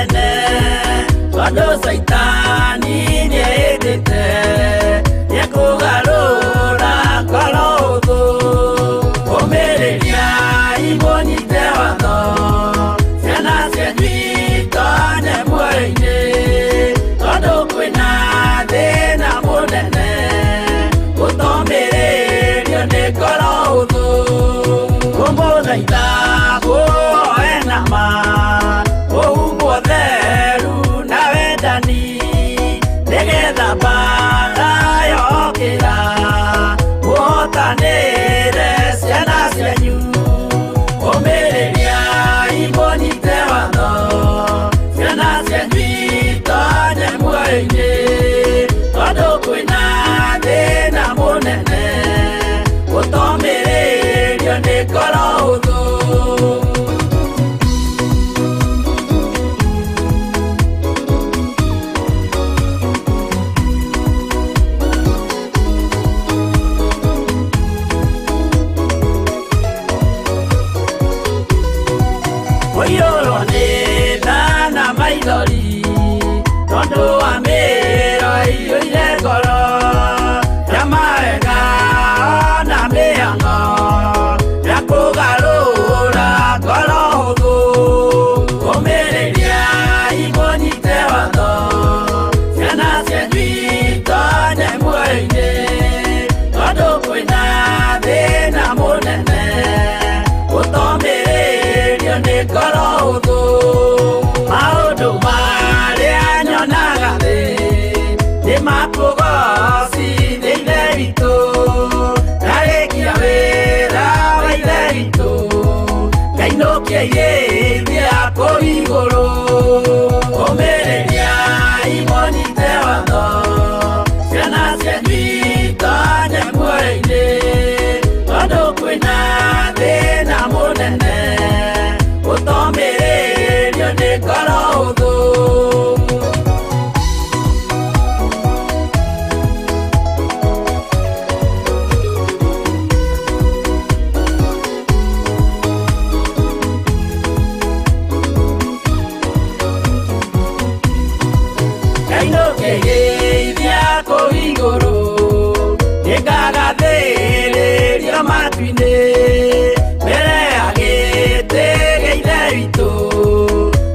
Mũnene tondũ Caitani nĩendete nĩekũgarũra ngoro ũthũ. Ũmĩrĩriai mũnyite watho, ciana cianyu itonye muoyo-inĩ, tondũ kwĩna thĩna mũnene gũtomĩrĩrio nĩ ngoro ũthũ. Kũmũthaitha kũhoe na ma ũhumbwo theru na wendani, nĩgetha mbara yokĩra mũhotanĩre ciana cianyu. Ũmĩrĩriai mũnyite watho, ciana cianyu itonye muoyo-inĩ, tondũ kwĩna thĩna mũnene gũtomĩrĩrio nĩ ngoro ũthũ. Kũiyũrwo nĩ tha na maithori tondũ wa mĩĩro ĩiyũire ngoro ya mawega na mĩhang'o ya kũgarũra ngoro hũthũ. Ũmĩrĩriai mũnyite watho, ciana cianyu itonye muoyo-inĩ, tondũ kwĩna thĩna mũnene gũtomĩrĩrio nĩ ngoro hũthũ. Maũndũ marĩa nyonaga thĩ nĩ makũgocithia Ithe witũ, ndarĩkia wĩra wa Ithe witũ ngainũkia irĩithia kũu igũrũ. Ũmĩrĩriai mũnyite watho, ciana cianyu itonye muoyo-inĩ, tondũ kwĩna thĩna mũnene gũtomĩrĩrio nĩ ngoro hũthũ. Ngainũkĩrĩithia kũu igũrũ, nĩngagathĩrĩrio matu-inĩ, mbere ya gĩtĩ gĩa Ithe witũ,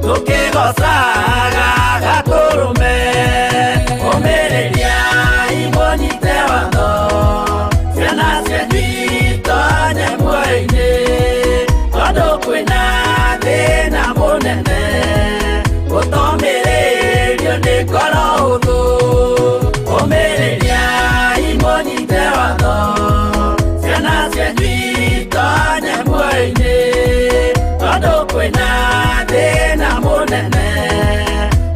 tũkĩgoocaga Gatũrũme. Ũmĩrĩriai mũnyite watho, ciana cianyu itonye muoyo-inĩ, tondũ kwĩna thĩna mũnene gũtomĩrĩrio nĩ ngoro hũthũ. Ũmĩrĩriai mũnyite watho, ciana cianyu itonye muoyo-inĩ, tondũ kwĩna thĩna mũnene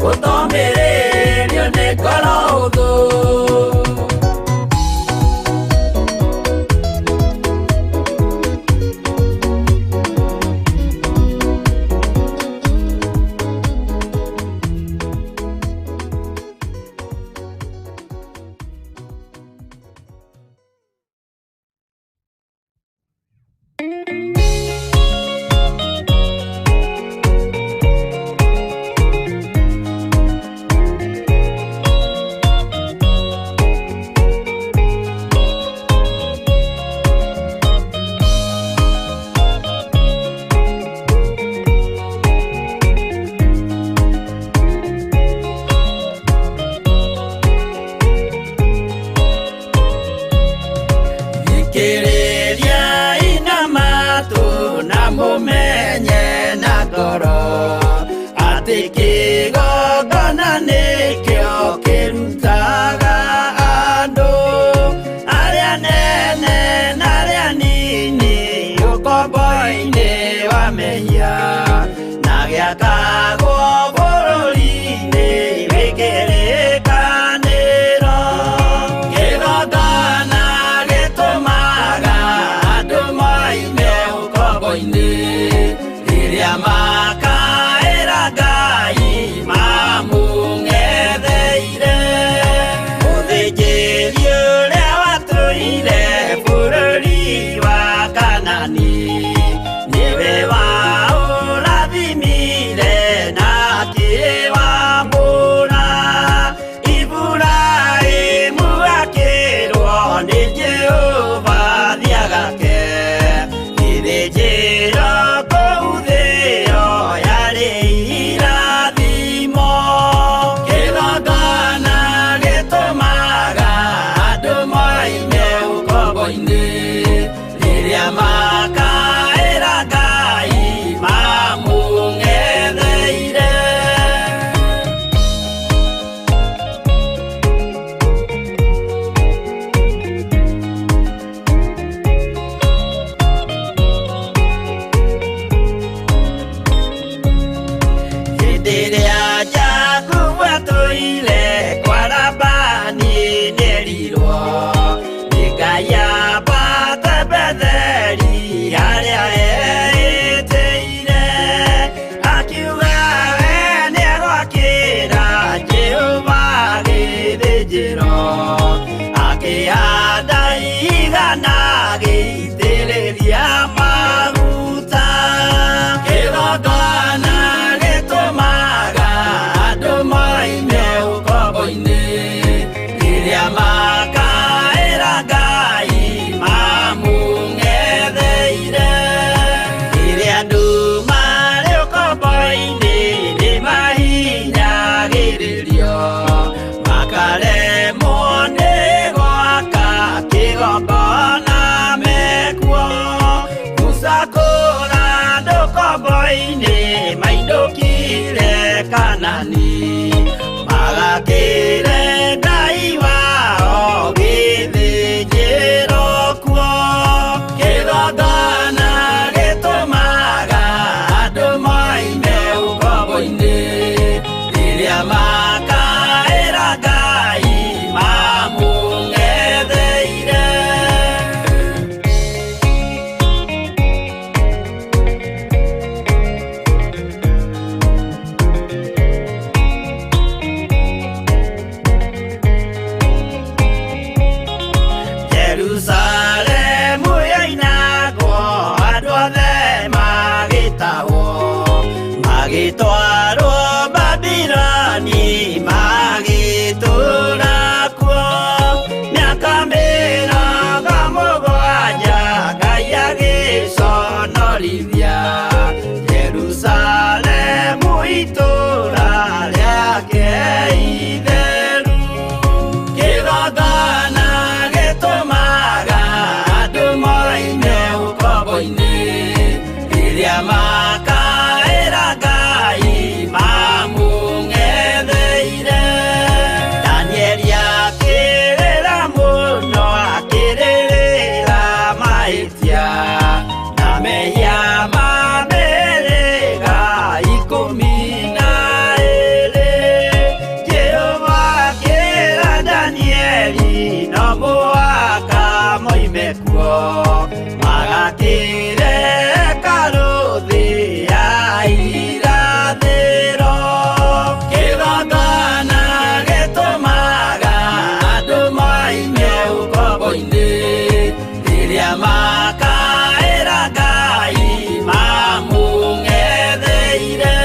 gũtomĩrĩrio nĩ ngoro hũthũ. Thikĩrĩriai na matũ na mũmenye na ngoro atĩ kĩgongona nĩkĩo kĩrutaga andũ arĩa nene na arĩa nini ũkombo-inĩ wa mehia na gĩakagwo bũrũri-inĩ wĩ kĩrĩkanĩro. Kĩgongona gĩtũmaga andũ moime ũkombo-inĩ rĩrĩa makaĩra Ngai mamũng'etheire. Mũthĩnjĩri ũrĩa watũire bũrũri wa Kanani nĩwe waũrathimire na. Jerusalemu yoinagwo andũ othe magĩtahwo, magĩtwarwo Babiloni magĩtũũra kuo mĩaka 70, Ngai agĩconorithia Jerusalemu itũũra rĩake itheru. Kĩgongona gĩtũmaga andũ moime ũkombo-inĩ, rĩrĩa makaĩra Ngai mamũng'etheire. Danieli akĩrĩra mũno, akĩrĩrĩra mahĩtia na mehia ma mĩhĩrĩga 12. Jehova akĩra Danieli no mũhaka moime kuo, magakĩre hekarũ thĩ ya irathĩro. Kĩgongona gĩtũmaga andũ moime ũkombo-inĩ, rĩrĩa makaĩra Ngai mamũng'etheire.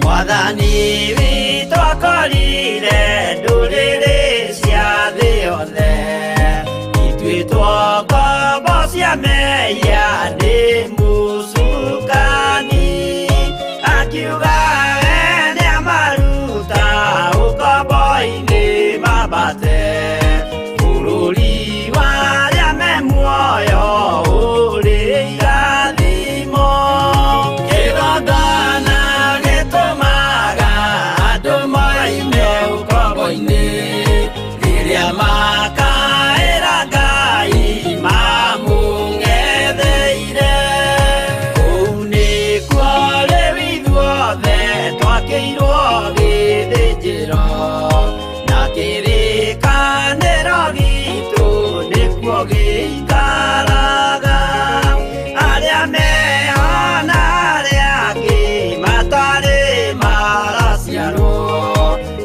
Mwathani witũ akorire ndũrĩrĩ cia thĩ yothe ituĩtwo ngombo cia mehia nĩ mũcukani, akiuga we nĩamaruta ũkombo-inĩ mambate bũrũri wa arĩa me muoyo ũrĩ irathimo. Kĩgongona gĩtũmaga andũ moime ũkombo-inĩ, rĩrĩa makaĩra Ngai mamũng'etheire. Kũu nĩkuo rĩu ithuothe twakĩirwo gĩthĩnjĩro, na kĩrĩkanĩro gitũ nĩkuo gĩikaraga. Arĩa meho na arĩa angĩ matarĩ maraciarwo,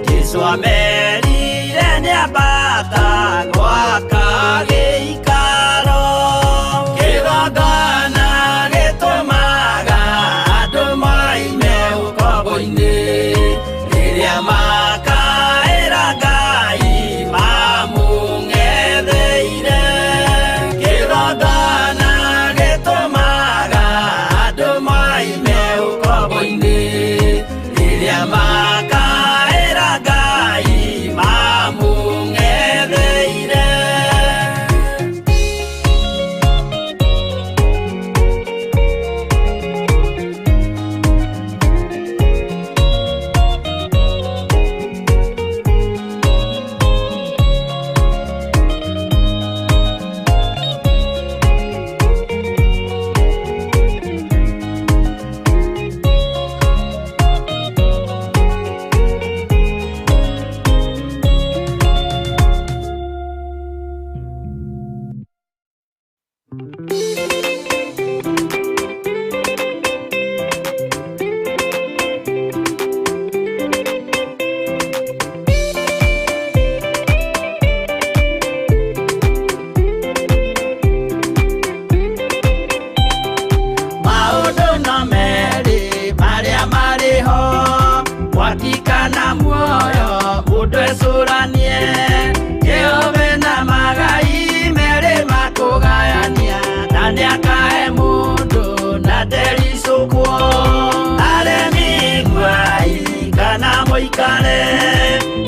Jesũ amerire nĩambata gwaka gĩikaro. Kĩgongona gĩtũmaga andũ moime ũkombo-inĩ, rĩrĩa makaĩra Ngai mamũng'etheire. Kĩgongona gĩtũmaga andũ moime ũkombo-inĩ, rĩrĩa makaĩra Ngai mamũng'etheire. Maũndũ no merĩ marĩa marĩ ho, mwaki kana muoyo, mũndũ ecũranie. Jehova na magai merĩ makũgayania, na nĩakahe mũndũ na ndericũkwo. Aremi iguai kana mũikare,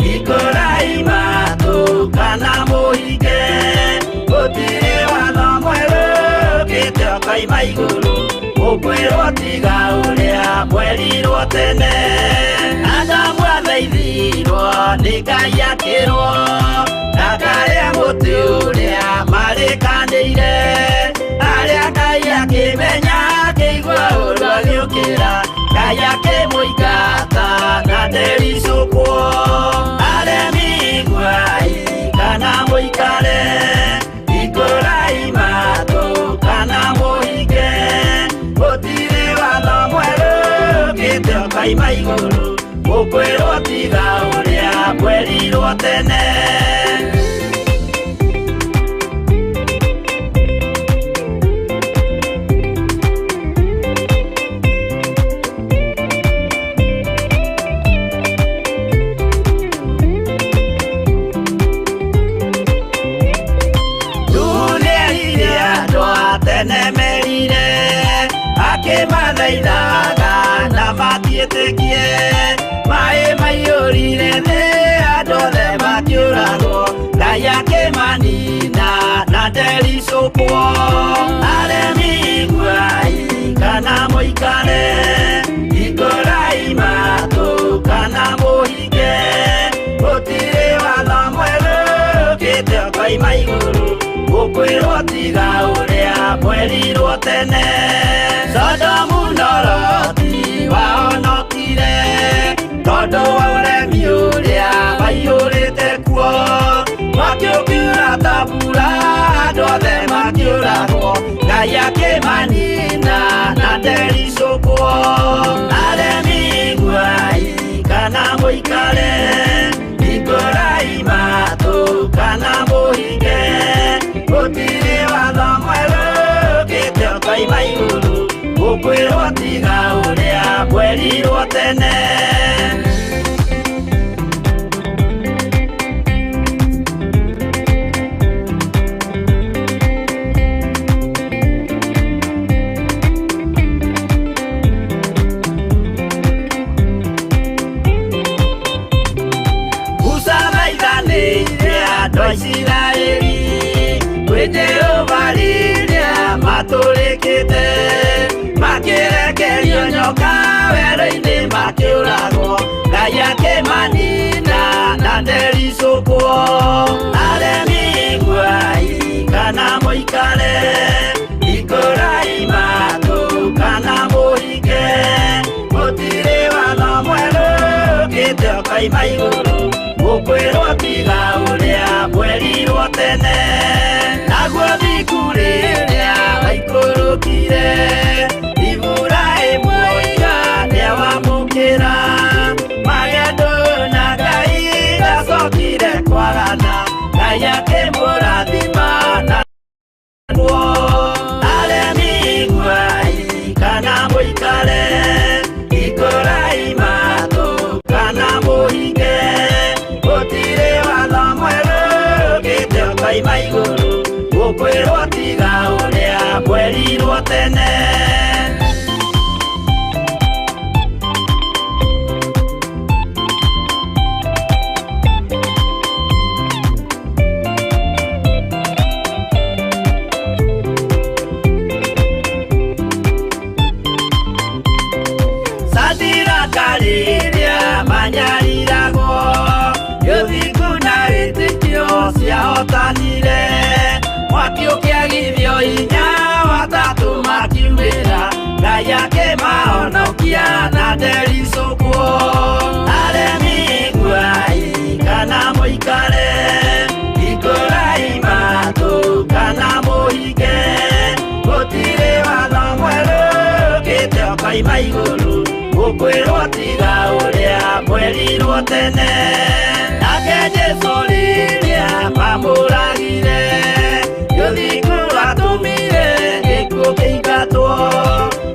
hingũrai matũ kana mũhinge, gũtirĩ watho mwerũ ũkĩte ũkoima igũrũ, ũkwĩrwo tiga ũrĩa mwerirwo tene. Adamu athaithirwo nĩ Ngai akĩrwo ndakarĩe mũtĩ ũrĩa marĩkanĩire, arĩa Ngai akĩmenya akĩigua ũru agĩũkĩra, Ngai akĩmũingata na ndericũkwo. Aremi iguai kana mũikare, hingũrai matũ ũkoima igũrũ ũkwĩrwo tiga ũrĩa mwerirwo tene. Akĩmathaithaga na matiĩtĩkie maĩ maiyũrire thĩ andũ othe makĩũragwo Ngai akĩmanina na ndericũkwo. Aremi iguai kana mũikare hingũrai matũ kana mũhinge gũtirĩ watho mwerũ ũkĩte ũkoima igũrũ ũkwĩrwo tiga ũrĩa mwerirwo tene. Sodomu na Loti wahonokire tondũ wa ũremi ũrĩa waiyũrĩte kuo mwaki ũkiura ta mbura andũ othe makĩũragwo Ngai akĩmanina na ndericũkwo. Aremi iguai kana mũikare hingũrai matũ kana mũhinge gũtirĩ watho mwerũ ũkĩte ũkoima igũrũ ũkwĩrwo tiga ũrĩa mwerirwo tene. Musa thaithanĩire andũ a Isiraeli kwĩ Jehova rĩrĩa matũrĩkĩte makĩrekerio nyoka werũ-inĩ makĩũragwo Ngai akĩmanina na ndericũkwo. Aremi iguai kana mũikare hingũrai matũ kana mũhinge gũtirĩ watho mwerũ ũkĩte ũkoima igũrũ ũkwĩrwo tiga ũrĩa mwerirwo tene. Naguo thiku rĩrĩa waikũrũkire Iburahĩmu oiga nĩawamũkĩra magendo na Ngai ndacokire kwagana Ngai akĩmũrathima na guo. Aremi iguai kana mũikare hingũrai matũ kana mũhinge gũtirĩ watho mwerũ ũkĩte ũkoima igũrũ ũkwĩrwo tiga ũrĩa mwerirwo tene. Sadiraka rĩrĩa manyariragwo ũthingu na wĩtĩkio ciahotanire mwaki ũkĩagithio hinya watatũ makiumĩra Ngai akĩmahonokia na ndericũkwo. Aremi iguai kana mũikare hingũrai matũ kana mũhinge gũtirĩ watho mwerũ ũkĩte ũkoima igũrũ ũkwĩrwo tiga ũrĩa mwerirwo tene. Nake Jesũ rĩrĩa mamũragire ũthingu watũmire gĩkuũ kĩingatwo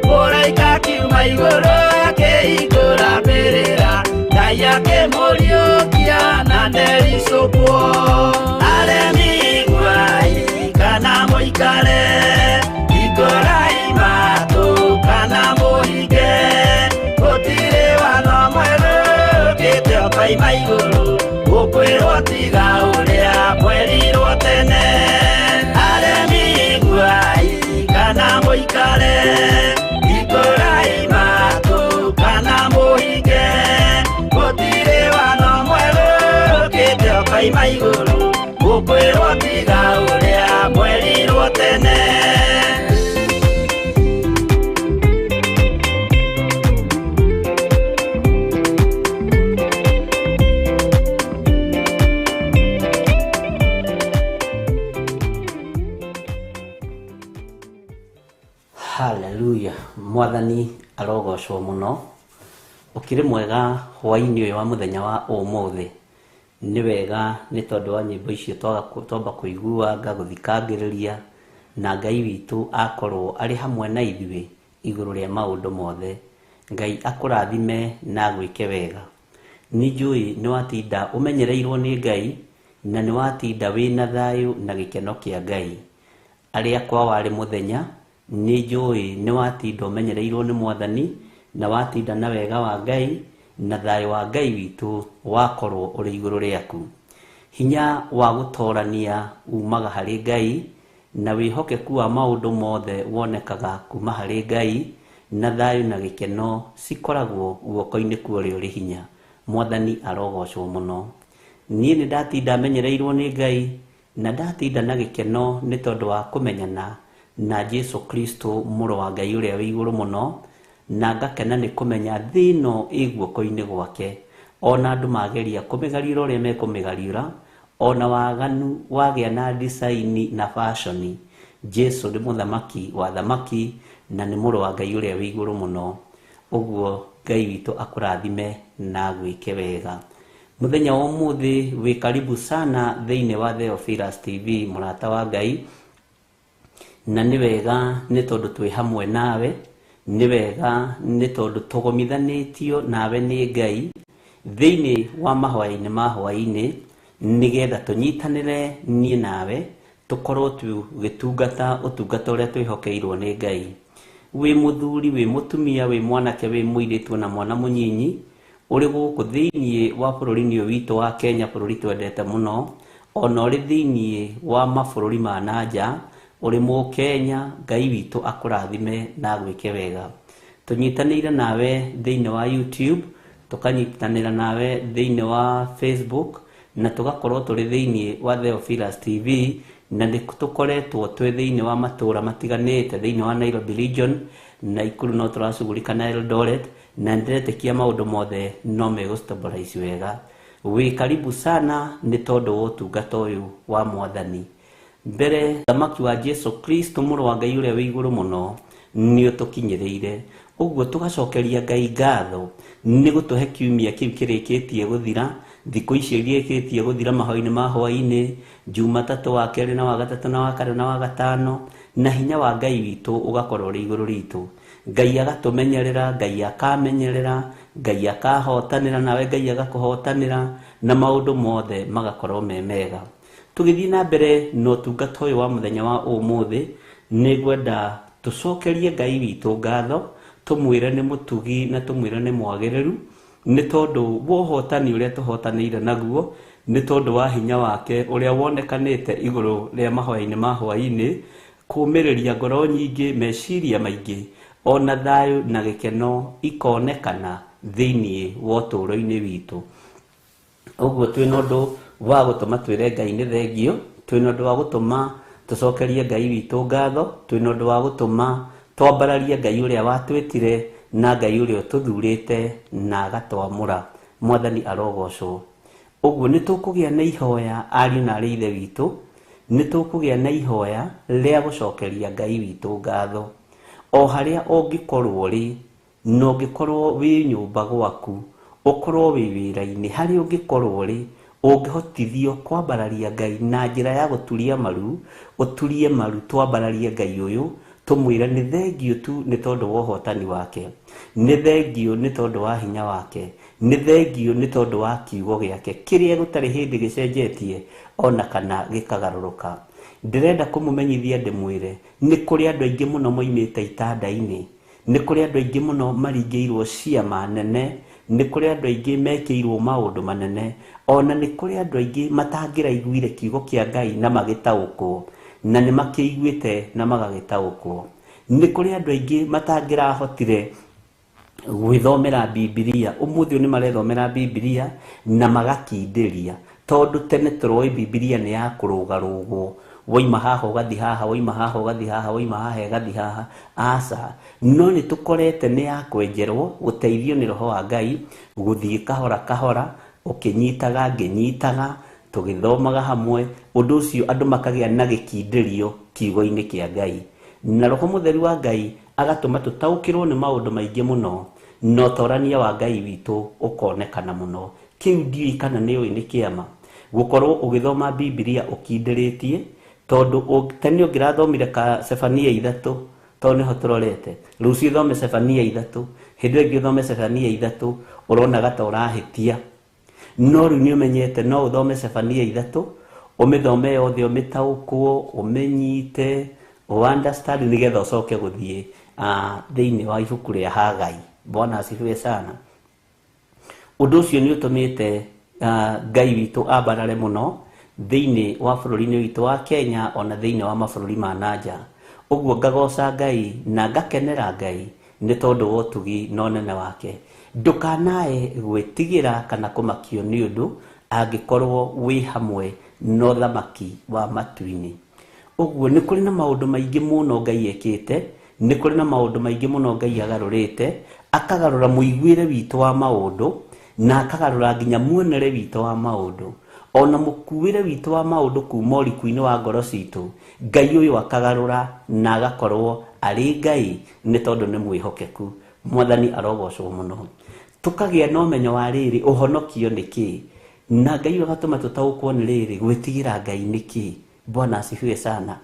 mũraika akiuma igũrũ akĩhingũra mbĩrĩra Ngai akĩmũriũkia na ndericũkwo. Aremi iguai kana mũikare hingũrai matũ kana mũhinge gũtirĩ watho mwerũ ũkĩte ũkoima igũrũ ũkwĩrwo tiga ũrĩa mwerirwo tene. Aremi iguai kana mũikare hingũrai matũ kana mũhinge gũtirĩ watho mwerũ ũkĩte ũkoima igũrũ ũkwĩrwo tiga ũrĩa mwerirwo tene. Hallelujah. Mwathani arogocwo muno. Ũkĩrĩ mwega hwaĩ-inĩ ũyũ wa mũthenya wa ũmũthĩ. Nĩ wega nĩ tondũ wa nyĩmbo icio twamba kũigua ngagũthikangĩrĩria na Ngai witũ akorwo arĩ hamwe na ithuĩ igũrũ rĩa maũndũ mothe. Ngai akũrathime na agwĩke wega. Nĩ njũĩ nĩ watinda ũmenyereirwo nĩ Ngai na nĩ watinda wĩna thayũ na gĩkeno kĩa Ngai. Arĩa kwao warĩ mũthenya, nĩ njũĩ nĩ watinda ũmenyereirwo nĩ Mwathani na watinda na wega wa Ngai na thayũ wa Ngai witũ wakorwo ũrĩ igũrũ rĩaku. Hinya wa gũtorania umaga harĩ Ngai na wĩhokeku wa maũndũ mothe wonekaga kuma harĩ Ngai na thayũ na gĩkeno cikoragwo guoko-inĩ kwa ũrĩa ũrĩ hinya. Mwathani arogocwo mũno. Niĩ nĩ ndatinda menyereirwo nĩ Ngai na ndatinda na gĩkeno nĩ tondũ wa kũmenyana na Jesu Kristo mũrũ wa Ngai ũrĩa wĩ igũrũ mũno, na ngakena nĩ kũmenya thĩ ĩno ĩ guoko-inĩ gwake. Ona andũ mageria kũmĩgariũra ũrĩa mekũmĩgariũra, ona waganu wagĩa na design na fashion, Jesu nĩ mũthamaki wa thamaki na nĩ mũrũ wa Ngai ũrĩa wĩ igũrũ mũno. Ũguo Ngai witũ akũrathime na agwĩke wega. Mũthenya wa ũmũthĩ wĩ karibu sana thĩinĩ wa Theophilus TV, mũrata wa Ngai, na nĩ wega nĩ tondũ twĩ hamwe nawe, nĩ wega nĩ tondũ tũgomithanĩtio nawe nĩ Ngai thĩinĩ wa mahoya-inĩ ma hwaĩ-inĩ, nĩgetha tũnyitanĩre niĩ nawe tũkorwo tũgĩtungata ũtungata ũrĩa twĩhokeirwo nĩ Ngai. Wĩ mũthuri, wĩ mũtumia, wĩ mwanake, wĩ mũirĩtu na mwana mũnyinyi, ũrĩ gũkũ thĩinĩ wa bũrũri-inĩ ũyũ witũ wa Kenya, bũrũri twendete mũno, ona ũrĩ thĩinĩ wa mabũrũri ma na nja, ũrĩ mũkenya, Ngai witũ akũrathime na agwĩke wega. Tũnyitanĩire nawe thĩinĩ wa YouTube, tũkanyitanĩra nawe thĩinĩ wa Facebook, na tũgakorwo tũrĩ thĩinĩ wa Theophilus TV, na nĩ tũkoretwo twĩ thĩinĩ wa matũũra matiganĩte thĩinĩ wa Nairobi region, Nakuru no tũracugurika na Eldoret, na ndĩretĩkia maũndũ mothe no megũ stabilize wega. Wĩ karibu sana nĩ tondũ wa ũtungata ũyũ wa Mwathani. Mbere thamaki wa Jesu Kristo mũrũ wa Ngai ũrĩa wĩ igũrũ mũno nĩ ũtũkinyĩrĩire. Ũguo tũgacokeria Ngai ngatho nĩ gũtũhe kiumia kĩu kĩrĩkĩtie gũthira, thikũ icio irĩkĩtie gũthira mahoya-inĩ ma hwaĩ-inĩ, Jumatatũ, wa kerĩ na wa gatatũ na wa kana na wa gatano, na hinya wa Ngai witũ ũgakorwo ũrĩ igũrũ ritũ. Ngai agatũmenyerera, Ngai akamenyerera, Ngai akahotanĩra nawe, Ngai agakũhotanĩra, na maũndũ mothe magakorwo me mega. Tũgĩthiĩ na mbere na ũtungata ũyũ wa mũthenya wa ũmũthĩ, nĩ ngwenda tũcokerie Ngai witũ ngatho, tũmwĩre nĩ mũtugi na tũmwĩre nĩ mwagĩrĩru, nĩ tondũ wa ũhotani ũrĩa tũhotanĩire naguo, nĩ tondũ wa hinya wake ũrĩa wonekanĩte igũrũ rĩa mahoya-inĩ ma hwaĩ-inĩ, kũũmĩrĩria ngoro nyingĩ, meciria maingĩ, ona thayũ na gĩkeno ikonekana thĩinĩ wa ũtũũro-inĩ witũ. Ũguo twĩna ũndũ wa gũtũma twĩre Ngai nĩ thengio, twĩna ũndũ wa gũtũma tũcokerie Ngai witũ ngatho, twĩna ũndũ wa gũtũma twambararie Ngai ũrĩa watwĩtire na Ngai ũrĩa ũtũthurĩte na agatwamũra. Mwathani arogocwo. Ũguo nĩ tũkũgĩa na ihoya ariũ na aarĩ ithe witũ, nĩ tũkũgĩa na ihoya rĩa gũcokeria Ngai witũ ngatho. O harĩa ũngĩkorwo ũrĩ, na ũngĩkorwo wĩ nyũmba gwaku, ũkorwo wĩ wĩra-inĩ, harĩa ũngĩkorwo ũrĩ, ũngĩhotithio kwambararia Ngai na njĩra ya gũturia maru, ũturie maru twambararie Ngai ũyũ, tũmwĩre nĩ thengio tu nĩ tondũ wa ũhotani wake, nĩ thengio nĩ tondũ wa hinya wake, nĩ thengio nĩ tondũ wa kiugo gĩake kĩrĩa gũtarĩ hĩndĩ gĩcenjetie ona kana gĩkagarũrũka. Ndĩrenda kũmũmenyithia ndĩmwĩre nĩ kũrĩ andũ aingĩ mũno moimĩte itanda-inĩ, nĩ kũrĩ andũ aingĩ mũno maringĩirwo ciama nene, nĩ kũrĩ andũ aingĩ mekĩirwo maũndũ manene, ona nĩ kũrĩ andũ aingĩ matangĩraiguire kiugo kĩa Ngai na magĩtaũkwo, na nĩ makĩiguĩte na magagĩtaũkwo. Nĩ kũrĩ andũ aingĩ matangĩrahotire gwĩthomera Bibilia, ũmũthĩ ũyũ nĩ marethomera Bibilia na magakindĩria, tondũ tene tũroĩ Bibilia nĩ ya kũrũgarũgwo, waima haha ũgathi haha, waima haha ũgathi haha, waima haha ĩgathi haha, aca. No nĩ tũkorete nĩ ya kwenjerwo, gũteithio nĩ Roho wa Ngai, gũthiĩ kahora kahora, ũkĩnyitaga ngĩnyitaga, tũgĩthomaga hamwe, ũndũ ũcio andũ makagĩa na gĩkindĩrio kiugo-inĩ kĩa Ngai. Na Roho Mũtheru wa Ngai agatũma tũtaũkĩrwo nĩ maũndũ maingĩ mũno. Na ũtorania wa Ngai witũ ũkonekana mũno. Kĩu ndiũĩ kana nĩ ũĩ nĩ kĩama gũkorwo ũgĩthoma Bibilia ũkindĩrĩtie, tondũ tene ũngĩrathomire ka Cebania 3, tondũ nĩho tũrorete, rũciũ ũthome Cebania 3, hĩndĩ ĩyo ĩngĩ ũthome Cebania 3, ũronaga ta ũrahĩtia. No rĩu nĩ ũmenyete no ũthome Cebania 3, ũmĩthome yothe, ũmĩtaũkwo, ũmĩnyite, ũunderstand, nĩgetha ũcoke gũthiĩ thĩinĩ wa ibuku rĩa Hagai. Bwana asifiwe sana. Ũndũ ũcio nĩ ũtũmĩte Ngai witũ ambarare mũno thĩinĩ wa bũrũri-inĩ witũ wa Kenya, ona thĩinĩ wa mabũrũri ma nanja. Ũguo ngagoca Ngai na ngakenera Ngai nĩ tondũ wa ũtugi na ũnene wake. Ndũkanae gwĩtigĩra kana kũmakio nĩ ũndũ angĩkorwo wĩ hamwe na ũthamaki wa matu-inĩ. Ũguo nĩ kũrĩ na maũndũ maingĩ mũno Ngai ekĩte, nĩ kũrĩ na maũndũ maingĩ mũno Ngai agarũrĩte, akagarũra mũiguĩre witũ wa maũndũ, na akagarũra nginya muonere witũ wa maũndũ, ona mũkuĩre witũ wa maũndũ kuma ũriku-inĩ wa ngoro citũ. Ngai ũyũ akagarũra na agakorwo arĩ Ngai nĩ tondũ nĩ mwĩhokeku. Mwathani arogocwo mũno. Tũkagĩa na ũmenyo wa rĩrĩ, ũhonokio nĩ kĩĩ, na Ngai ũyũ agatũma tũtaũkwo nĩ rĩrĩ, gwĩtigĩra Ngai nĩ kĩĩ. Bwana asifiwe sana.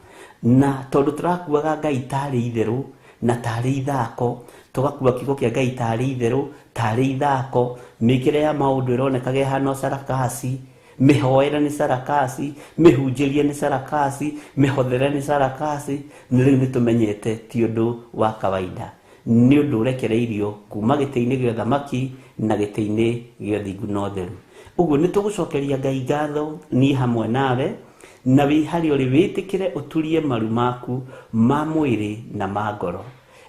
Na tondũ tũrakuaga Ngai tarĩ itherũ na tarĩ ithako, tũgakua kiugo kĩa Ngai tarĩ itherũ tarĩ ithako, mĩkĩre ya maũndũ ĩronekaga ĩhana sarakasi, mĩhoere nĩ sarakasi, mĩhunjĩrie nĩ sarakasi, mĩhothere nĩ sarakasi. Nĩ rĩu nĩ tũmenyete ti ũndũ wa kawaida, nĩ ũndũ ũrekereirio kuma gĩtĩ-inĩ gĩa ũthamaki na gĩtĩ-inĩ gĩa ũthingu na ũtheru. Ũguo nĩ tũgũcokeria Ngai ngatho niĩ hamwe nawe, na wĩ harĩa ũrĩ wĩtĩkĩre ũturie maru maku ma mwĩrĩ na ma ngoro.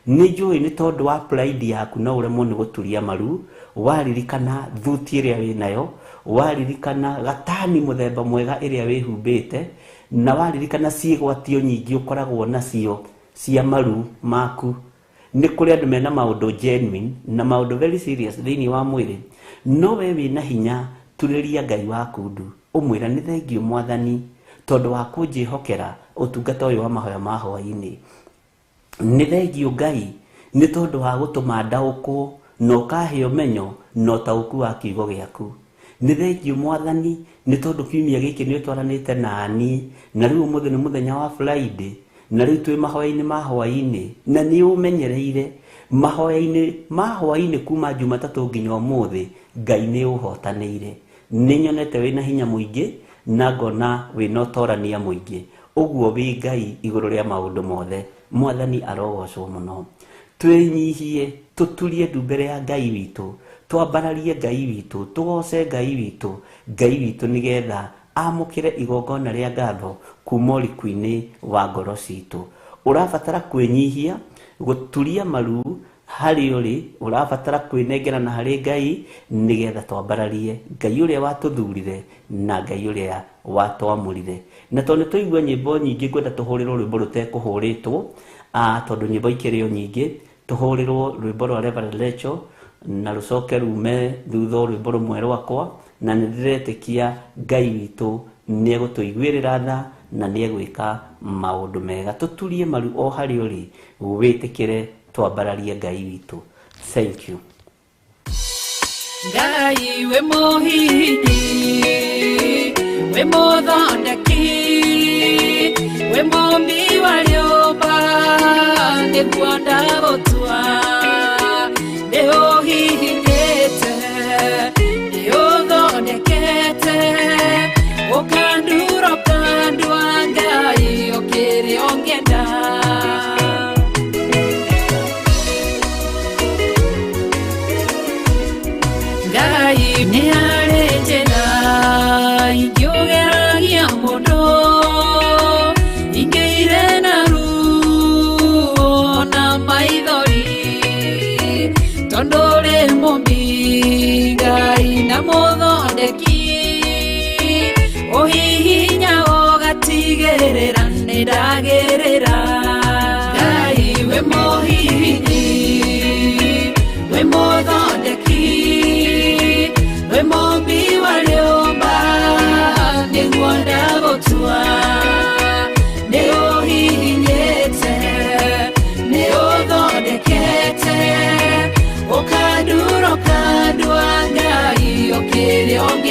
Nĩ njũĩ nĩ tondũ wa pride yaku no ũremwo nĩ gũturia maru, waririkana thuti ĩrĩa wĩnayo, waririkana gatani mũthemba mwega ĩrĩa wĩhumbĩte, na waririkana ciĩgwatio nyingĩ ũkoragwo nacio cia maru maku. Nĩ kũrĩ andũ mena maũndũ genuine na maũndũ very serious thĩinĩ wa mwĩrĩ, no we wĩna hinya, turĩria Ngai waku ndu, ũmwĩra nĩ thengiũ Mwathani tondũ wa kũnjĩhokera ũtungata ũyũ wa mahoya ma hwaĩ-inĩ. Nĩ thengiũ Ngai nĩ tondũ wa gũtũma ndaũkwo na ũkahe ũmenyo na ũtaũku wa kiugo gĩaku. Nĩ thengiũ Mwathani nĩ tondũ kiumia gĩkĩ nĩ ũtwaranĩte nani, na rĩu ũmũthĩ nĩ mũthenya wa Friday, na rĩu twĩ mahoya-inĩ ma hwaĩ-inĩ, na nĩ ũmenyereire mahoya-inĩ ma hwaĩ-inĩ kuma Jumatatũ nginya ũmũthĩ. Ngai nĩ ũhotanĩire, nĩ nyonete wĩna hinya mũingĩ na ngona wĩna ũtorania mũingĩ. Ũguo wĩ Ngai igũrũ rĩa maũndũ mothe. Mwathani arogocwo mũno. Twĩnyihie, tũturie ndu mbere ya Ngai witũ, twambararie Ngai witũ, tũgoce Ngai witũ, Ngai witũ nĩgetha amũkĩre igongona rĩa ngatho kuma ũriku-inĩ wa ngoro citũ. Ũrabatara kwĩnyihia, gũturia maru harĩ ũrĩ, ũrabatara kwĩnengerana harĩ Ngai nĩgetha twambararie Ngai ũrĩa watũthurire na Ngai ũrĩa watwamũrire. Na tondũ nĩ twaigua nyĩmbo nyingĩ, ngwenda tũhũrĩrwo rwĩmbo rũtekũhũrĩtwo, tondũ nyĩmbo ikĩrĩ o nyingĩ, tũhũrĩrwo rwĩmbo rwa Reverend Rachel na rũcoke rume thutha rwĩmbo rũmwe rwakwa, na nĩ ndĩretĩkia Ngai witũ nĩ egũtũiguĩrĩra tha na nĩ egwĩka maũndũ mega. Tũturie maru o harĩa ũrĩ, wĩtĩkĩre twambararie Ngai witũ. Thank you. Ngai wĩ mũhihinyi, wĩ mũthondeki, wĩ mũmbi wa rĩũmba, nĩguo ndagũtua. Nĩ ũhihinyĩte, nĩ ũthondekete, ũkandura ũkandua, Ngai ũkĩrĩ ũngĩenda. Ngai nĩ harĩ njĩra ingĩũgeragia mũndũ, ingĩire na ruo na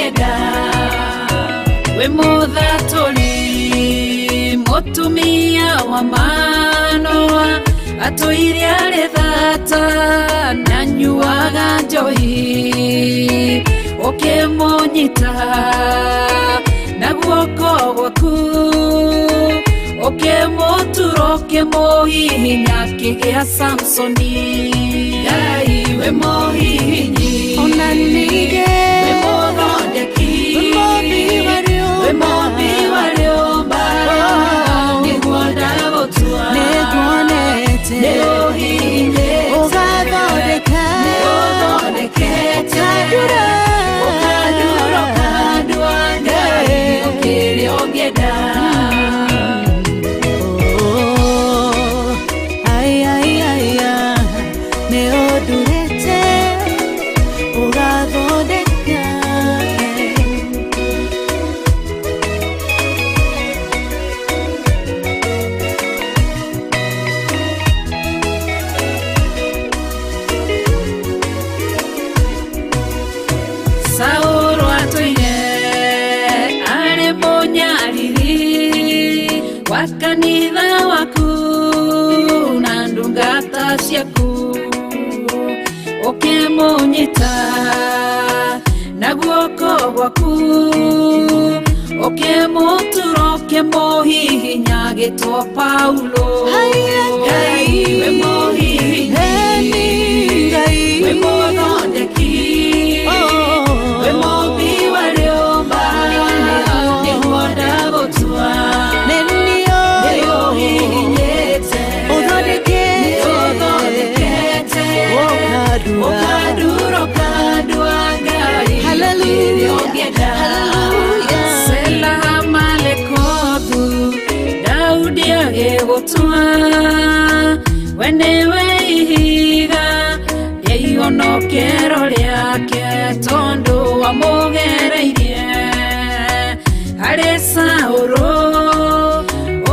ũngĩenda. Wĩ mũthatũri mũtumia wa Manoa atũire arĩ thata na nyuaga njohi ũkĩmũnyita na guoko gwaku ũkĩmũtura ũkĩmũhihinya akĩgĩa Samsoni. Ngai wĩ mũhihinyi Ona ningĩ wĩ mũthondeki wĩ mũmbi wa rĩũmba. Wĩ mũmbi wa rĩũmba nĩguo ndagũtua Nĩnguonete nĩũhihinyĩte ũgathondeka nĩũthondekete ũkandura ũkandura ũkandua Ngai ũkĩrĩa ũngĩenda. Oh, ai, ai, ai, ai, nĩũndurĩte ũgathondeka. Saũlũ atũire arĩ mũnyariri wa kanitha waku na ndungata ciaku ũkĩmũnyita na guoko gwaku ũkĩmũtura ũkĩmũhihinya agĩtwo Paulo. Haiya, Ngai wĩ mũhihinyi Eni Ngai wĩ mũthondeki Oh. wĩ mũmbi wa rĩũmba nĩguo ndagũtua Nĩniũĩ nĩũhihinyĩte ũthondekete nĩũthondekete ũkandura ũkandura ũkandua Ngai Hallelujah. kĩrĩa ũngĩenda. Hallelujah. Sela Malekothu Daudi agĩgũtua we nĩwe ihiga rĩa ihonokero rĩake tondũ wamũgereirie harĩ Saũlũ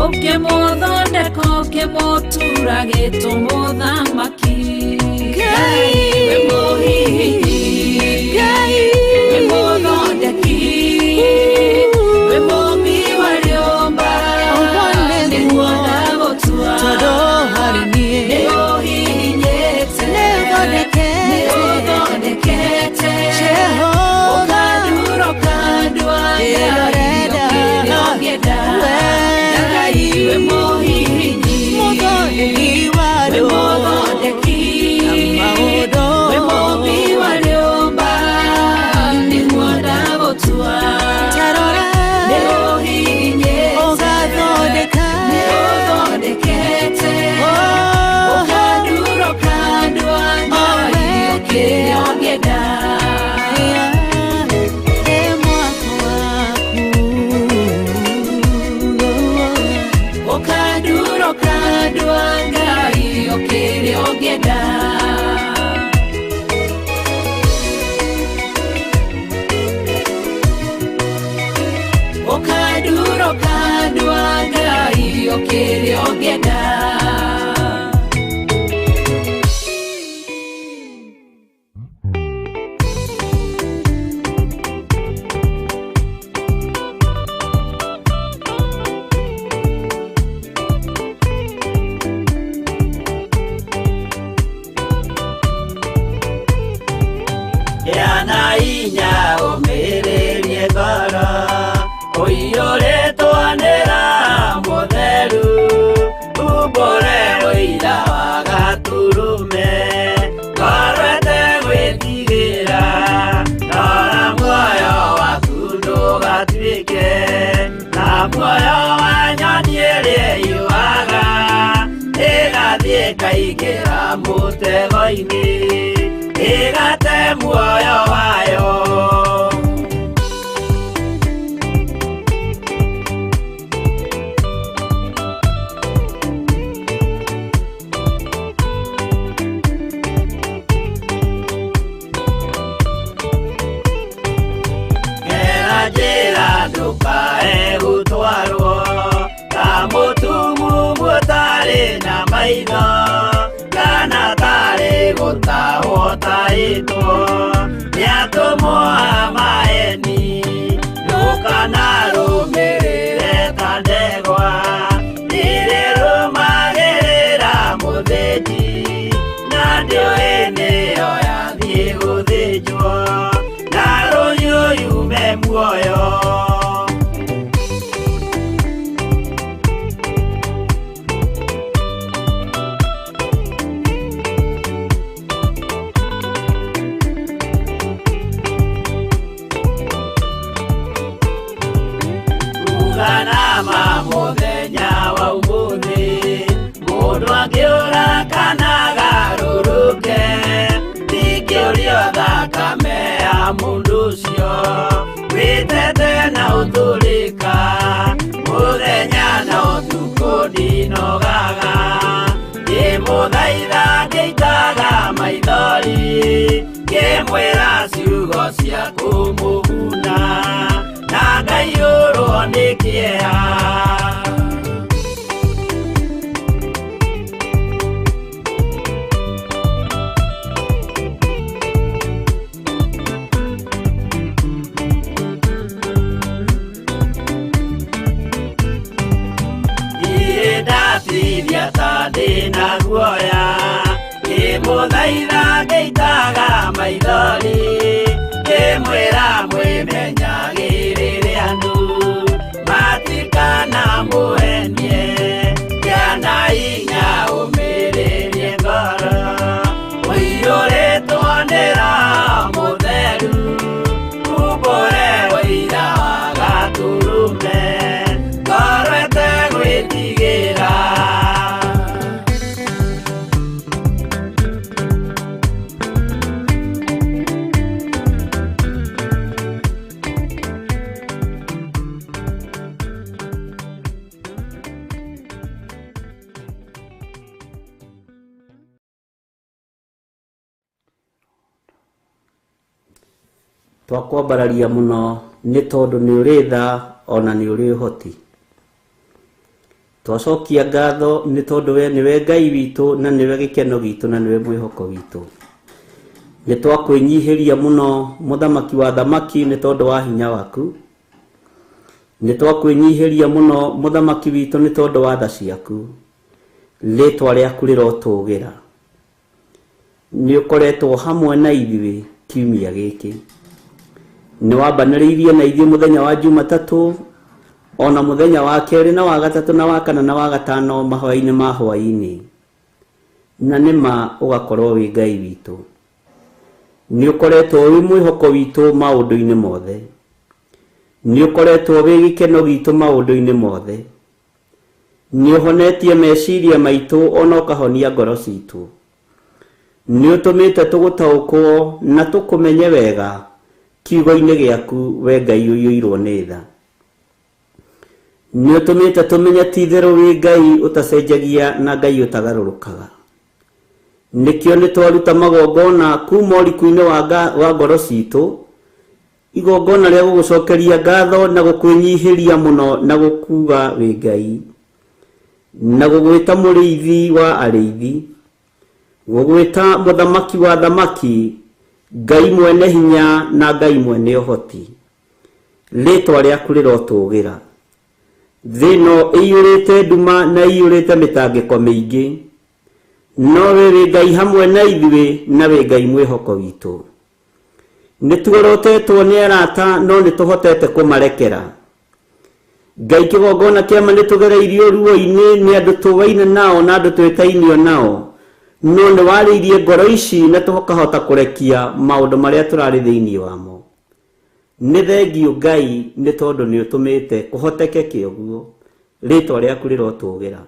ũkĩmũthondeka ũkĩmũtura gĩtũmũthamaki. Ngai wĩ mũhihinyi Ngai wĩ mũthondeki wĩ mũmbi wa rĩũmba Ũguo nĩguo nĩguo ndagũtua tondũ harĩ niĩ nĩũhihinyĩte nĩũthondekete nĩũthondekete Jehova ũkandura ũkandua Kĩrĩa Ngai ũrenda. kĩrĩa ũngĩenda. We Ngai wĩ mũhihinyi mũthondeki wa wĩ rĩũmba mũthondeki maũndũ wĩ mũmbi wa rĩũmba nĩguo ndagũtua tarora nĩũhihinyĩte ũgathondeka nĩũthondekete Oh, ũkandura ũkandua Ngai kĩrĩa ũngĩenda. ĩ mwako waku Ũkandura ũkandua Ngai kĩrĩa ũngĩenda. Ũkandura ũkandua Ngai kĩrĩa ũngĩenda. Gĩa na hinya ũmĩrĩrie ngoro ũiyũrĩtwo nĩ Roho Mũtheru umbũre ũira wa Gatũrũme ngoro ĩtegwĩtigĩra rora muoyo waku ndũgatuĩke na muoyo wa nyoni ĩrĩa ĩyũaga ĩgathiĩ ĩkaingĩra mũtego-inĩ ĩgate muoyo wayo. Gera njĩra ndũkae gũtwarwo ta mũtumumu ũtarĩ na maitho kana tarĩ gũtahwo tahĩtwo nĩ atũmwo a maeni. Mũthĩnji na ndĩũĩ nĩyo yathiĩ gũthĩnjwo na rũhiũ yume muoyo. Uganama mũthenya wa ũmũthĩ mũndũ angĩũra kana agarũrũke ndingĩũrio thakame ya mũndũ ũcio wĩtete na ũtũrĩka mũthenya na ũtukũ ndinogaga ndĩmũthaitha ngĩitaga maithori ngĩmwĩra ciugo cia kũmũguna na ngaiyũrwo nĩ kĩeha. Ndatithia ta ndĩna guoya ngĩmũthaitha ngĩitaga maithori ngĩmwĩra mwĩmenyagĩrĩre andũ matikanamũhenie kĩana hinya ũmĩrĩrie ngoro ũiyũrĩtwo nĩ Roho Mũtheru umbũre ũira wa Gatũrũme ngoro ĩtegwĩtigĩra. Twakwambararia muno nĩ tondũ nĩ ũrĩ tha ona nĩ ũrĩ ũhoti. Twacokia ngatho nĩ tondũ we nĩwe Ngai witũ na nĩwe gĩkeno gitũ na nĩwe mwĩhoko witũ. Nĩ twakwĩnyihĩria mũno mũthamaki wa thamaki nĩ tondũ wa hinya waku. Nĩ twakwĩnyihĩria mũno mũthamaki witũ nĩ tondũ wa tha ciaku. Rĩtwa rĩaku rĩrotũgĩra. Nĩ ũkoretwo hamwe na ithuĩ kiumia gĩkĩ. Nĩ wambanĩrĩirie na ithuĩ mũthenya wa Jumatatũ ona mũthenya wa kerĩ na wa gatatũ na wa kana na wa gatano mahoya-inĩ ma hwaĩ-inĩ. Na nĩma ũgakorwo wĩ Ngai witũ. Nĩ ũkoretwo wĩ mwĩhoko witũ maũndũ-inĩ mothe. Nĩ ũkoretwo wĩ gĩkeno gitũ maũndũ-inĩ mothe. Nĩ ũhonetie meciria maitũ ona ũkahonia ngoro citũ. Nĩ ũtũmĩte tũgũtaũkwo na tũkũmenye wega kiugo-inĩ gĩaku we Ngai ũiyũirwo nĩ tha. Nĩ ũtũmĩte tũmenye ti itherũ wĩ Ngai ũtacenjagia na Ngai ũtagarũrũkaga. Nĩkĩo nĩ twaruta magongona kuma ũriku-inĩ wa ngoro citũ, igongona rĩa gũgũcokeria ngatho na gũkwĩnyihĩria mũno na gũkuga wĩ Ngai, na gũgwĩta mũrĩithi wa arĩithi, gũgwĩta mũthamaki wa thamaki, Ngai mwene hinya na Ngai mwene ũhoti. Rĩtwa rĩaku rĩrotũgĩra. Thĩ ĩno ĩiyũrĩte nduma na ĩiyũrĩte mĩtangĩko mĩingĩ, no we wĩ Ngai hamwe na ithuĩ na wĩ Ngai mwĩhoko witũ. Nĩ tuorotetwo nĩ arata no nĩ tũhotete kũmarekera. Ngai kĩgongona kĩama nĩ tũgereirio ruo-inĩ nĩ andũ tũwaine nao na andũ twĩtainio nao, no nĩ warĩirie ngoro ici na tũkahota kũrekia maũndũ marĩa tũrarĩ thĩinĩ wamo. Nĩ thengiũ Ngai nĩ tondũ nĩ ũtũmĩte kũhotekeke ũguo. Rĩtwa rĩaku rĩrotũgĩra.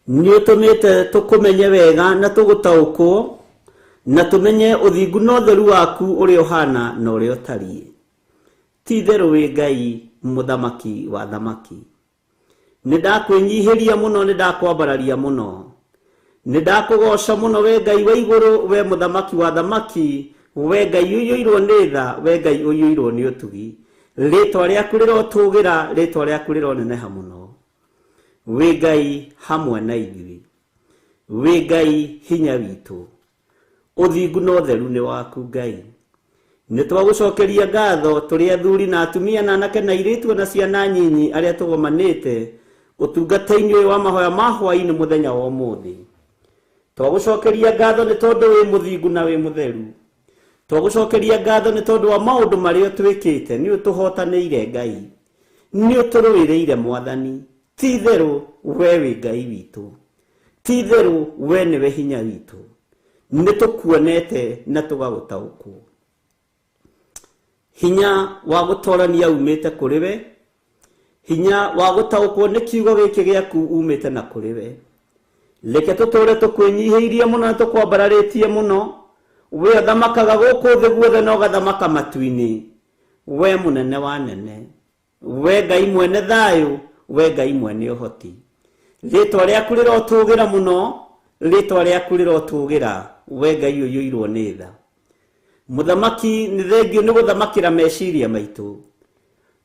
Nĩ ũtũmĩte tũkũmenye wega na tũgũtaũkwo na tũmenye ũthingu na ũtheru waku ũrĩa ũhana na ũrĩa ũtariĩ. Ti itherũ wĩ Ngai mũthamaki wa thamaki. Nĩ ndakwĩnyihĩria mũno, nĩ ndakwambararia mũno, nĩ ndakũgoca mũno we Ngai wa igũrũ, we mũthamaki wa thamaki, we Ngai ũiyũirwo nĩ tha, we Ngai ũiyũirwo nĩ ũtugi. Rĩtwa rĩaku rĩrotũgĩra, rĩtwa rĩaku rĩroneneha mũno. Wĩ Ngai hamwe na ithuĩ, wĩ Ngai hinya witũ, ũthingu na ũtheru nĩ waku Ngai. Nĩ twagũcokeria ngatho tũrĩ athuri na atumia na anake na airĩtu na ciana nyinyi arĩa tũgomanĩte ũtungata-inĩ ũyũ wa mahoya ma hwaĩ-inĩ mũthenya wa ũmũthĩ. Twagũcokeria ngatho nĩ tondũ wĩ mũthingu na wĩ mũtheru. Twagũcokeria ngatho nĩ tondũ wa maũndũ marĩa ũtwĩkĩte, nĩ ũtũhotanĩire Ngai, nĩ ũtũrũĩrĩire Mwathani. Ti itherũ we wĩ Ngai witũ, ti itherũ we nĩwe hinya witũ. Nĩ tũkuonete na tũgagũtaũkwo. Hinya wa gũtorania umĩte kũrĩ we, hinya wa gũtaũkwo nĩ kiugo gĩkĩ gĩaku umĩte na kũrĩ we. Reke tũtũũre tũkwĩnyihĩirie mũno na tũkwambararĩtie mũno. We ũthamakaga gũkũ thĩ guothe na ũgathamaka matu-inĩ. We mũnene wa nene, we Ngai mwene thayũ, we Ngai mwene ũhoti. Rĩtwa rĩaku rĩrotũgĩra mũno, rĩtwa rĩaku rĩrotũgĩra, we Ngai ũiyũirwo nĩ tha. Mũthamaki nĩ thengio nĩ gũthamakĩra meciria maitũ,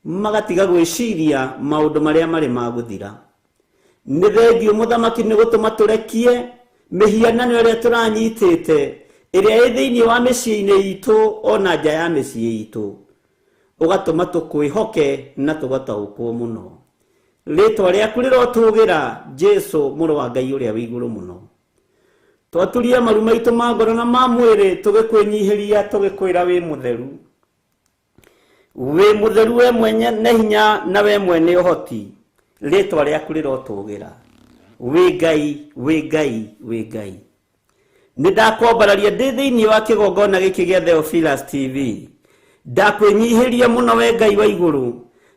magatiga gwĩciria maũndũ marĩa marĩ ma gũthira. Nĩ thengio mũthamaki nĩ gũtũma tũrekie mĩhianano ĩrĩa tũranyitĩte, ĩrĩa ĩ thĩinĩ wa mĩciĩ-inĩ itũ ona nja ya mĩciĩ itũ, ũgatũma tũkwĩhoke na tũgataũkwo mũno. Rĩtwa rĩaku rĩrotũgĩra, Jesu mũrũ wa Ngai ũrĩa wĩ igũrũ mũno. Twaturia maru maitũ ma ngoro na ma mwĩrĩ, tũgĩkwĩnyihĩria, tũgĩkwĩra wĩ mũtheru. Wĩ mũtheru we mwene na hinya na we mwene ũhoti. Rĩtwa rĩaku rĩrotũgĩra. Wĩ Ngai, wĩ Ngai, wĩ Ngai. Nĩ ndakwambararia ndĩ thĩinĩ wa kĩgongona gĩkĩ gĩa Theophilus TV. Ndakwĩnyihĩria mũno we Ngai wa igũrũ.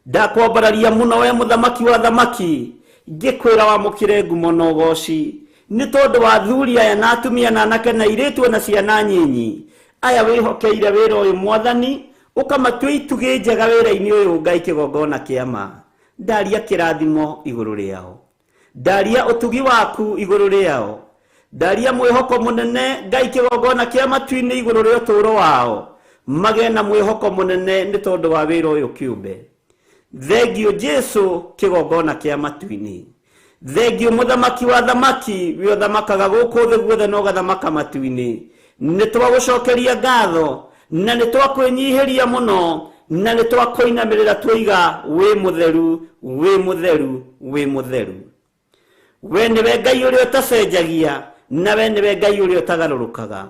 Ndakwambararia mũno we mũthamaki wa thamaki. Ngĩkwĩra wamũkĩre ngumo na ũgoci. Nĩ tondũ wa athuri aya na atumia na anake na airĩtu na ciana nyinyi. Aya wĩhokeire wĩra ũyũ Mwathani, ũkamatua itugĩ njega wĩra-inĩ ũyũ Ngai kĩgongona kĩa ma. Ndaria kĩrathimo igũrũ rĩao. Ndaria ũtugi waku igũrũ rĩao. Ndaria mwĩhoko mũnene Ngai kĩgongona kĩa matu-inĩ igũrũ rĩa ũtũũro wao. Magĩe na mwĩhoko mũnene nĩ tondũ wa wĩra ũyũ kĩũmbe. Thengio Jesu kĩgongona kĩa matu-inĩ. Thengio mũthamaki wa thamaki, we ũthamakaga gũkũ thĩ guothe na ũgathamaka matu-inĩ. Nĩ twagũcokeria ngatho na nĩ twakwĩnyihĩria mũno na nĩ twakũinamĩrĩra twoiga wĩ mũtheru, wĩ mũtheru, wĩ mũtheru. We nĩwe Ngai ũrĩa ũtacenjagia na we nĩwe Ngai ũrĩa ũtagarũrũkaga.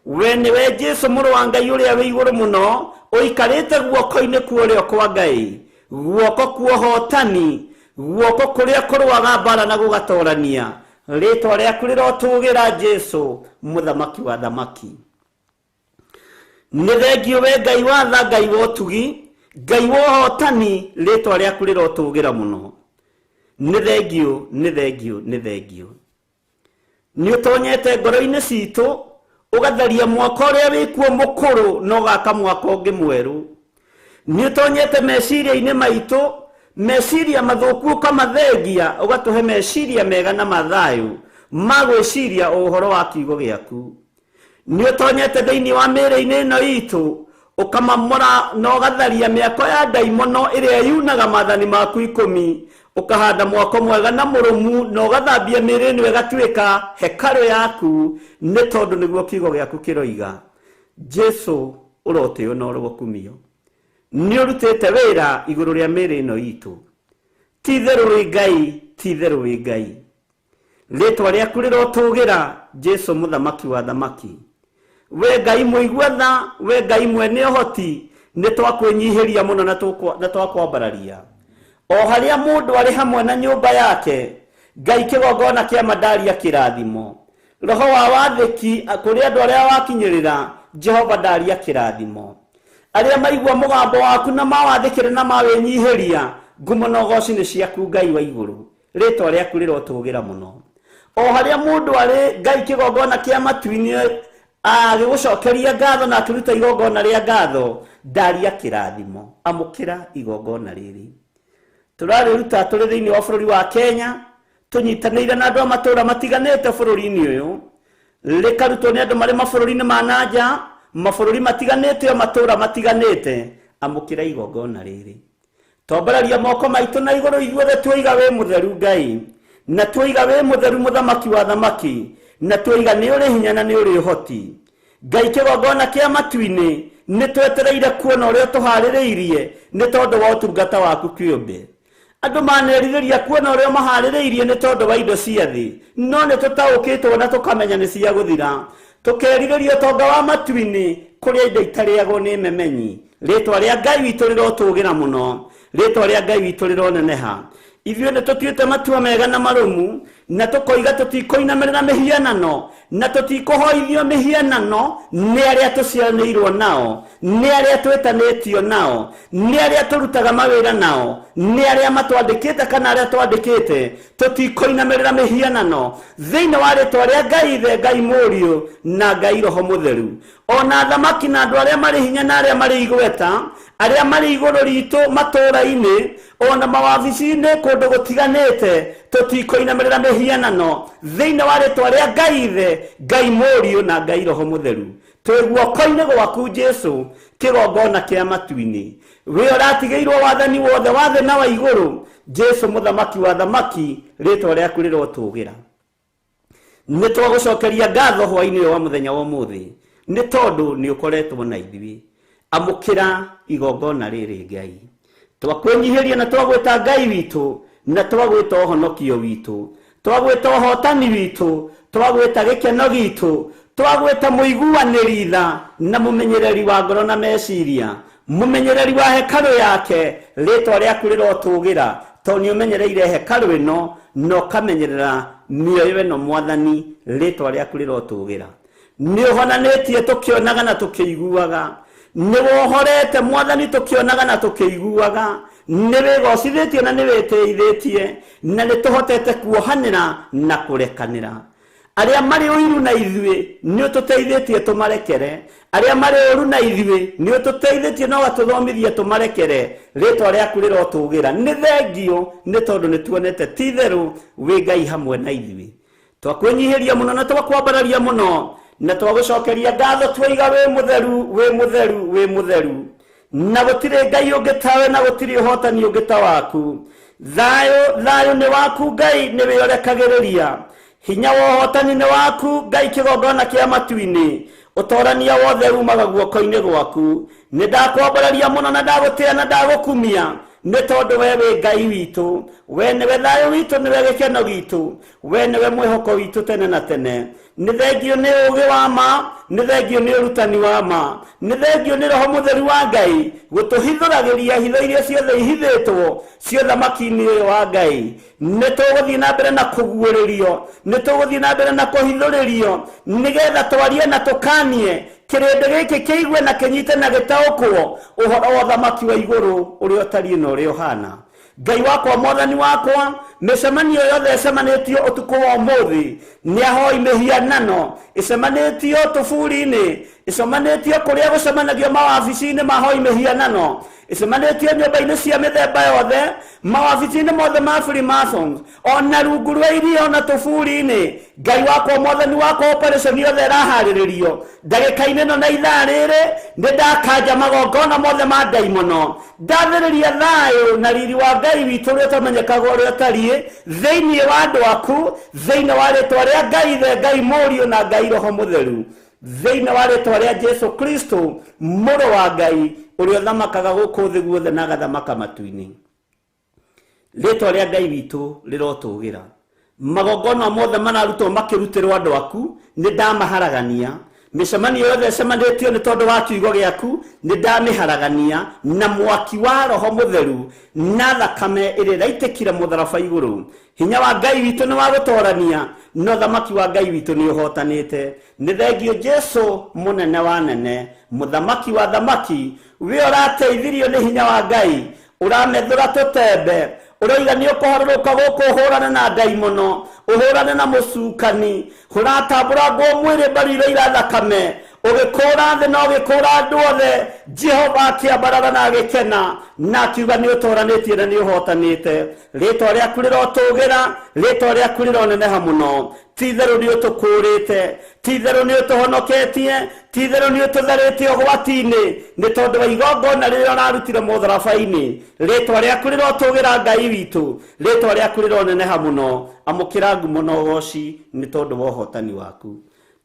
We nĩwe Jesu mũrũ wa Ngai ũrĩa wĩ igũrũ mũno, ũikarĩte guoko-inĩ kwa ũrĩo kwa Ngai, guoko kwa ũhotani, guoko kũrĩa kũrũaga mbara na gũgatorania. Rĩtwa rĩaku rĩrotũgĩra, Jesu mũthamaki wa thamaki. Nĩ thengio we Ngai wa tha, Ngai wa ũtugi, Ngai wa ũhotani, rĩtwa rĩaku rĩrotũgĩra mũno. Nĩ thengio, nĩ thengio, nĩ thengio. Nĩ ũtonyete ngoro-inĩ citũ, ũgatharia mwaka ũrĩa wĩkuo mũkũrũ na ũgaka mwaka ũngĩ mwerũ. Nĩ ũtonyete meciria-inĩ maitũ, meciria mathũku ũkamathengia, ũgatũhe meciria mega na mathayũ ma gwĩciria ũhoro wa kiugo gĩaku. Nĩ ũtonyete thĩinĩ wa mĩĩrĩ-inĩ ĩno itũ, ũkamamora na ũgatharia mĩako ya ndaimono ĩrĩa yunaga maathani maku 10, ũkahanda mwako mwega na mũrũmu na ũgathambia mĩĩrĩ ĩno ĩgatuĩka hekarũ yaku, nĩ tondũ nĩguo kiugo gĩaku kĩroiga. Jesu ũrotĩo na ũrokumio. Nĩ ũrutĩte wĩra igũrũ rĩa mĩĩrĩ ĩno itũ. Ti itherũ wĩ Ngai, ti itherũ wĩ Ngai. Rĩtwa rĩaku rĩrotũgĩra, Jesu mũthamaki wa thamaki. We Ngai mũigua tha, we Ngai mwene ũhoti, nĩ twakwĩnyihĩria mũno na twakwambararia. O harĩa mũndũ arĩ hamwe na nyũmba yake, Ngai kĩgongona kĩa mandaria kĩrathimo. Roho wa wathĩki kũrĩ andũ arĩa wakinyĩrĩra, Jehova ndaria kĩrathimo. Arĩa maigua mũgambo waku na mawathĩkĩre na mawĩnyihĩria, ngumo na ũgoci nĩ ciaku Ngai wa igũrũ. Rĩtwa rĩaku rĩrotũgĩra mũno. O harĩa mũndũ arĩ, Ngai kĩgongona kĩa matu-inĩ agĩgũcokeria ngatho na akĩruta igongona rĩa ngatho, ndaria kĩrathimo. Amũkĩra igongona rĩrĩ. Tũrarĩruta tũrĩ thĩinĩ wa bũrũri wa Kenya, tũnyitanĩire na andũ a matũũra matiganĩte bũrũri-inĩ ũyũ. Rĩkarutwo nĩ andũ marĩ mabũrũri-inĩ ma na nja, mabũrũri matiganĩte o matũũra matiganĩte. Amũkĩra igongona rĩrĩ. Twambararia moko maitũ na igũrũ ithuothe twoiga wĩ mũtheru Ngai, na twoiga wĩ mũtheru mũthamaki wa thamaki, na twoiga nĩ ũrĩ hinya na nĩ ũrĩ ũhoti. Ngai kĩgongona kĩa matu-inĩ, nĩ twetereire kuona ũrĩa ũtũharĩrĩirie nĩ tondũ wa ũtungata waku kĩũmbe. Andũ manerirĩria kuona ũrĩa maharĩrĩirie nĩ tondũ wa indo cia thĩ, no nĩ tũtaũkĩtwo na tũkamenya nĩ cia gũthira. Tũkerirĩria ũtonga wa matu-inĩ kũrĩa indo itarĩagwo nĩ memenyi. Rĩtwa rĩa Ngai witũ rĩrotũgĩra mũno, rĩtwa rĩa Ngai witũ rĩroneneha. Ithuĩ nĩ tũtuĩte matua mega na marũmu, na tũkoiga tũtikũinamĩrĩra mĩhianano, na tũtikũhoithio mĩhianano nĩ arĩa tũciaranĩirwo nao, nĩ arĩa twĩtanĩtio nao, nĩ arĩa tũrutaga mawĩra nao, nĩ arĩa matwandĩkĩte kana arĩa twandĩkĩte. Tũtikũinamĩrĩra mĩhianano thĩinĩ wa rĩtwa rĩa Ngai Ithe, Ngai Mũriũ na Ngai Roho Mũtheru. Ona athamaki na andũ arĩa marĩ hinya na arĩa marĩ igweta, arĩa marĩ igũrũ ritũ matũũra-inĩ ona mawabici-inĩ kũndũ gũtiganĩte, tũtikũinamĩrĩra mĩhianano thĩinĩ wa rĩtwa rĩa Ngai Ithe, Ngai Mũriũ na Ngai Roho Mũtheru. Twĩ guoko-inĩ gwaku Jesũ, kĩgongona kĩa matu-inĩ. We ũratigĩirwo wathani wothe wa thĩ na wa igũrũ, Jesũ mũthamaki wa thamaki, rĩtwa rĩaku rĩrotũgĩra. Nĩ twagũcokeria ngatho hwaĩ-inĩ ũyũ wa mũthenya wa ũmũthĩ, nĩ tondũ nĩ ũkoretwo na ithuĩ. Amũkĩra igongona rĩrĩ Ngai. Twakwĩnyihĩria na twagwĩta Ngai witũ, na twagwĩta ũhonokio witũ, twagwĩta ũhotani witũ, twagwĩta gĩkeno gitũ, twagwĩta mũiguanĩri tha na mũmenyereri wa ngoro na meciria, mũmenyereri wa hekarũ yake. Rĩtwa rĩaku rĩrotũgĩra, tondũ nĩ ũmenyereire hekarũ ĩno na ũkamenyerera mĩoyo ĩno Mwathani. Rĩtwa rĩaku rĩrotũgĩra. Nĩ ũhonanĩtie tũkĩonaga na tũkĩiguaga, nĩ wohorete Mwathani tũkĩonaga na tũkĩiguaga, nĩ wĩgocithĩtie na nĩ wĩtĩithĩtie, na nĩ tũhotete kuohanĩra na kũrekanĩra. Arĩa marĩ ũiru na ithuĩ nĩ ũtũteithĩtie tũmarekere, arĩa marĩ ũru na ithuĩ nĩ ũtũteithĩtie na ũgatũthomithia tũmarekere. Rĩtwa rĩaku rĩrotũgĩra. Nĩ thengio nĩ tondũ nĩ tuonete ti itherũ wĩ Ngai hamwe na ithuĩ. Twakwĩnyihĩria mũno na twakwambararia mũno, na twagũcokeria ngatho twaiga wĩ mũtheru, wĩ mũtheru, wĩ mũtheru, na gũtirĩ Ngai ũngĩ tawe, na gũtirĩ ũhotani ũngĩ ta waku. Thayũ, thayũ nĩ waku Ngai, nĩ wĩorekagĩrĩria. Hinya wa ũhotani nĩ waku Ngai, kĩgongona kĩa matu-inĩ. Ũtorania wothe umaga guoko-inĩ gwaku. Nĩ ndakwambararia mũno na ndagũtĩa na ndagũkumia, nĩ tondũ we wĩ Ngai witũ, we nĩwe thayũ witũ, nĩwe gĩkeno gitũ, we nĩwe mwĩhoko witũ tene na tene. Nĩ thengio nĩ ũũgĩ wa ma, nĩ thengio nĩ ũrutani wa ma, nĩ thengio nĩ Roho Mũtheru wa Ngai gũtũhithũragĩria hitho iria ciothe ihithĩtwo cia ũthamaki-inĩ ũyũ wa Ngai. Nĩ tũgũthiĩ na mbere na kũguũrĩrio, nĩ tũgũthiĩ na mbere na kũhithũrĩrio, nĩgetha twarie na tũkanie kĩrĩndĩ gĩkĩ kĩigue na kĩnyite na gĩtaũkwo ũhoro wa ũthamaki wa igũrũ ũrĩa ũtariĩ na ũrĩa ũhana. Ngai wakwa, Mwathani wakwa, mĩcemanio yothe ĩcemanĩtio ũtukũ wa ũmũthĩ nĩ ahoi mĩhianano, ĩcemanĩtio tũburi-inĩ, ĩcemanĩtio kũrĩa gũcemanagio mawabici-inĩ ma ahoi mĩhianano, ĩcemanĩtio nyũmba-inĩ cia mĩthemba yothe, mawabici-inĩ mothe ma Freemasons, ona rungu rwa iria ona tũburi-inĩ. Ngai wakwa, Mwathani wakwa, operation yothe ĩraharĩrĩrio ndagĩka-inĩ ĩno na ithaa rĩrĩ, nĩ ndakanja magongona mothe ma ndaimono, ndathĩrĩria thayũ na riri wa Ngai witũ ũrĩa ũtamenyekaga ũrĩa ũtariĩ thĩinĩ wa andũ aku, thĩinĩ wa rĩtwa rĩa Ngai Ithe, Ngai Mũriũ na Ngai Roho Mũtheru, thĩinĩ wa rĩtwa rĩa Jesũ Kristo mũrũ wa Ngai ũrĩa ũthamakaga gũkũ thĩ guothe na agathamaka matu-inĩ. Rĩtwa rĩa Ngai witũ rĩrotũgĩra. Magongona mothe mararutwo makĩrutĩrwo andũ aku nĩ ndamaharagania. Mĩcemanio yothe ĩcemanĩtio nĩ tondũ wa kiugo gĩaku nĩ ndamĩharagania na mwaki wa Roho Mũtheru na thakame ĩrĩa ĩraitĩkire mũtharaba igũrũ. Hinya wa Ngai witũ nĩ wa gũtorania, no thamaki wa Ngai witũ nĩ ũhotanĩte. Nĩ thengio Jesũ mũnene wa nene, mũthamaki wa thamaki, we ũrateithirio nĩ hinya wa Ngai, ũramethũra tũtembe, ũroiga nĩ ũkũharũrũka gũkũ ũhũrane na ndaimono, ũhũrane na mũcukani, ũratambũrangwo mwĩrĩ mbaru iroira thakame, ũgĩkũra thĩ na ũgĩkũra andũ othe. Jehova akĩambarara na agĩkena na akiuga nĩ ũtoranĩtie na nĩ ũhotanĩte. Rĩtwa rĩaku rĩrotũgĩra, rĩtwa rĩaku rĩroneneha mũno. Ti itherũ nĩ ũtũkũrĩte, ti itherũ nĩ ũtũhonoketie, ti itherũ nĩ ũtũtharĩtie ũgwati-inĩ nĩ tondũ wa igongona rĩrĩa ũrarutire mũtharaba-inĩ. Rĩtwa rĩaku rĩrotũgĩra Ngai witũ, rĩtwa rĩaku rĩroneneha mũno. Amũkĩra ngumo na ũgoci nĩ tondũ wa ũhotani waku.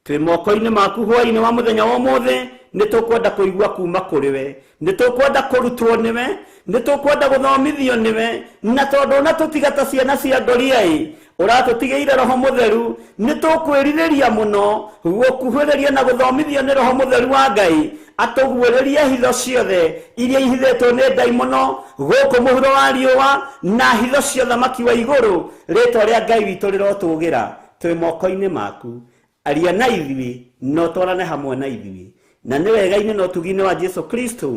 Twĩ moko-inĩ maku hwaĩ-inĩ wa mũthenya wa ũmũthĩ, nĩ tũkwenda kũigua kuma kũrĩ we, nĩ tũkwenda kũrutwo nĩwe, nĩ tũkwenda gũthomithio nĩwe, na tondũ na tũtiga ta ciana cia ngoria-ĩ, ũratũtigĩire Roho Mũtheru, nĩ tũkwĩrirĩria mũno gũkuhĩrĩria na gũthomithio nĩ Roho Mũtheru wa Ngai, atũguũrĩrie hitho ciothe iria ihithĩtwo nĩ ndaimono gũkũ mũhuro wa riũa na hitho cia ũthamaki wa igũrũ. Rĩtwa rĩa Ngai witũ rĩrotũgĩra. Twĩ moko-inĩ maku, aria na ithuĩ na ũtwarane hamwe na ithuĩ, na nĩ wega-inĩ na ũtugi-inĩ wa Jesu Kristo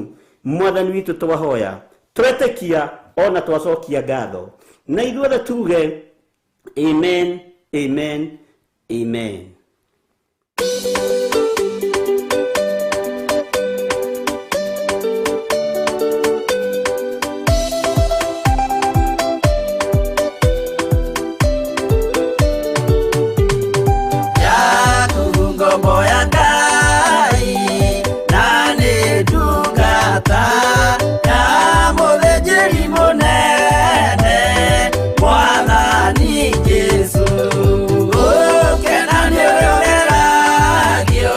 mwathani witũ twahoya, twetĩkia ona twacokia ngatho, na ithuothe tuge amen, amen, amen. Yaku ngombo ya Ngai na nĩ ndungata ya mũthĩnjĩri mũnene Mwathani Jesũ. Gũkena nĩ ũrĩa ũgeragio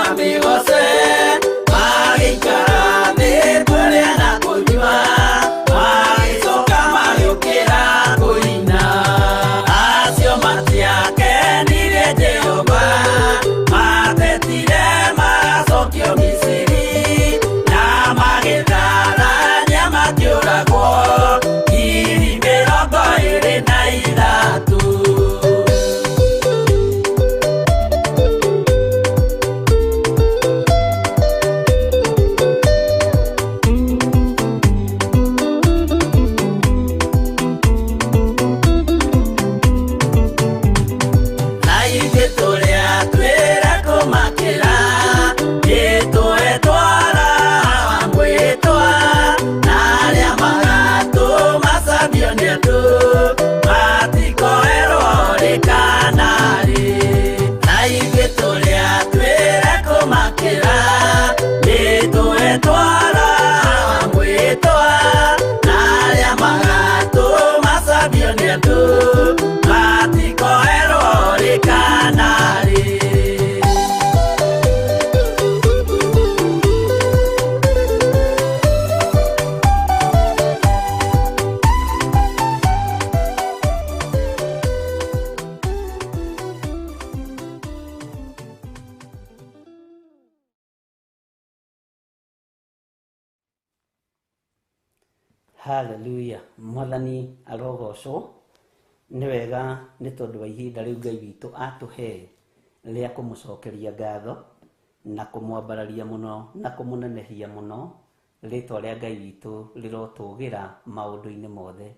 Mamigoce magĩikara thĩ kũrĩa na kũnyua magĩcoka magĩũkĩra kũina acio matiakenirie Jehova matetire magacokio Misiri na magĩtharania makĩũragwo 23,000. Na ithuĩ tũrĩa twĩra kũmakĩra nĩtũetwara mwĩtwa na arĩa magatũmacambio nĩ andũ matikoerwo rĩ kana rĩ. Na ithuĩ tũrĩa twĩra kũmakĩra nĩtũetwara mwĩtwa na arĩa magatũmacambio nĩ andũ matikoerwo rĩ kana rĩ. Haleluya, mwathani arogocwo. Nĩ wega nĩ tondũ wa ihinda rĩu Ngai witũ atũhe rĩa kũmũcokeria ngatho na kũmwambararia mũno na kũmũnenehia mũno. Rĩtwa rĩa Ngai witũ rĩrotũgĩra maũndũ-inĩ mothe.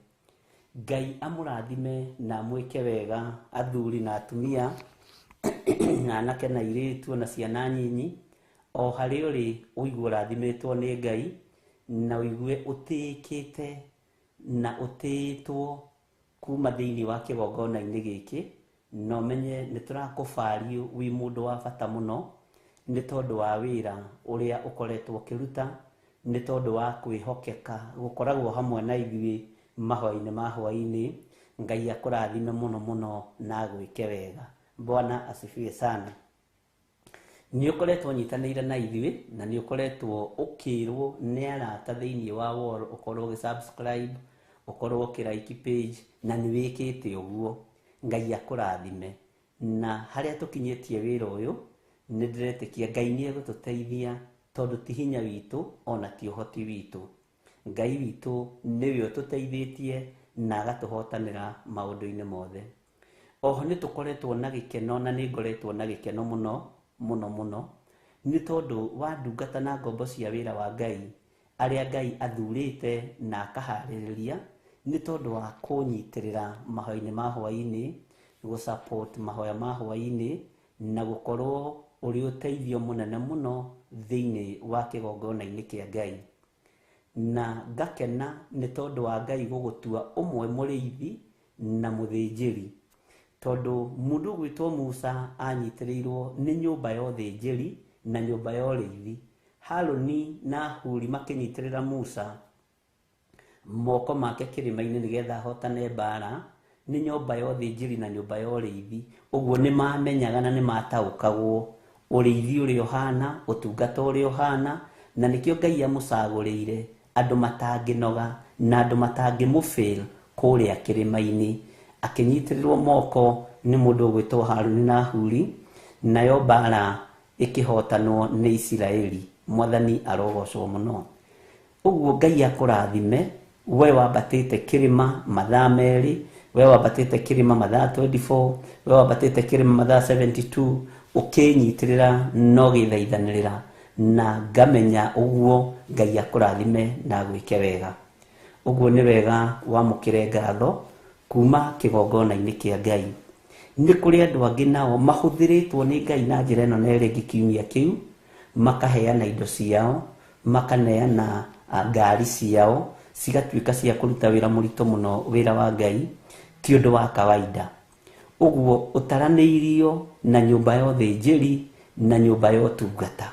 Ngai amũrathime na amwĩke wega athuri na atumia na anake na airĩtu na ciana nyinyi, o harĩa ũrĩ ũigue ũrathimĩtwo nĩ Ngai na ũigue ũtĩĩkĩte na ũtĩĩtwo kuma thĩinĩ wa kĩgongona-inĩ gĩkĩ, na ũmenye nĩ tũrakũbario wĩ mũndũ wa bata mũno nĩ tondũ wa wĩra ũrĩa ũkoretwo ũkĩruta, nĩ tondũ wa kwĩhokeka gũkoragwo hamwe na ithuĩ mahoya-inĩ ma hwaĩ-inĩ. Ngai akũrathime mũno mũno na agwĩke wega. Bwana asifiwe sana. Nĩ ũkoretwo ũnyitanĩire na ithuĩ na nĩ ũkoretwo ũkĩrwo nĩ arata thĩinĩ wa wall ũkorwo ũgĩ subscribe, ũkorwo ũkĩ like page, na nĩ wĩkĩte ũguo. Ngai akũrathime. Na harĩa tũkinyĩtie wĩra ũyũ nĩ ndĩretĩkia Ngai nĩ egũtũteithia tondũ ti hinya witũ ona ti ũhoti witũ. Ngai witũ nĩwe ũtũteithĩtie na agatũhotanĩra maũndũ-inĩ mothe. Oho nĩ tũkoretwo na gĩkeno na nĩ ngoretwo na gĩkeno mũno mũno mũno nĩ tondũ wa ndungata na ngombo cia wĩra wa Ngai arĩa Ngai athurĩte na akaharĩrĩria nĩ tondũ wa kũnyitĩrĩra mahoya-inĩ ma hwaĩ-inĩ, gũ support mahoya ma hwaĩ-inĩ na gũkorwo ũrĩ ũteithio mũnene mũno thĩinĩ wa kĩgongona-inĩ kĩa Ngai. Na ngakena nĩ tondũ wa Ngai gũgũtua ũmwe mũrĩithi na mũthĩnjĩri, tondũ mũndũ ũgwĩtwo Musa anyitĩrĩirwo nĩ nyũmba ya ũthĩnjĩri na nyũmba ya ũrĩithi. Harũni na Huri makĩnyitĩrĩra Musa moko make kĩrĩma-inĩ nĩgetha ahotane mbara nĩ nyũmba ya ũthĩnjĩri na nyũmba ya ũrĩithi. Ũguo nĩ mamenyaga na nĩ mataũkagwo ũrĩithi ũrĩa ũhana, ũtungata ũrĩa ũhana, na nĩkĩo Ngai amũcagũrĩire andũ matangĩnoga na andũ matangĩmũfail kũrĩa kĩrĩma-inĩ. Akĩnyitĩrĩrwo moko nĩ mũndũ ũgwĩtwo Harũni na Huri, nayo mbara ĩkĩhotanwo nĩ Isiraeli. Mwathani arogocwo mũno. Ũguo Ngai akũrathime we wambatĩte kĩrĩma mathaa 2, we wambatĩte kĩrĩma mathaa 24, we wambatĩte kĩrĩma mathaa 72, ũkĩnyitĩrĩra na ũgĩthaithanĩrĩra, na ngamenya ũguo Ngai akũrathime na agwĩke wega. Ũguo nĩ wega wamũkĩre ngatho kuma kĩgongona-inĩ kĩa Ngai. Nĩ kũrĩ andũ angĩ nao mahũthĩrĩtwo nĩ Ngai na njĩra ĩno na ĩrĩa ĩngĩ kiumia kĩu, makaheana indo ciao, makaneana ngari ciao, cigatuĩka cia kũruta wĩra mũritũ mũno, wĩra wa Ngai ti ũndũ wa kawaida. Ũguo ũtaranĩirio na nyũmba ya ũthĩnjĩri na nyũmba ya ũtungata,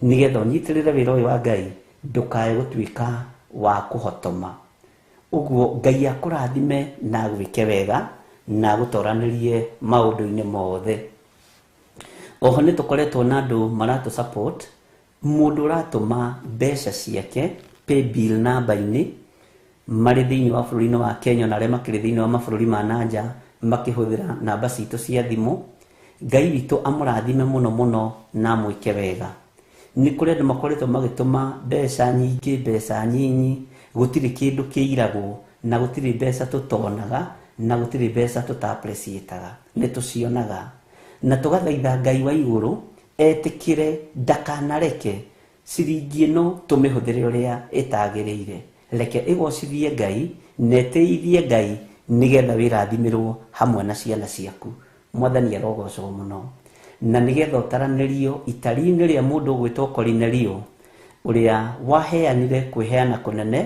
nĩgetha ũnyitĩrĩre wĩra ũyũ wa Ngai ndũkae gũtuĩka wa kũhotoma. Ũguo Ngai akũrathime na agwĩke wega na agũtoranĩrie maũndũ-inĩ mothe. Oho nĩ tũkoretwo na andũ maratũ support, mũndũ ũratũma mbeca ciake paybill namba-inĩ marĩ thĩinĩ wa bũrũri-inĩ wa Kenya na arĩa makĩrĩ thĩinĩ wa mabũrũri ma nanja makĩhũthĩra namba citũ cia thimũ. Ngai witũ amũrathime mũno mũno na amwĩke wega. Nĩ kũrĩ andũ makoretwo magĩtũma mbeca nyingĩ, mbeca nyinyi, gũtirĩ kĩndũ kĩiragwo na gũtirĩ mbeca tũtonaga na gũtirĩ mbeca tũta-appreciate-aga, nĩ tũcionaga. Na tũgathaitha Ngai wa igũrũ etĩkĩre ndakanareke ciringi ĩno tũmĩhũthĩre ũrĩa ĩtagĩrĩire. Reke ĩgocithie Ngai na ĩtĩithie Ngai nĩgetha wĩrathimĩrwo hamwe na ciana ciaku. Mwathani arogocwo mũno. Na nĩgetha ũtaranĩrio itari-inĩ rĩa mũndũ ũgwĩtwo Korinelio, ũrĩa waheanire kwĩheana kũnene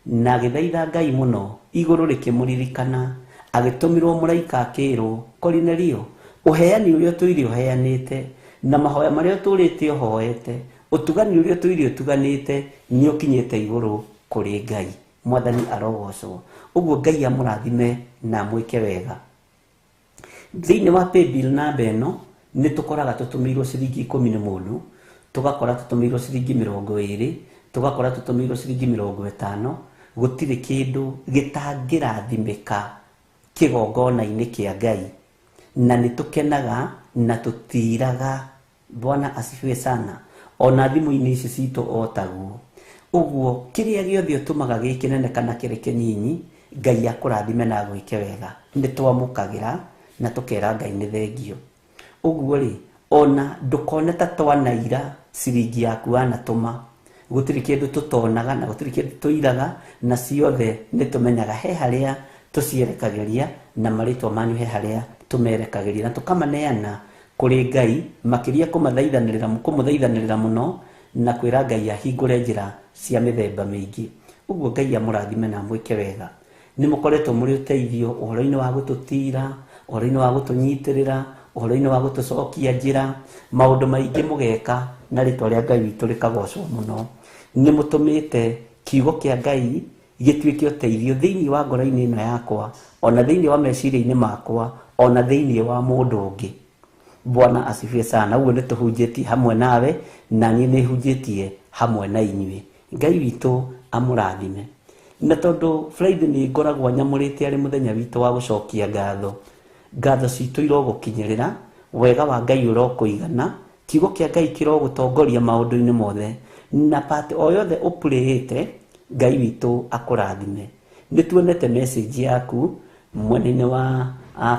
na agĩthaitha Ngai mũno, igũrũ rĩkĩmũririkana, agĩtũmĩrwo mũraika akĩrwo, Korinelio, ũheani ũrĩa ũtũire ũheanĩte na mahoya marĩa ũtũrĩte ũhoete, ũtugani ũrĩa ũtũire ũtuganĩte nĩ ũkinyĩte igũrũ kũrĩ Ngai. Mwathani arogocwo. Ũguo Ngai amũrathime na amwĩke wega. Thĩinĩ wa paybill namba ĩno nĩ tũkoraga tũtũmĩirwo ciringi 10 nĩ mũndũ, tũgakora tũtũmĩirwo ciringi 20, tũgakora tũtũmĩirwo ciringi 50. Gũtirĩ kĩndũ gĩtangĩrathimĩka kĩgongona-inĩ kĩa Ngai, na nĩ tũkenaga na tũtiraga. Bwana asifiwe sana. Ona thimũ-inĩ ici citũ o taguo. Ũguo kĩrĩa gĩothe ũtũmaga gĩ kĩnene kana kĩrĩ kĩnini, Ngai akũrathime na agwĩke wega. Nĩ twamũkagĩra na tũkera Ngai nĩ thengio. Ũguo rĩ, ona ndũkone ta twanaira ciringi yaku wanatũma. Gũtirĩ kĩndũ tũtonaga na gũtirĩ kĩndũ tũiraga, na ciothe nĩ tũmenyaga he harĩa tũcierekagĩria na marĩtwa manyu he harĩa tũmerekagĩria, na tũkamaneana kũrĩ Ngai, makĩria kũmũthaithanĩrĩra mũno na kwĩra Ngai ahingũre njĩra cia mĩthemba mĩingĩ. Ũguo Ngai amũrathime na amwĩke wega. Nĩ mũkoretwo mũrĩ ũteithio ũhoro-inĩ wa gũtũtira, ũhoro-inĩ wa gũtũnyitĩrĩra, ũhoro-inĩ wa gũtũcokia njĩra, maũndũ maingĩ mũgeka na rĩtwa rĩa Ngai witũ rĩkagocwo mũno. Nĩ mũtũmĩte kiugo kĩa Ngai gĩtuĩke ũteithio thĩinĩ wa ngoro-inĩ ĩno yakwa, ona thĩinĩ wa meciria-inĩ makwa, ona thĩinĩ wa mũndũ ũngĩ. Bwana asifiwe sana. Ũguo nĩ tũhunjĩtie hamwe nawe, na niĩ nĩ hunjĩtie hamwe na inyuĩ. Ngai witũ amũrathime. Na tondũ Friday nĩ ngoragwo nyamũrĩte arĩ mũthenya witũ wa gũcokia ngatho, ngatho citũ irogũkinyĩrĩra, wega wa Ngai ũrokũigana, kiugo kĩa Ngai kĩrogũtongoria maũndũ-inĩ mothe, na part o yothe ũpurĩĩte, Ngai witũ akũrathime. Nĩ tuonete message yaku mwena-inĩ wa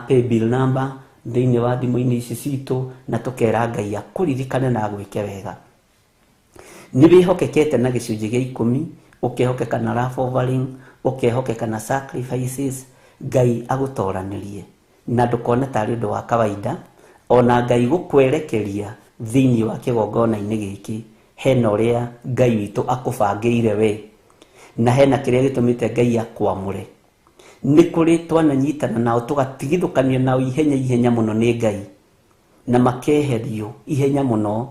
paybill number thĩinĩ wa thimũ-inĩ ici citũ, na tũkera Ngai akũririkane na agwĩke wega. Nĩ wĩhokekete na gĩcunjĩ gĩa 10, ũkehokeka na love offering, ũkehokeka na sacrifices. Ngai agũtoranĩrie na ndũkone tarĩ ũndũ wa kawaida, ona Ngai gũkwerekeria thĩinĩ wa kĩgongona-inĩ gĩkĩ hena ũrĩa Ngai witũ akũbangĩire we, na hena kĩrĩa gĩtũmĩte Ngai akwamũre. Nĩ kũrĩ twananyitana nao tũgatigithũkanio nao ihenya ihenya mũno nĩ Ngai, na makeherio ihenya mũno,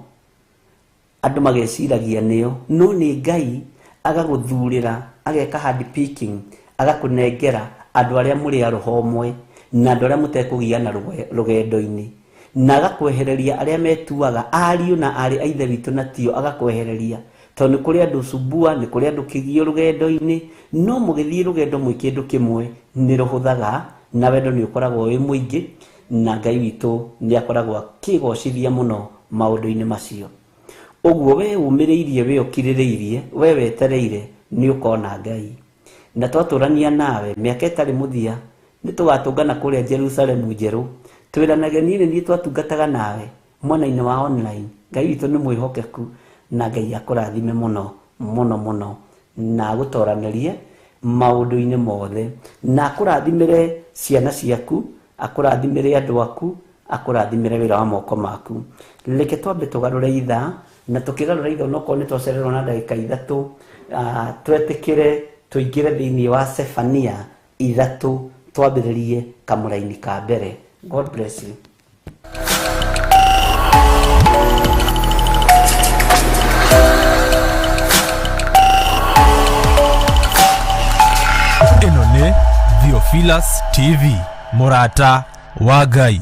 andũ mageciragia nĩo, no nĩ Ngai agagũthurĩra, ageka hand picking, agakũnengera andũ arĩa mũrĩ a roho ũmwe na andũ arĩa mũtekũgiana rũgendo-inĩ, na agakwehereria arĩa metuaga ariũ na aarĩ a ithe witũ na tio, agakwehereria tondũ nĩ kũrĩ andũ subua, nĩ kũrĩ andũ kĩgio rũgendo-inĩ, no mũgĩthiĩ rũgendo mwĩ kĩndũ kĩmwe nĩ rũhũthaga na wendo nĩ ũkoragwo wĩ mũingĩ, na Ngai witũ nĩ akoragwo akĩgocithia mũno maũndũ-inĩ macio. Ũguo we ũmĩrĩirie, we ũkirĩrĩirie, we wetereire, nĩ ũkona Ngai. Na twatũrania nawe mĩaka ĩtarĩ mũthia, nĩ tũgatũngana kũrĩa Jerusalemu njerũ, twĩranage niĩ nĩ niĩ twatungataga nawe mwena-inĩ wa online. Ngai witũ nĩ mwĩhokeku na Ngai akũrathime mũno mũno mũno, na agũtoranĩrie maũndũ-inĩ mothe, na akũrathimĩre ciana ciaku, akũrathimĩre andũ aku, akũrathimĩre wĩra wa moko maku. Reke twambe tũgarũre ithaa, na tũkĩgarũra ithaa onokorwo nĩ twacererwo na ndagĩka 3, twetĩkĩre tũingĩre thĩinĩ wa Sefania 3, twambĩrĩrie kamũraini ka mbere. God bless you. Ĩno nĩ Theophilus TV, mũrata wa Ngai.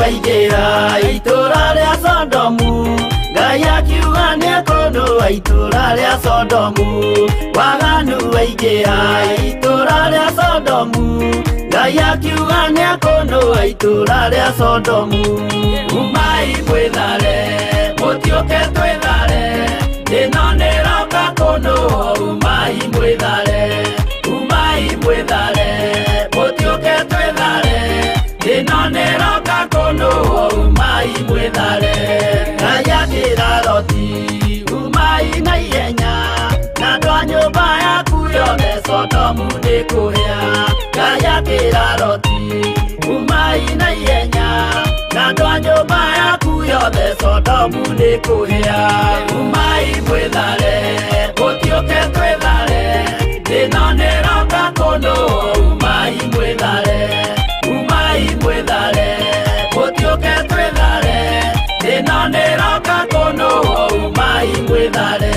Waingĩra itũra rĩa Sodomu, Ngai akiuga nĩekũnũa itũra rĩa Sodomu. Waganu waingĩra itũra rĩa Sodomu, Ngai akiuga nĩekũnũa itũra rĩa Sodomu. Umai mwĩthare, mũtiũke twĩthare, ĩno nĩroka kũnũa. Umai mwĩthare, umai mwĩthare, mũtiũke twĩthare, ĩno nĩroka kũnũa. Umai mwĩthare. Ngai akĩra Loti, umai na ihenya, na andũ a nyũmba yaku yothe Sodomu nĩkũhĩa. Ngai akĩra Loti, umai na ihenya, na andũ a nyũmba yaku yothe Sodomu nĩkũhĩa. Umai mwĩthare, mũtiũke twĩthare, ĩno nĩroka kũnũa. Umai mwĩthare, umai mwĩthare, mũtiũke twĩthare, ĩno nĩroka kũnũa. Umai mwĩthare.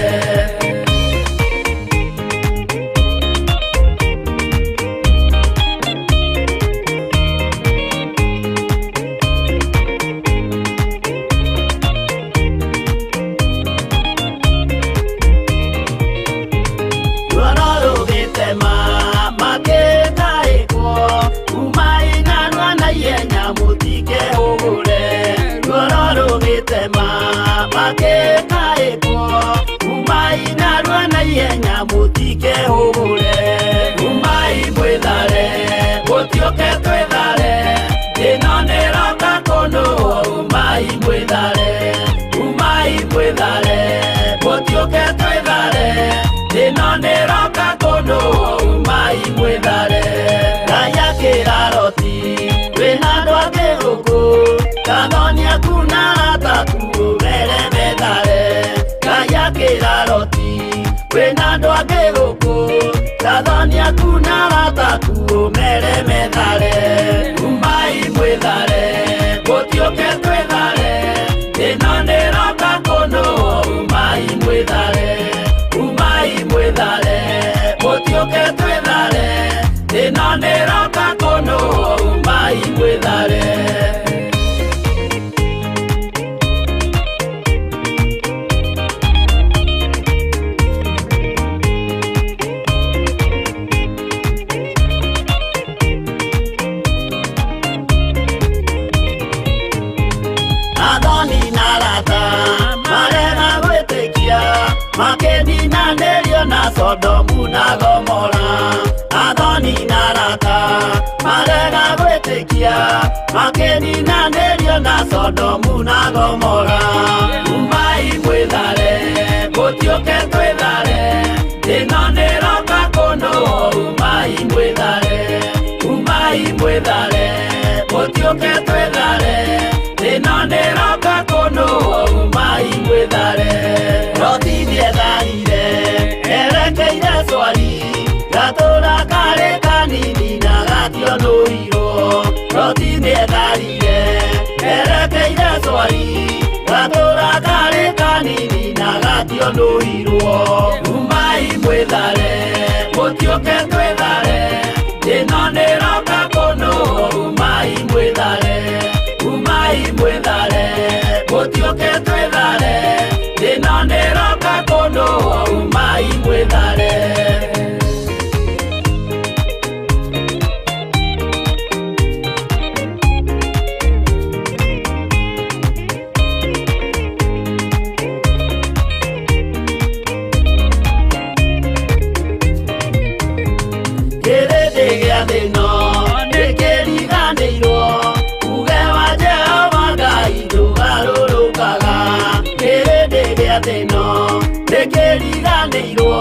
Ruoro rũgĩtema makĩtaĩkwo, umai narua na ihenya mũtikehũgũre. Ruoro rũgĩtema makĩtaĩkwo, umai narua na ihenya mũtikehũgũre. Umai mwĩthare, mũtiũke twĩthare, ĩno nĩroka kũnũa. Umai mwĩthare, umai mwĩthare, mũtiũke twĩthare, ĩno nĩroka kũnũa. Umai mwĩthare. Ngai akĩra Loti, wĩna andũ angĩ gũkũ, kathoni aku na arata aku ũmere methare. Ngai akĩra Loti, wĩna andũ angĩ gũkũ, kathoni aku na arata aku ũmere methare. Umai mwĩthare, mũtiũke twĩthare, ĩno nĩroka kũnũa. Umai mwĩthare, umai mwĩthare, mũtiũke twĩthare, ĩno nĩroka kũnũa. Umai mwĩthare. Athoni na arata marega gwĩtĩkia, makĩninanĩrio na Sodomu na Gomora. Athoni na arata marega gwĩtĩkia, makĩninanĩrio na Sodomu na Gomora. Umai mwĩthare, mũtiũke twĩthare, ĩno nĩroka kũnũa. Umai mwĩthare, umai mwĩthare, mũtiũke twĩthare, ĩno nĩroka kũnũa. Umai mwĩthare. Loti nĩetharire erekeire Swari, gatũra karĩ kanini na gationũirwo. Loti nĩetharire erekeire Swari, gatũra karĩ kanini na gationũirwo. Umai mwĩthare, mũtiũke twĩthare, ĩno nĩroka kũnũa. Umai mwĩthare, umai mwĩthare, mũtiũke twĩthare, ĩno nĩroka kũnũa. Umai mwĩthare. Kĩrĩndĩ gĩa thĩ ĩno nĩkĩriganĩirwo, uge wa Jehova Ngai ndũgarũrũkaga. Kĩrĩndĩ gĩa thĩ ĩno nĩkĩriganĩirwo,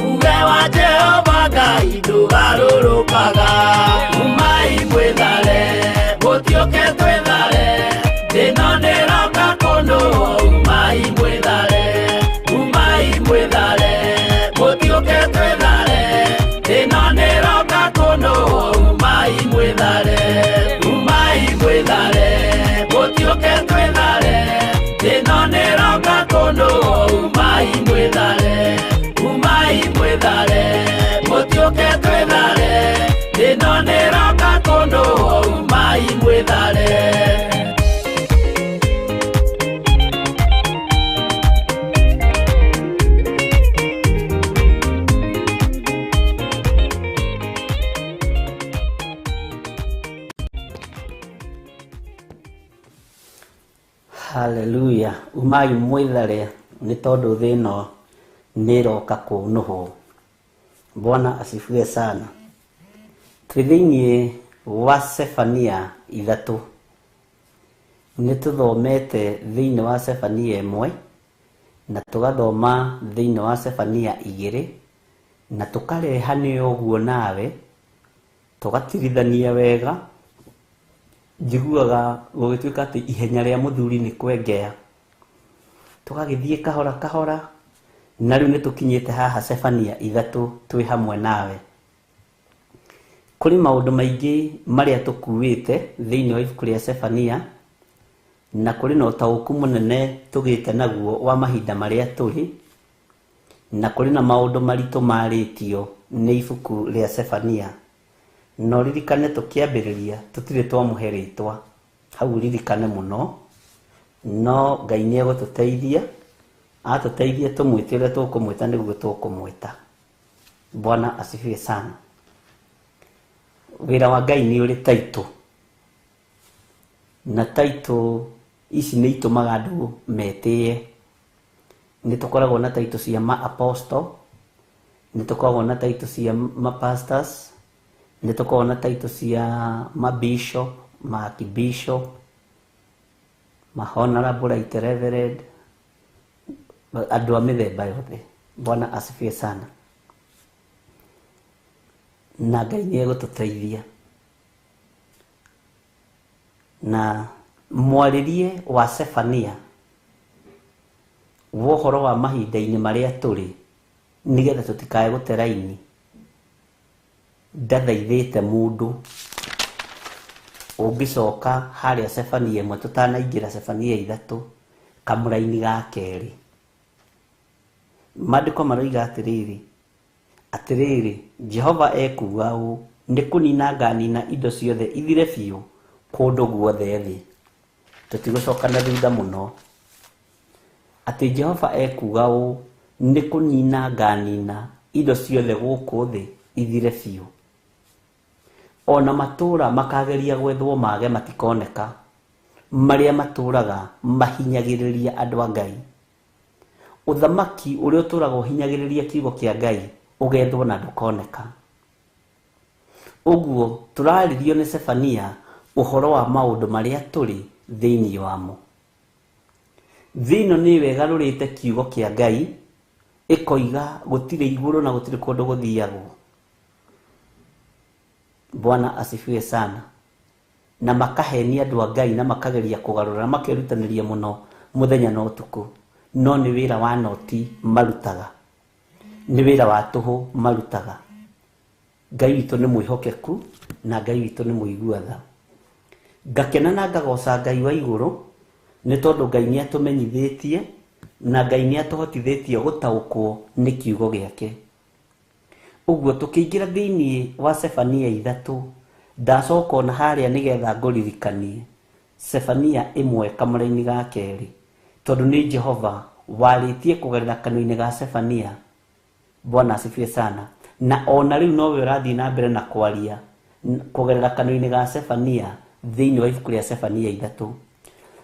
uge wa Jehova Ngai ndũgarũrũkaga. Umai mwĩthare, mũtiũke twĩthare, ĩno nĩroka kũnũa. Umai mwĩthare, umai mwĩthare, mũtiũke twĩthare, ĩno nĩroka kũnũa. Umai mwĩthare, umai mwĩthare, mũtiũke twĩthare, ĩno nĩroka kũnũa. Umai mwĩthare, umai mwĩthare, mũtiũke twĩthare, ĩno nĩroka kũnũa. Umai mwĩthare. Haleluya. Umai mwĩthare nĩ tondũ thĩ ĩno nĩ ĩroka kũnũhwo. Bwana asifiwe sana. Twĩ thĩinĩ wa Sefania 3. Nĩ tũthomete thĩinĩ wa Sefania 1 na tũgathoma thĩinĩ wa Sefania 2 na tũkarehanĩra ũguo nawe, tũgatirithania wega. Njiguaga gũgĩtuĩka atĩ ihenya rĩa mũthuri nĩ kwengea, tũgagĩthiĩ kahora kahora, na rĩu nĩ tũkinyĩte haha Sefania 3 twĩ hamwe nawe. Kũrĩ maũndũ maingĩ marĩa tũkuĩte thĩinĩ wa ibuku rĩa Sefania, na kũrĩ na ũtaũku mũnene tũgĩte naguo wa mahinda marĩa tũrĩ, na kũrĩ na maũndũ maritũ marĩtio nĩ ibuku rĩa Sefania. No ririkane tũkĩambĩrĩria tũtirĩ twamũhe rĩtwa, hau ririkane mũno, no Ngai nĩ egũtũteithia, atũteithie tũmwĩte ũrĩa tũkũmwĩta nĩguo tũkũmwĩta. Bwana asifiwe sana. Wĩra wa Ngai nĩ ũrĩ taitũ, na taitũ ici nĩ itũmaga andũ metĩe. Nĩ tũkoragwo na taitũ cia ma-apostle, nĩ tũkoragwo na taitũ cia ma-pastors, nĩ tũkoragwo na taitũ cia ma-bishop, ma-archbishop, ma-honorable right reverend, andũ a mĩthemba yothe. Bwana asifiwe sana. Na Ngai nĩ egũtũteithia. Na mwarĩrie wa Sefania wa ũhoro wa mahinda-inĩ marĩa tũrĩ, nĩgetha tũtikae gũte raini, ndathaithĩte mũndũ ũngĩcoka harĩa Sefania 1 tũtanaingĩra Sefania 3 kamũraini ga 2. Maandĩko maroiga atĩrĩrĩ, atĩrĩrĩ, Jehova ekuuga ũũ, nĩ kũnina nganina indo ciothe ithire biũ kũndũ guothe thĩ. Tũtigũcoka na thutha mũno. Atĩ Jehova ekuuga ũũ, nĩ kũnina nganina indo ciothe gũkũ thĩ ithire biũ. Ona matũũra makageria gwethwo mage matikoneka, marĩa matũũraga mahinyagĩrĩria andũ a Ngai. Ũthamaki ũrĩa ũtũũraga ũhinyagĩrĩria kiugo kĩa Ngai ũgethwo na ndũkoneka. Ũguo tũrarĩrio nĩ Sefania ũhoro wa maũndũ marĩa tũrĩ thĩinĩ wamo. Thĩ ĩno nĩyo ĩgarũrĩte kiugo kĩa Ngai, ĩkoiga gũtirĩ igũrũ na gũtirĩ kũndũ gũthiagwo. Bwana asifiwe sana. Na makahenia andũ a Ngai na makageria kũgarũra na makerutanĩria mũno mũthenya na ũtukũ, no nĩ wĩra wa noti marutaga, nĩ wĩra wa tũhũ marutaga. Ngai witũ nĩ mwĩhokeku na Ngai witũ nĩ mũigua tha. Ngakena na ngagoca Ngai wa igũrũ nĩ tondũ Ngai nĩ atũmenyithĩtie na Ngai nĩ atũhotithĩtie gũtaũkwo nĩ kiugo gĩake. Ũguo tũkĩingĩra thĩinĩ wa Sefania 3, ndacoka ona harĩa nĩgetha ngũririkanie Sefania 1 kamũraini ga 2, tondũ nĩ Jehova warĩtie kũgerera kanua-inĩ ga Sefania. Bwana asifiwe sana. Na ona rĩu nowe ũrathiĩ na mbere na kwaria kũgerera kanua-inĩ ga Sefania thĩinĩ wa ibuku rĩa Sefania 3.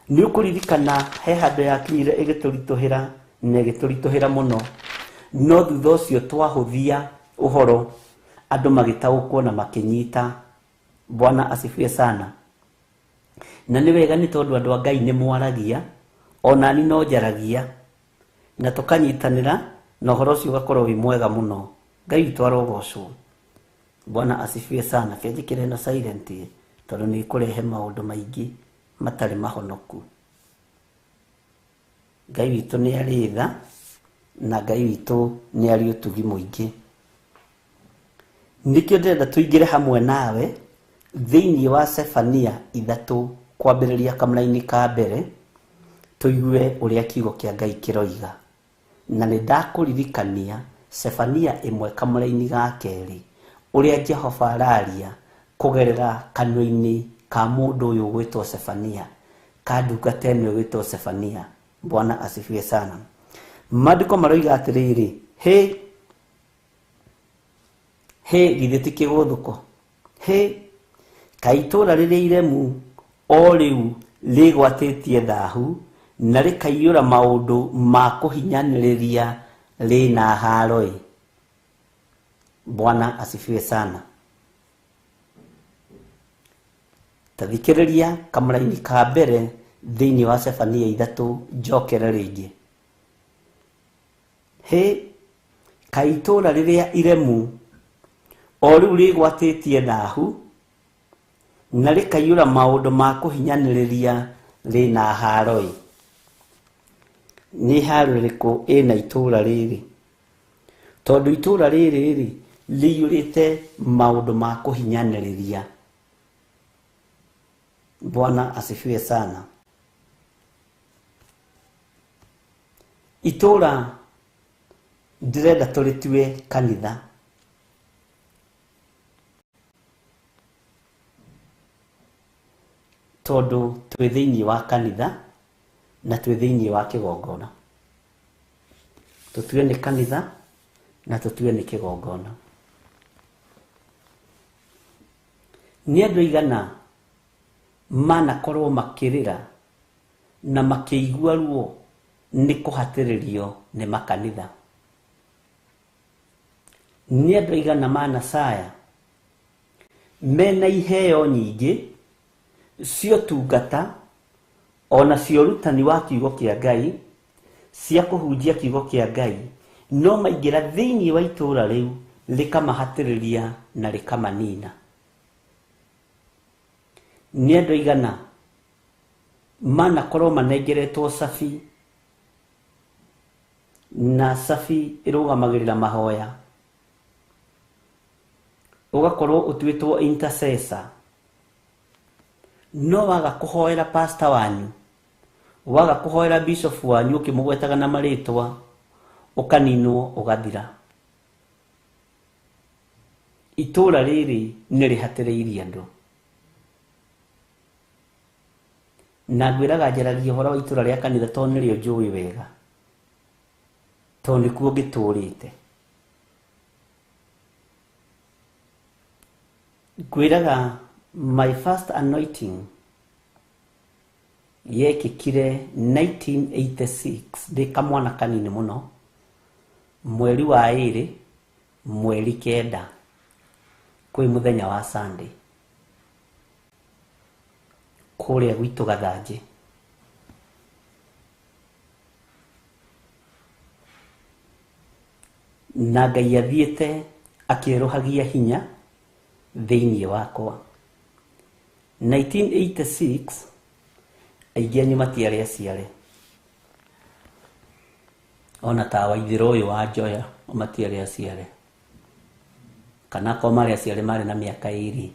Nĩ ũkũririkana he handũ yakinyire ĩgĩtũritũhĩra na ĩgĩtũritũhĩra mũno, no thutha ũcio twahũthia ũhoro andũ magĩtaũkwo na makĩnyita. Bwana asifiwe sana. Na nĩ wega nĩ tondũ andũ a Ngai nĩ mwaragia, ona ni no njaragia, na tũkanyitanĩra, na ũhoro ũcio ũgakorwo wĩ mwega mũno. Ngai witũ arogocwo. Bwana asifiwe sana. Kenjĩkĩre ĩno silent tondũ nĩ ĩkũrehe maũndũ maingĩ matarĩ mahonoku. Ngai witũ nĩ arĩ tha na Ngai witũ nĩ arĩ ũtugi mũingĩ. Nĩkĩo ndĩrenda tũingĩre hamwe nawe thĩinĩ wa Sefania 3 kwambĩrĩria kamũraini ka mbere, tũigue ũrĩa kiugo kĩa Ngai kĩroiga. Na nĩ ndakũririkania Sefania 1 kamũraini ga 2 ũrĩa Jehova araria kũgerera kanua-inĩ ka mũndũ ũyũ ũgwĩtwo Sefania, ka ndungata ĩno ĩgwĩtwo Sefania. Bwana asifiwe sana. Maandĩko maroiga atĩrĩrĩ, hĩ hĩ, githĩ ti kĩgũthũko? Hĩ, kaĩ itũũra rĩrĩa iremu o rĩu rĩgwatĩtie thahu na rĩkaiyũra maũndũ ma kũhinyanĩrĩria rĩna haro-ĩ. Bwana asifiwe sana. Ta thikĩrĩria kamũraini ka mbere thĩinĩ wa Sefania 3 njokere rĩngĩ. Hĩ, kaĩ itũũra rĩrĩa iremu o rĩu rĩgwatĩtie thahu na rĩkaiyũra maũndũ ma kũhinyanĩrĩria rĩna haro-ĩ. Nĩ haro ĩrĩkũ ĩna itũũra rĩrĩ? Tondũ itũũra rĩrĩ rĩiyũrĩte maũndũ ma kũhinyanĩrĩria. Bwana asifiwe sana. Itũũra ndĩrenda tũrĩtue kanitha. Tondũ twĩ thĩinĩ wa kanitha na twĩ thĩinĩ wa kĩgongona. Tũtue nĩ kanitha na tũtue nĩ kĩgongona. Nĩ andũ aigana manakorwo makĩrĩra na makĩigua ruo nĩ kũhatĩrĩrio nĩ makanitha. Nĩ andũ aigana manacaya mena iheo nyingĩ cia ũtungata ona cia ũrutani wa kiugo kĩa Ngai, cia kũhunjia kiugo kĩa Ngai, no maingĩra thĩinĩ wa itũũra rĩu rĩkamahatĩrĩria na rĩkamanina. Nĩ andũ aigana manakorwo manengeretwo cabi, na cabi ĩrũgamagĩrĩra mahoya, ũgakorwo ũtuĩtwo intercessor, no waga kũhoera pastor wanyu, waga kũhoera bishop wanyu ũkĩmũgwetaga na marĩtwa, ũkaninwo ũgathira. Itũũra rĩrĩ nĩ rĩhatĩrĩirie andũ. Na ngwĩraga njaragia ũhoro wa itũũra rĩa kanitha tondũ nĩrĩo njũĩ wega, tondũ nĩkuo ngĩtũũrĩte. Ngwĩraga my first anointing yekĩkire 1986 ndĩ kamwana kanini mũno, mweri wa 2 mweri 9 kwĩ mũthenya wa Sunday kũrĩa gwitũ Gathanjĩ. Na Ngai athiĩte akĩerũhagia hinya thĩinĩ wakwa. 1986 aingĩ anyu matiarĩ aciare, ona ta waithĩra ũyũ wa Njoya matiarĩ aciare, kana akorwo marĩ aciare marĩ na mĩaka 2,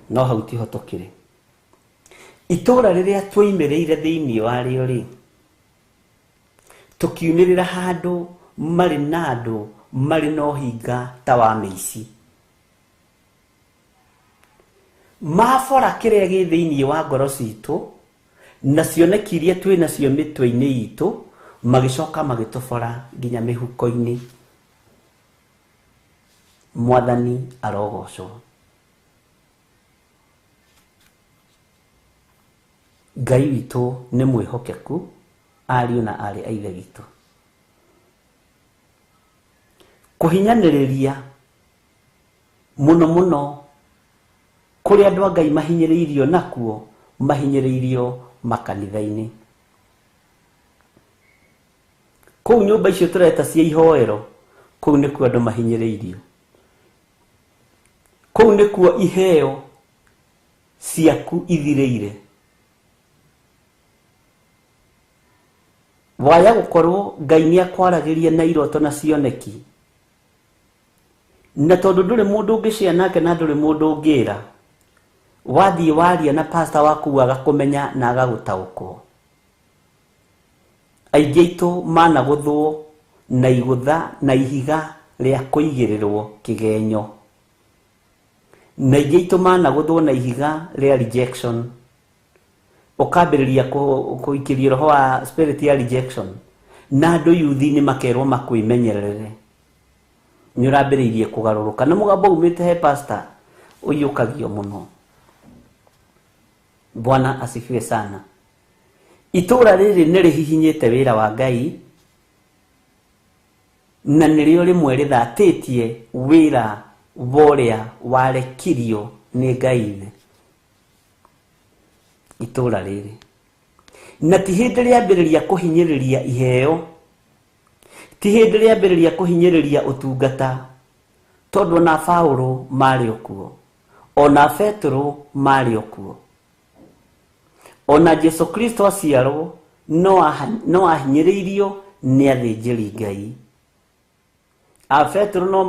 no hau tiho tũkĩrĩ. Itũũra rĩrĩa twoimĩrĩire thĩinĩ warĩo rĩ, tũkiumĩrĩra handũ marĩ na andũ marĩ na ũhinga ta wa mĩici. Mabora kĩrĩa gĩ thĩinĩ wa ngoro citũ na cioneki iria twĩ nacio mĩtwe-inĩ itũ, magĩcoka magĩtũbora nginya mĩhuko-inĩ. Mwathani arogocwo. Ngai witũ nĩ mwĩhokeku, ariũ na aarĩ a Ithe witũ. Kũhinyanĩrĩria mũno mũno kũrĩa andũ a Ngai mahinyĩrĩirio nakuo, mahinyĩrĩirio makanitha-inĩ. Kũu nyũmba icio tũreta cia ihoero, kũu nĩkuo andũ mahinyĩrĩirio. Kũu nĩkuo iheo ciaku ithirĩire. Waya gũkorwo Ngai nĩakwaragĩria na iroto na cioneki, na tondũ ndũrĩ mũndũ ũngĩcea nake na ndũrĩ mũndũ ũngĩra, wathiĩ waria na pastor waku agakũmenya na agagũtaũkwo. Aingĩ aitũ managũthwo na igũtha na ihiga rĩa kũigĩrĩrwo kĩgenyo, na aingĩ aitũ managũthwo na ihiga rĩa rejection, ũkambĩrĩria kũikĩrio roho wa spirit ya rejection, na andũ yuthi-inĩ makerwo makwĩmenyerere. Nĩ ũrambĩrĩirie kũgarũrũka na mũgambo umĩte he pastor ũiyũkagio mũno. Bwana asifiwe sana. Itũũra rĩrĩ nĩ rĩhihinyĩte wĩra wa Ngai, na nĩrĩo rĩmwe rĩthatĩtie wĩra wa ũrĩa warekirio nĩ Ngai ithe. Itũũra rĩrĩ na ti hĩndĩ rĩambĩrĩria kũhinyĩrĩria iheo, ti hĩndĩ rĩambĩrĩria kũhinyĩrĩria ũtungata, tondũ ona Paũlũ marĩ o kuo, ona Petero marĩ o kuo, ona Jesu Kristo aciarwo no ahinyĩrĩirio nĩ athĩnjĩri Ngai. A Petero no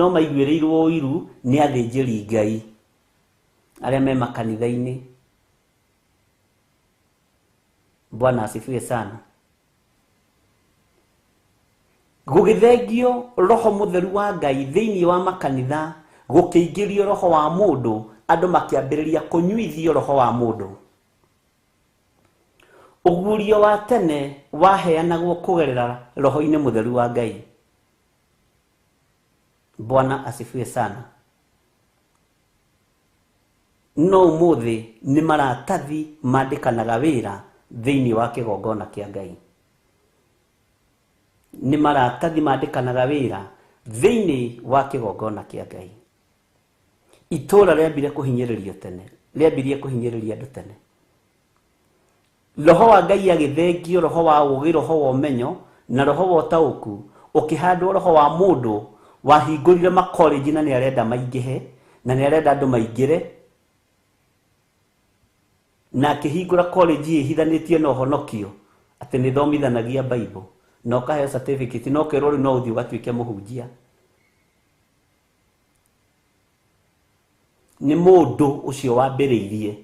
maiguĩrĩirwo ũiru nĩ athĩnjĩri Ngai arĩa me makanitha-inĩ. Bwana asifiwe sana. Gũgĩthengio roho mũtheru wa Ngai thĩinĩ wa makanitha, gũkĩingĩrio roho wa mũndũ, andũ makĩambĩrĩria kũnyuithio roho wa mũndũ. Ũguũrio wa tene waheanagwo kũgerera roho-inĩ mũtheru wa Ngai. Bwana asifiwe sana. No ũmũthĩ nĩ maratathi mandĩkanaga wĩra thĩinĩ wa kĩgongona kĩa Ngai. Nĩ maratathi mandĩkanaga wĩra thĩinĩ wa kĩgongona kĩa Ngai. Itũũra rĩambire kũhinyĩrĩrio tene, rĩambirie kũhinyĩrĩria andũ tene. Roho wa Ngai agĩthengio, roho wa ũũgĩ, roho wa ũmenyo na roho wa ũtaũku, ũkĩhandwo roho wa mũndũ wahingũrire makolenji na nĩ arenda maingĩhe, na nĩ arenda andũ maingĩre, na akĩhingũra college ĩhithanĩtie na ũhonokio atĩ nĩ thomithanagia Bible, na ũkaheo certificate, na ũkerwo rĩu no ũthiĩ ũgatuĩke mũhunjia. Nĩ mũndũ ũcio wambĩrĩirie,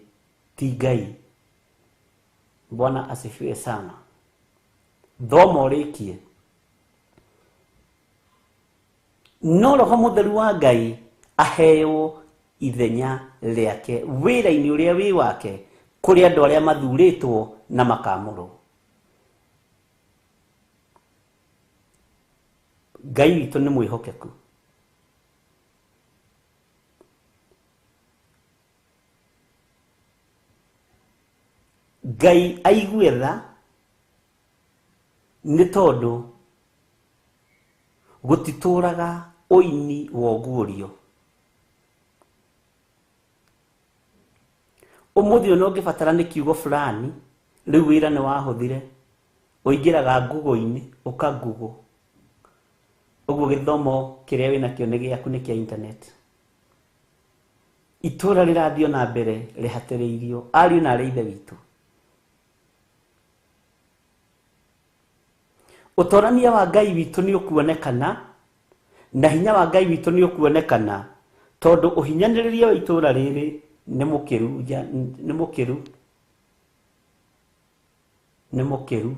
ti Ngai. Bwana asifiwe sana. Thoma ũrĩkie. No roho mũtheru wa Ngai aheo ithenya rĩake wĩra-inĩ ũrĩa wĩ wake kũrĩ andũ arĩa mathurĩtwo na makamũrwo. Ngai witũ nĩ mwĩhokeku. Ngai aigue tha nĩ tondũ gũtitũraga ũini wa ũguũrio. Ũmũthĩ ona ũngĩbatara nĩ kiugo fulani, rĩu wĩra nĩ wahũthire, ũingĩraga Google-inĩ ũka Google. Ũguo gĩthomo kĩrĩa wĩnakĩo nĩ gĩaku, nĩ kĩa internet. Itũũra rĩrathiĩ na mbere rĩhatĩrĩirio, ariũ na arĩ ithe witũ. Ũtorania wa Ngai witũ nĩ ũkuonekana, na hinya wa Ngai witũ nĩ ũkuonekana, tondũ ũhinyanĩrĩria wa itũũra rĩrĩ nĩ mũkĩru, nĩ mũkĩru, nĩ mũkĩru.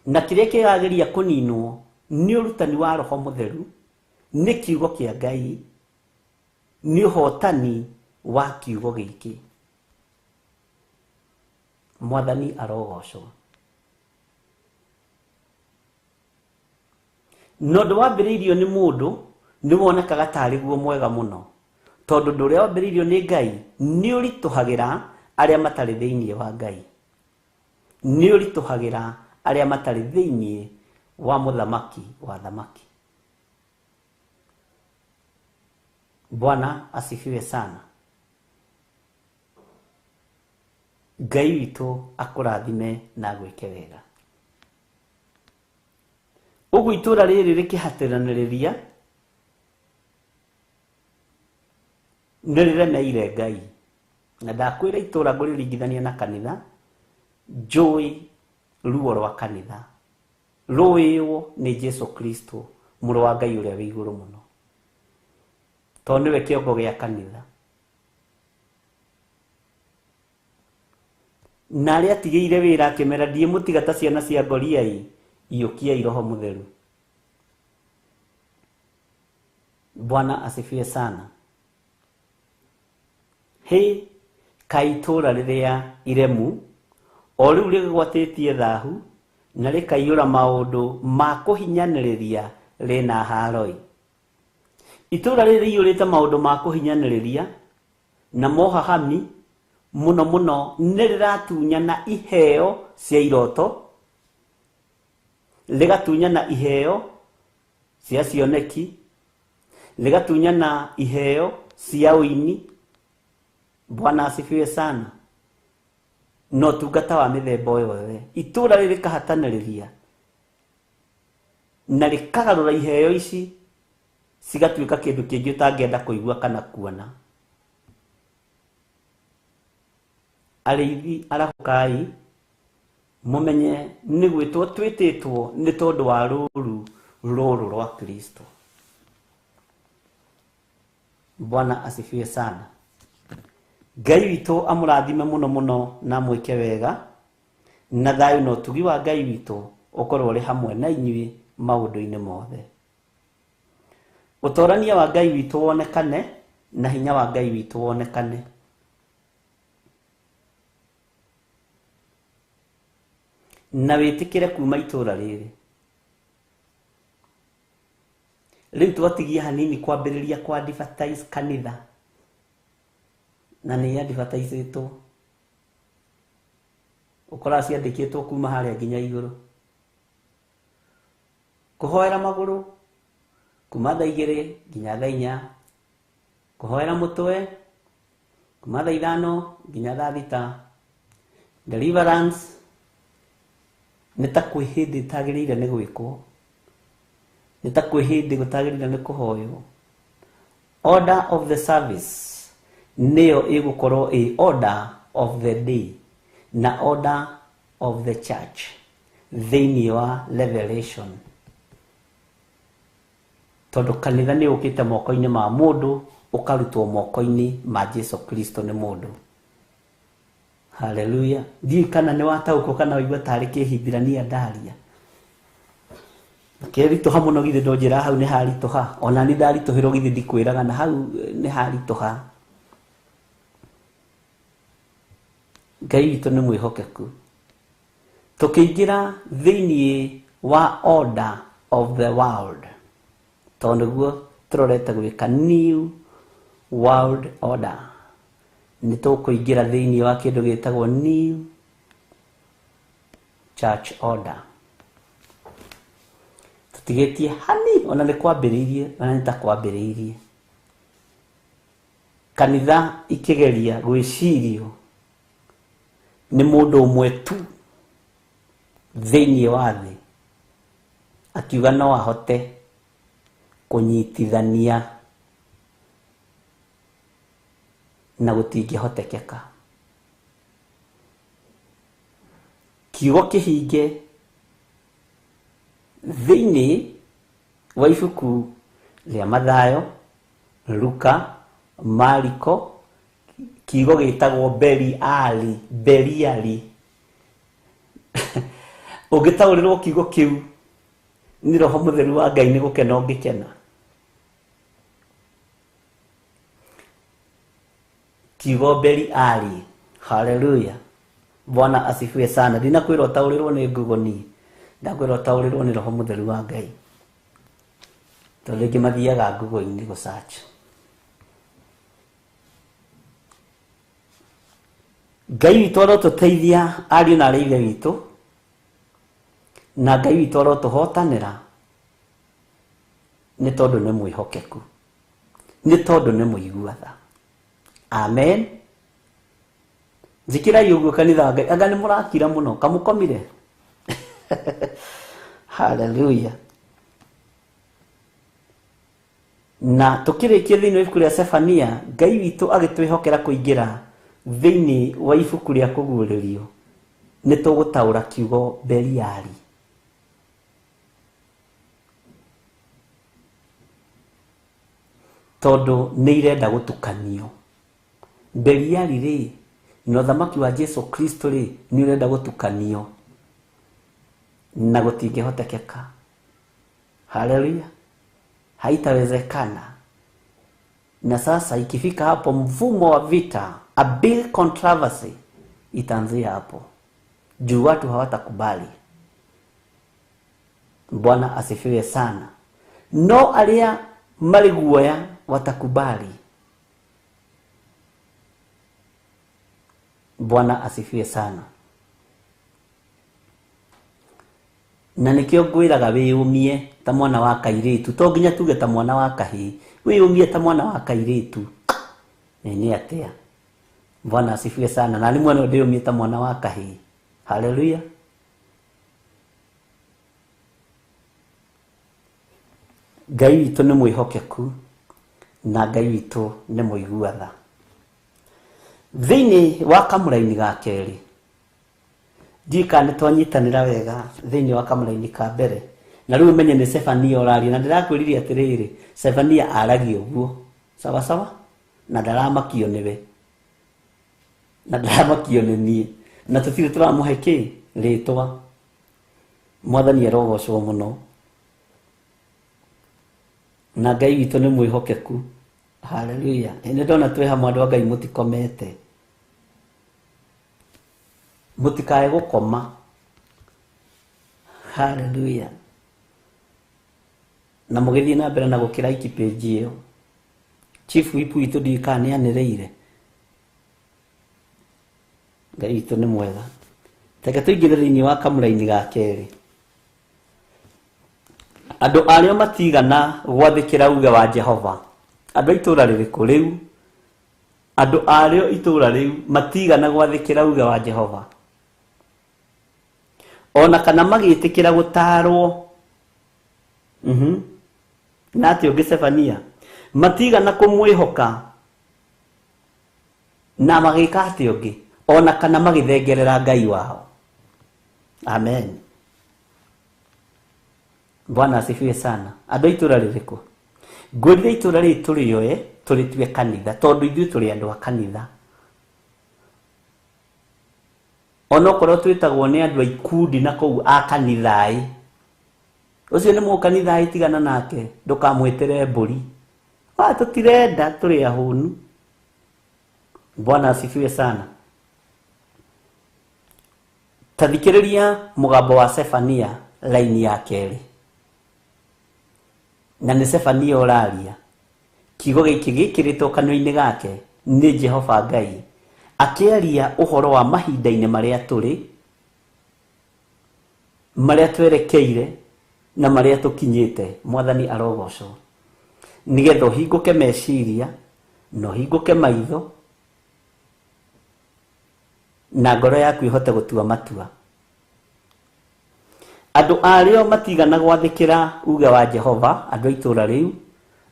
Na kĩrĩa kĩrageria kũninwo nĩ ũrutani wa roho mũtheru, nĩ kiugo kĩa Ngai, nĩ ũhotani wa kiugo gĩkĩ. Mwathani arogocwo. Na ũndũ wambĩrĩirio nĩ mũndũ nĩ wonekaga tarĩ guo mwega mũno, tondũ ũndũ ũrĩa wambĩrĩirio nĩ Ngai nĩ ũritũhagĩra arĩa matarĩ thĩinĩ wa Ngai, nĩ ũritũhagĩra arĩa matarĩ thĩinĩ wa mũthamaki wa thamaki. Bwana asifiwe sana. Ngai witũ akũrathime na agwĩke wega. Ũguo itũũra rĩrĩ rĩkĩhatĩranĩrĩria nĩ rĩremeire Ngai. Na ndakwĩra itũũra ngũrĩringithania na kanitha, njũĩ ruo rwa kanitha rũĩywo nĩ Jesu Kristo mũrũ wa Ngai ũrĩa wĩ igũrũ mũno, tondũ nĩwe kĩongo gĩa kanitha. Na arĩa atigĩire wĩra akĩmera, ndiĩmũtiga ta ciana cia ngoriai, iyũkiai roho mũtheru. Bwana asifiwe sana. Hĩ, kaĩ itũũra rĩrĩa iremu o rĩu rĩgwatĩtie thahu na rĩkaiyũra maũndũ ma kũhinyanĩrĩria rĩna haroi. Itũũra rĩrĩ rĩiyũrĩte maũndũ ma kũhinyanĩrĩria na mohahami, Mũno mũno nĩ rĩratunyana iheo cia iroto, rĩgatunyana iheo cia cioneki, rĩgatunyana iheo cia ũini. Bwana asifiwe sana. No tungata wa mĩthemba yothe itũra rĩrĩ rĩkahatanĩrĩria na rĩkagarũra iheo ici cigatuĩka kĩndũ kĩngĩ ũtangĩenda kũigua kana kuona. Arĩithi arahũkai, mũmenye nĩ gwĩtwo twĩtĩtwo nĩ tondũ wa rũũru rũrũ rwa Kristo. Bwana asifiwe sana. Ngai witũ amũrathime mũno mũno na mwĩke wega, na thayũ na ũtugi wa Ngai witũ ũkorwo ũrĩ hamwe na inyuĩ maũndũ-inĩ mothe. Ũtorania wa Ngai witũ wonekane na hinya wa Ngai witũ wonekane. Na wĩtĩkĩre kuma itũra rĩrĩ. Rĩu twatigia hanini kwambĩrĩria kwa advertise kanitha, na nĩ advertisetwo, ũkoraga ciandĩkĩtwo kuma harĩa nginya igũrũ. Kũhoera magũrũ kuma thaa 2 nginya thaa 4, kũhoera mũtwe kuma thaa 5 nginya thaa 6. Deliverance nĩ ta kwĩ hĩndĩ ĩtagĩrĩire nĩ gwĩkwo, nĩ ta kwĩ hĩndĩ gũtagĩrĩire nĩ kũhoywo. Order of the service nĩyo ĩgũkorwo ĩ order of the day na order of the church thĩinĩ wa Revelation, tondũ kanitha nĩ ũkĩte moko-inĩ ma mũndũ, ũkarutwo moko-inĩ ma Jesu Kristo nĩ mũndũ. Haleluya. Ndiũĩ kana nĩ wataũkwo kana waigua tarĩ kĩhibirania ndaria. Kĩritũha mũno githĩ ndũnjĩra hau nĩ haritũha. Ona niĩ ndaritũhĩrwo githĩ ndikwĩraga na hau nĩ haritũha. Ngai witũ nĩ mwĩhokeku. Tũkĩingĩra thĩinĩ wa order of the world, tondũ nĩguo tũrorete gwĩka new world order, nĩ tũkũingĩra thĩinĩ wa kĩndũ gĩtagwo new church order. Tũtigĩtie hani, ona nĩ kwambĩrĩirie, ona nĩ ta kwambĩrĩirie kanitha ikĩgeria gwĩcirio nĩ mũndũ ũmwe tu thĩinĩ wa thĩ, akiuga no ahote kũnyitithania na gũtingĩhotekeka. Kiugo kĩhinge thĩinĩ wa ibuku rĩa Mathayo, Luka, Mariko, kiugo gĩtagwo Beliali, Beliali. Ũngĩtaũrĩrwo kiugo kĩu nĩ Roho Mũtheru wa Ngai nĩ gũkena ũngĩkena. Kiugo Beliali. Haleluya. Bwana asifiwe sana. Ndinakwĩra ũtaũrĩrwo nĩ Google niĩ, ndakwĩra ũtaũrĩrwo nĩ Roho Mũtheru wa Ngai, tondũ rĩngĩ mathiaga Google-inĩ gũ search. Ngai witũ arotũteithia ariũ na arĩ ithe witũ, na Ngai witũ arotũhotanĩra nĩ tondũ nĩ mwĩhokeku, nĩ tondũ nĩ mũigua tha. Amen. Njĩkĩrai ũguo kanitha wa Ngai. Anga nĩ mũrakira mũno, kamũkomire. Haleluya. Na tũkĩrĩkia thĩinĩ wa ibuku rĩa Sefania, Ngai witũ agĩtwĩhokera kũingĩra thĩinĩ wa ibuku rĩa kũguũrĩrio, nĩ tũgũtaũra kiugo Beliali. Tondũ nĩ irenda gũtukanio. Beliali rĩ, na ũthamaki wa Jesu Kristo rĩ, nĩ ũrenda gũtukanio na gũtingĩhotekeka. Haleluya. Haitawezekana. Na sasa ikifika hapo, mfumo wa vita, a big controversy itaanzia hapo, juu watu hawatakubali. Bwana asifiwe sana. No aria marĩ guoya watakubali. Bwana asifiwe sana. Na nikio ngwiraga wiyumie ta mwana wa kairitu, to nginya tuge ta mwana wa kahii, wiyumie ta mwana wa kairitu. Ni atia? Bwana asifiwe sana. Na ni mwana ndiyumie ta mwana wa kahii. Haleluya. Ngai witũ nĩ mwĩhokeku na Ngai witũ nĩ mũigua tha. Thĩinĩ wa kamũraini ga kerĩ, ndiũĩ kana nĩ twanyitanĩra wega thĩinĩ wa kamũraini ka mbere. Na rĩu ũmenye nĩ Sefania ũraria, na ndĩrakwĩrire atĩrĩrĩ, Sefania aragia ũguo sawa sawa, na ndaramakio nĩwe, na ndaramakio nĩ niĩ, na tũtirĩ tũramũhe kĩ rĩtwa. Mwathani arogocwo mũno. Na Ngai witũ nĩ mwĩhokeku. Haleluya. Nĩ ndona twĩ hamwe andũ a Ngai, mũtikomete, mũtikae gũkoma. Haleluya. Na mũgĩthiĩ na mbere na gũkĩra iki page ĩyo. Chief Whip witũ ndiũĩ kana nĩ anĩrĩire. Ngai witũ nĩ mwega. Reke tũingĩre thĩinĩ wa kamũraini ga kerĩ. Andũ arĩa matigana gwathĩkĩra uge wa Jehova. Andũ a itũũra rĩrĩkũ rĩu? Andũ arĩa itũũra rĩu matigana gwathĩkĩra uge wa Jehova, ona kana magĩtĩkĩra gũtaarwo. Na atĩ ũngĩ Sefania, matigana kũmwĩhoka na magĩka atĩ ũngĩ, ona kana magĩthengerera Ngai wao. Amen. Bwana asifiwe sana. Andũ a itũũra rĩrĩkũ? Ngwĩrire itũũra rĩrĩ tũrĩoe tũrĩtue kanitha, tondũ ithuĩ tũrĩ andũ a kanitha. Onokorwo twĩtagwo nĩ andũ a ikundi na kũu a kanitha-ĩ, ũcio nĩ mũkanitha-ĩ, tigana nake, ndũkamwĩtĩre mbũri. Tũtirenda, tũrĩ ahũnu. Bwana asifiwe sana. Ta thikĩrĩria mũgambo wa Sefania laini ya kerĩ. Na nĩ Sefania ũraria. Kiugo gĩkĩ gĩkĩrĩtwo kanua-inĩ gake nĩ Jehova Ngai, akĩaria ũhoro wa mahinda-inĩ marĩa tũrĩ, marĩa twerekeire na marĩa tũkinyĩte. Mwathani arogocwo. Nĩgetha ũhingũke meciria na ũhingũke maitho na ngoro yaku ĩhote gũtua matua. Andũ arĩa matigana gwathĩkĩra uge wa Jehova, andũ a itũũra rĩu,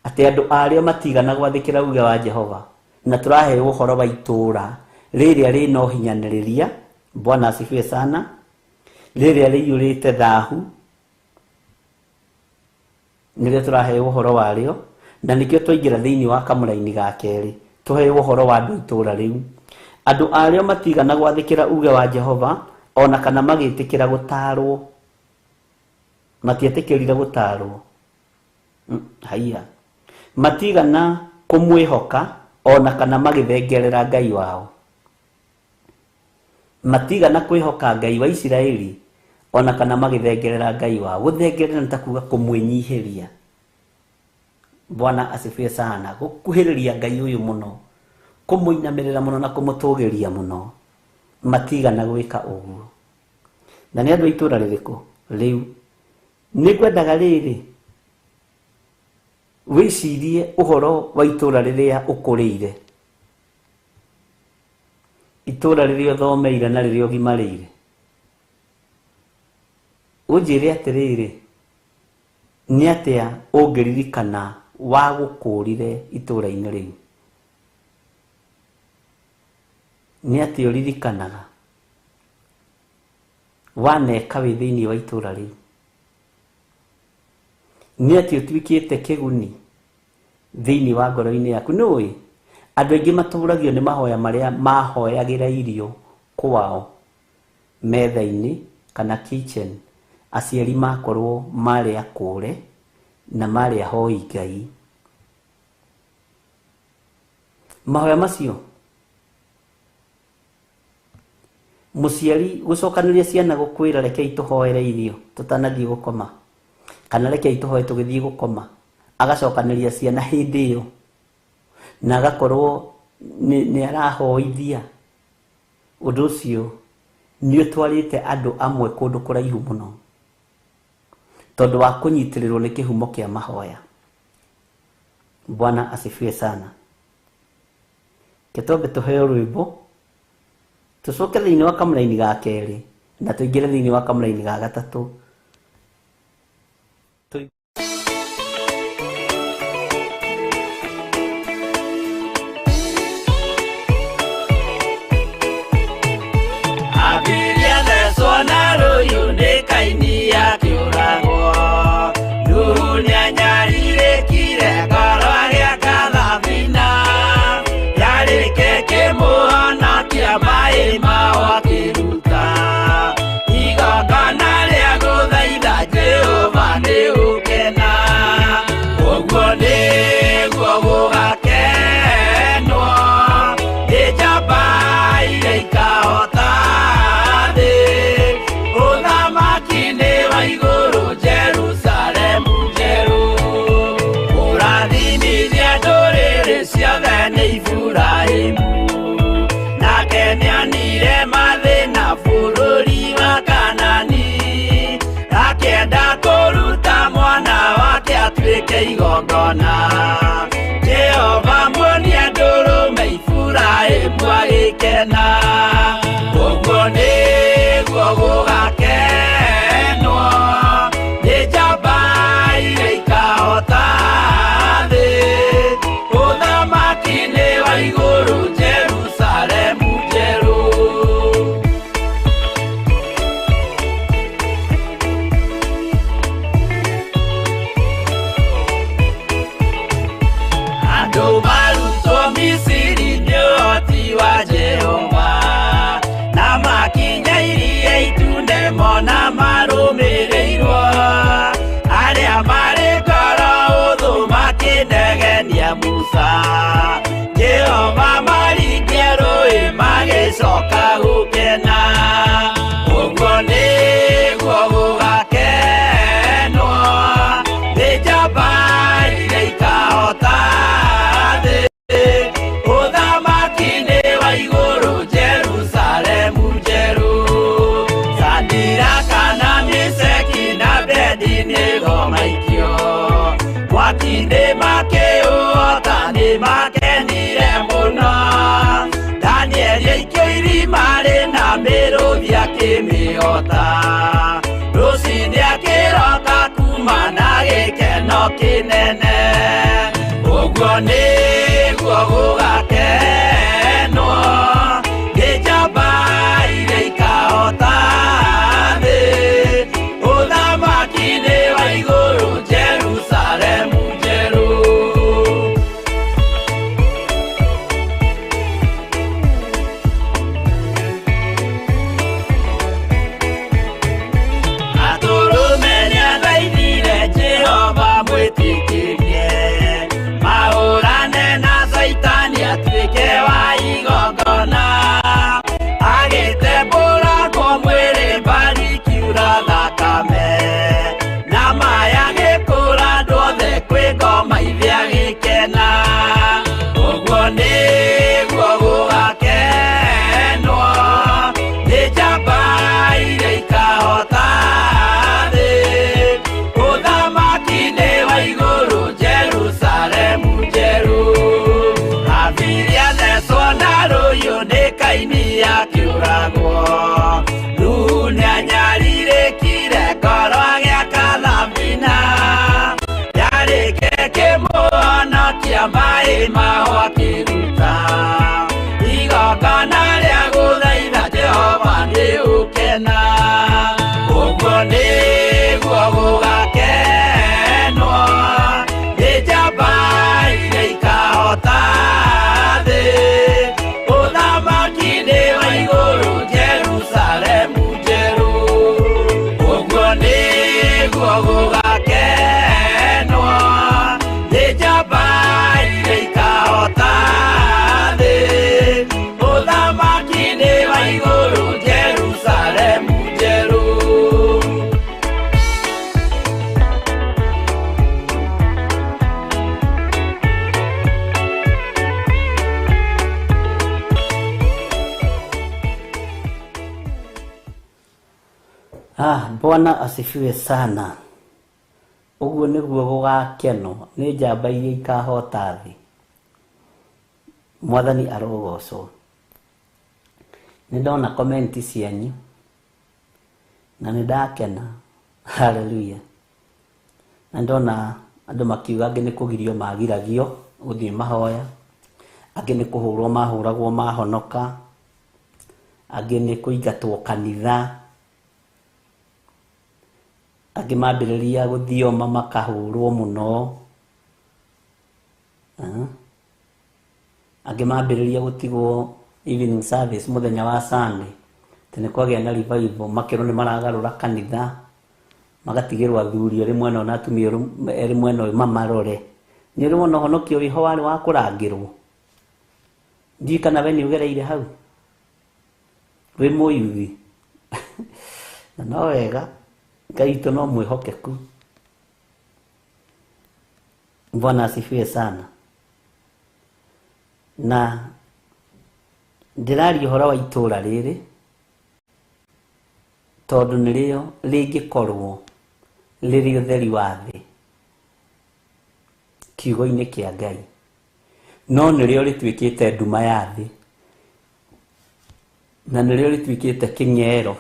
atĩ andũ arĩa matigana gwathĩkĩra uge wa Jehova, na tũraheo ũhoro wa itũũra rĩrĩa rĩna ũhinyanĩrĩria. Bwana asifiwe sana. Rĩrĩa rĩiyũrĩte thahu, nĩrĩo tũraheo ũhoro warĩo, na nĩkĩo twaingĩra thĩinĩ wa kamũraini ga kerĩ tũheo ũhoro wa andũ itũũra rĩu. Andũ arĩa matigana gwathĩkĩra uge wa Jehova, ona kana magĩtĩkĩra gũtaarwo, matietĩkĩrire gũtaarwo. Haiya, matigana kũmwĩhoka, ona kana magĩthengerera Ngai wao. Matigana kwĩhoka Ngai wa Isiraeli, ona kana magĩthengerera Ngai wao. Gũthengerera nĩ ta kuga kũmwĩnyihĩria. Bwana asifiwe sana. Gũkuhĩrĩria Ngai ũyũ mũno, kũmũinamĩrĩra mũno na kũmũtũgĩria mũno, matigana gwĩka ũguo. Na nĩ andũ a itũũra rĩrĩkũ rĩu? Nĩ ngwendaga rĩrĩ wĩcirie ũhoro wa itũũra rĩrĩa ũkũrĩire, itũũra rĩrĩa ũthomeire na rĩrĩa ũgimarĩire. Ũnjĩre atĩrĩrĩ, nĩ atĩa ũngĩririkana wa gũkũrire itũũra-inĩ rĩu? Nĩ atĩa ũririkanaga waneka wĩ thĩinĩ wa itũũra rĩu? Nĩ atĩa ũtuĩkĩte kĩguni thĩinĩ wa ngoro-inĩ yaku? Nĩũĩ andũ aingĩ matũragio nĩ mahoya marĩa mahoyagĩra irio kwao metha-inĩ kana kitchen, aciari makorwo marĩ akũre na marĩ ahoi Ngai. Mahoya macio, mũciari gũcokanĩria ciana gũkwĩra rekei tũhoere irio tũtanathiĩ gũkoma, kana rekei tũhoe tũgĩthiĩ gũkoma, agacokanĩria ciana hĩndĩ ĩyo na agakorwo nĩ arahoithia. Ũndũ ũcio nĩ ũtwarĩte andũ amwe kũndũ kũraihu mũno tondũ wa kũnyitĩrĩrwo nĩ kĩhumo kĩa mahoya. Bwana asifiwe sana. Kĩtombe tũheo rwĩmbo tũcoke thĩinĩ wa kamũraini ga kerĩ na tũingĩre thĩinĩ wa kamũraini ga gatatũ. Abiria thecwo na rũhiũ nĩ Kaini akĩũragwo. Nuhu nĩanyarirĩkire ngoro agĩaka thabina. Yarĩke kĩmũhonokia maĩ mao akĩruta. Igongona rĩa gũthaitha Jehova nĩ gũkena. Ũguo nĩguo gũgakenwo nĩ njamba iria ikahota thĩ. Ũthamaki nĩ wa igũrũ Jerusalemu njerũ. Kũrathimithia ndũrĩrĩ ciothe nĩ Iburahĩmu. Nake nĩonire mathĩna bũrũri wa Kanani. Akĩenda kũruta mwana wake atuĩke igongona. Jehova muonia ndũrũme Iburahĩmu agĩkena. Ũguo nĩguo gũgakenwo nĩ njamba iria ikahota thĩ. Ũthamaki nĩ wa igũrũ Jerusalemu njerũ. Andũ marutwo Misiri nĩ ũhoti wa Jehova, na makinya iria itune mona marũmĩrĩirwo. Arĩa marĩ ngoro ũthũ makĩnegenia Musa, Jehova maringia rũĩ magĩcoka gũkena. Ũguo nĩguo gũgakenwo nĩ njamba iria ikahota thĩ. Ũthamaki nĩ wa igũrũ Jerusalemu njerũ. Sadiraka na Meshaki na Abednego maikio mwaki-inĩ makĩũhota nĩ makenire mũno. Danieli aikio irima rĩna mĩrũthi akĩmĩhota. Rũciinĩ akĩroka kuma na gĩkeno kĩnene. Ũguo nĩguo gũgakenwo nĩ njamba iria ikahota thĩ. Ũthamaki nĩ wa igũrũ Jerusalemu njerũ. Atũrũme nĩathaithire Jehova mwĩtĩkĩrie mahũrane na Caitani atuĩke wa igongona. Agĩtembũrangwo mwĩrĩ mbari ikiura thakame, na maĩ agĩkũra andũ othe kwĩ ngoma ithe agĩkena. Ũguo nĩguo gũgakenwo nĩ njamba iria ikahota thĩ. Ũthamaki nĩ wa igũrũ Jerusalemu njerũ. Abiria thecwo na rũhiũ nĩ Kaini akĩũragwo. Nuhu nĩanyarirĩkire ngoro agĩaka thabina. Yarĩke kĩmũhonokia maĩ mao akĩruta. Igongona rĩa gũthaitha Jehova nĩ ũkena. Ũguo nĩguo gũgakenwo nĩ njamba iria ikahota thĩ. Ũthamaki nĩ wa igũrũ Jerusalemu njerũ. Ũguo nĩguo gũgakenwo nĩ njamba iria ikahota thĩ. Ah, Bwana asifiwe sana. Ũguo nĩguo gũgakenwo nĩ njamba iria ikahota thĩ. Mwathani arogocwo. Nĩ ndona komenti cianyu na nĩ ndakena. Haleluya. Na ndona andũ makiuga angĩ nĩ kũgirio magiragio gũthiĩ mahoya, angĩ nĩ kũhũrwo mahũragwo mahonoka, angĩ nĩ kũingatwo kanitha, angĩ mambĩrĩria gũthioma makahũrwo mũno, angĩ mambĩrĩria gũtigwo evening service mũthenya wa Sunday, atĩ nĩ kwagĩa na revival, makerwo nĩ maragarũra kanitha, magatigĩrwo athuri erĩ mwena ũyũ na atumia erĩ mwena ũyũ mamarore. Nĩ ũrĩ wona ũhonokio wĩho warĩ wa kũrangĩrwo? Ndiũĩ kana we nĩ ũgereire hau wĩ mũyuthi. Na no wega, Ngai witũ no mwĩhokeku. Bwana asifiwe sana. Na ndĩraria ũhoro wa itũra rĩrĩ tondũ nĩrĩo rĩngĩkorwo rĩrĩ ũtheri wa thĩ kiugo-inĩ kĩa Ngai, no nĩrĩo rĩtuĩkĩte nduma ya thĩ, na nĩrĩo rĩtuĩkĩte kĩng'ero.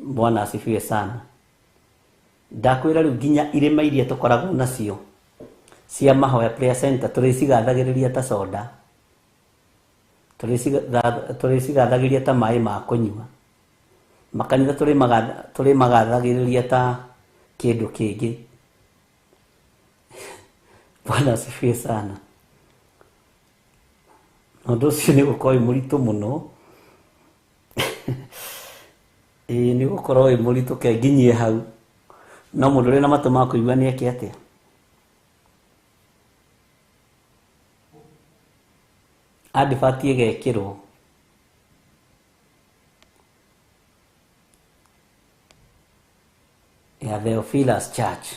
Bwana asifiwe sana. Ndakwĩra rĩu nginya irĩma iria tũkoragwo nacio cia mahoya prayer center tũrĩcigathagĩrĩria ta soda, tũrĩcigathagĩrĩria ta maĩ ma kũnyua, makanitha tũrĩmagathagĩrĩria ta kĩndũ kĩngĩ. Bwana asifiwe sana. Ũndũ ũcio nĩ gũkorwo wĩ mũritũ mũno. Ĩĩ nĩ gũkorwo wĩ mũritũ ke nginyie hau. No mũndũ ũrĩ na matũ ma kũigua nĩ eke atĩa? Advert ĩgekĩrwo ya Theophilus Church.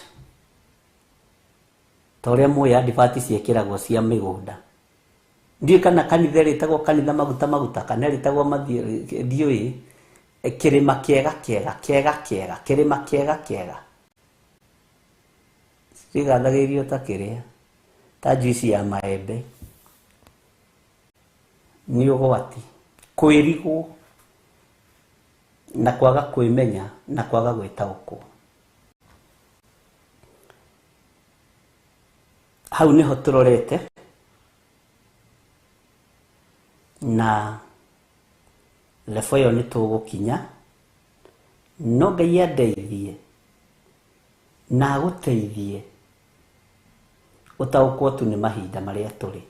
Ta ũrĩa mũĩ advert ciĩkĩragwo cia mĩgũnda. Ndiũĩ kana kanitha ĩrĩtagwo kanitha maguta maguta, kana ĩrĩtagwo mathiĩ, ndiũĩ. Kĩrĩma kĩega kĩega kĩega kĩega, kĩrĩma kĩega kĩega. Cigathagĩrĩrio ta kĩrĩa, ta juice ya maembe. Nĩ ũgwati kwĩrigwo na kwaga kwĩmenya na kwaga gwĩtaũkwo. Hau nĩho tũrorete na lebo ĩyo nĩ tũgũkinya, no Ngai andeithie na agũteithie ũtaũkwo tu nĩ mahinda marĩa tũrĩ.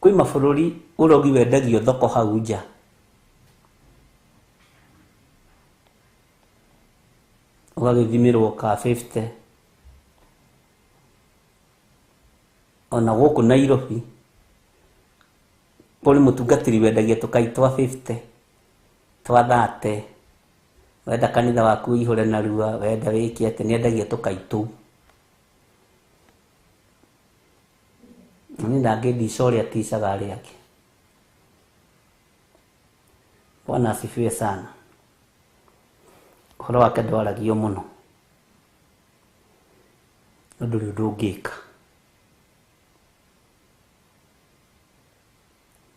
Kwĩ mabũrũri ũrogi wendagio thoko hau nja. Ũgagĩthimĩrwo ka 50. Ona gũkũ Nairobi kũrĩ mũtungatĩri wendagia tũkai twa 50, twa 30. Wenda kanitha waku ũihũre narua, wenda wĩke atĩ, nĩendagia tũkai tũu. Niĩ ndangĩndica ũrĩa aticaga arĩa angĩ. Bwana asifiwe sana. Ũhoro wake ndwaragio mũno, no ndũrĩ ũndũ ũngĩka.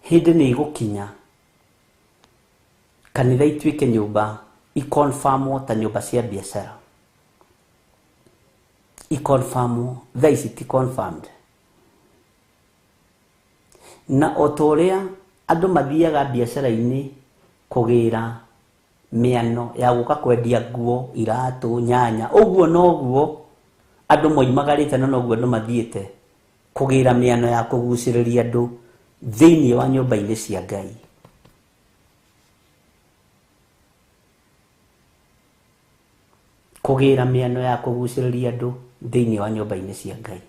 Hĩndĩ nĩ ĩgũkinya kanitha ituĩke nyũmba ikonfamwo ta nyũmba cia biacara, ikonfamwo. Thaa ici ti confirmed. Na o ta ũrĩa andũ mathiaga biacara-inĩ kũgĩra mĩano ya gũka kwendia nguo, iratũ, nyanya, ũguo noguo andũ moimagarĩte na noguo andũ mathiĩte kũgĩra mĩano ya kũgucĩrĩria andũ thĩinĩ wa nyũmba-inĩ cia Ngai. Kũgĩra mĩano ya kũgucĩrĩria andũ thĩinĩ wa nyũmba-inĩ cia Ngai.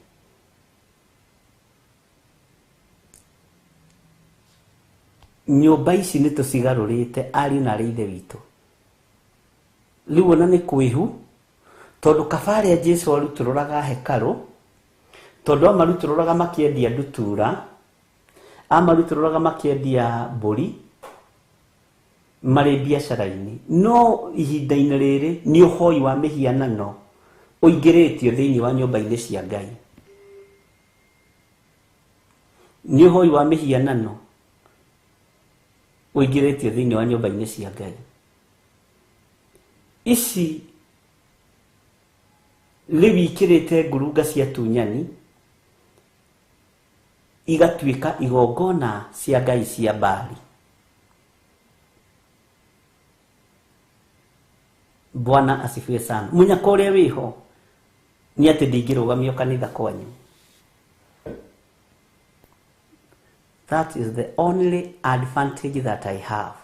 Nyũmba ici nĩ tũcigarũrĩte ariũ na arĩ ithe witũ. Rĩu ona nĩ kwĩhu, tondũ kaba harĩa Jesũ arutũrũraga hekarũ, Tondũ amarutũrũraga makĩendia ndutura, amarutũrũraga makĩendia mbũri, marĩ biacara-inĩ. No ihinda-inĩ rĩrĩ nĩ ũhoi wa mĩhianano ũingĩrĩtio thĩinĩ wa nyũmba-inĩ cia Ngai. Nĩ ũhoi wa mĩhianano ũingĩrĩtio thĩinĩ wa nyũmba-inĩ cia Ngai. Ici rĩu ikĩrĩte ngurunga cia tunyani igatuĩka igongona cia ngai cia Baali. Bwana asifiwe sana. Mũnyaka ũrĩa wĩho nĩ atĩ ndingĩrũgamio kanitha kwanyu. That is the only advantage that I have.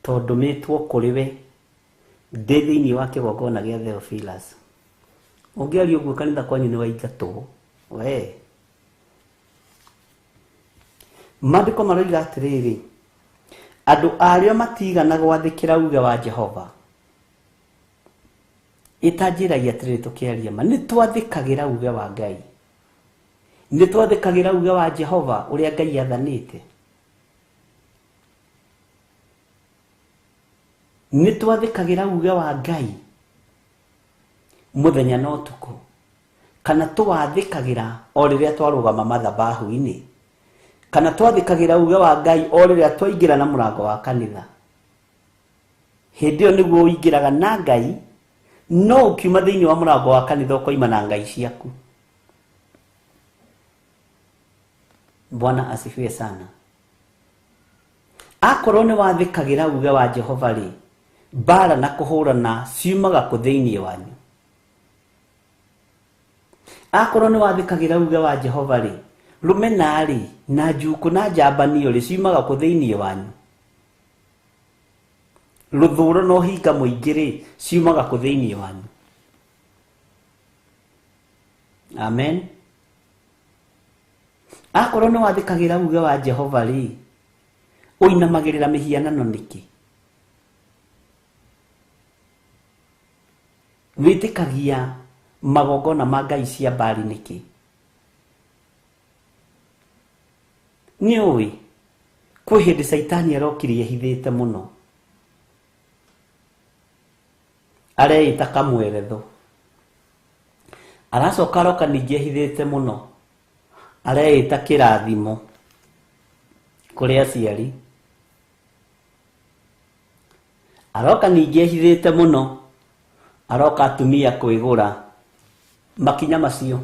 Tondũ mĩtwo kũrĩ we ndĩ thĩinĩ wa kĩgongona gĩa Theophilus. Ũngĩaria ũguo kanitha kwanyu nĩ waingatwo. We. Maandĩko maroiga atĩrĩrĩ, andũ arĩa matigana gwathĩkĩra uge wa Jehova. Ĩtanjĩragia atĩrĩrĩ tũkĩaria ma, nĩ twathĩkagĩra uge wa Ngai. Nĩ twathĩkagĩra uge wa Jehova ũrĩa Ngai athanĩte. Nĩ twathĩkagĩra uge wa Ngai mũthenya na ũtukũ, kana twathĩkagĩra o rĩrĩa twarũgama mathabahu-inĩ, kana twathĩkagĩra uge wa Ngai o rĩrĩa twaingĩra na mũrango wa kanitha. Hĩndĩ ĩyo nĩguo ũingĩraga na Ngai, no ũkiuma thĩinĩ wa mũrango wa kanitha ũkoima na ngai ciaku. Bwana asifiwe sana. Akorwo nĩ wathĩkagĩra uge wa Jehova rĩ, mbara na kũhũrana ciumaga kũ thĩinĩ wanyu. Akorwo nĩ wathĩkagĩra uge wa Jehova rĩ, rũmena rĩ, na njukũ na njambanio rĩ, ciumaga kũ thĩinĩ wanyu. Rũthũũro na ũhinga mũingĩ rĩ, ciumaga kũ thĩinĩ wanyu. Amen. Akorwo nĩ wathĩkagĩra uge wa Jehova rĩ, ũinamagĩrĩra mĩhianano nĩkĩ? Wĩtĩkagia magongona ma ngai cia Baali nĩkĩ? Nĩ ũĩ kwĩ hĩndĩ Caitani arokire ehithĩte mũno, areĩta kamweretho, aracoka aroka ningĩ ehithĩte mũno, areĩta kĩrathimo kũrĩ aciari, aroka ningĩ ehithĩte mũno, aroka atumia kwĩgũra makinya macio.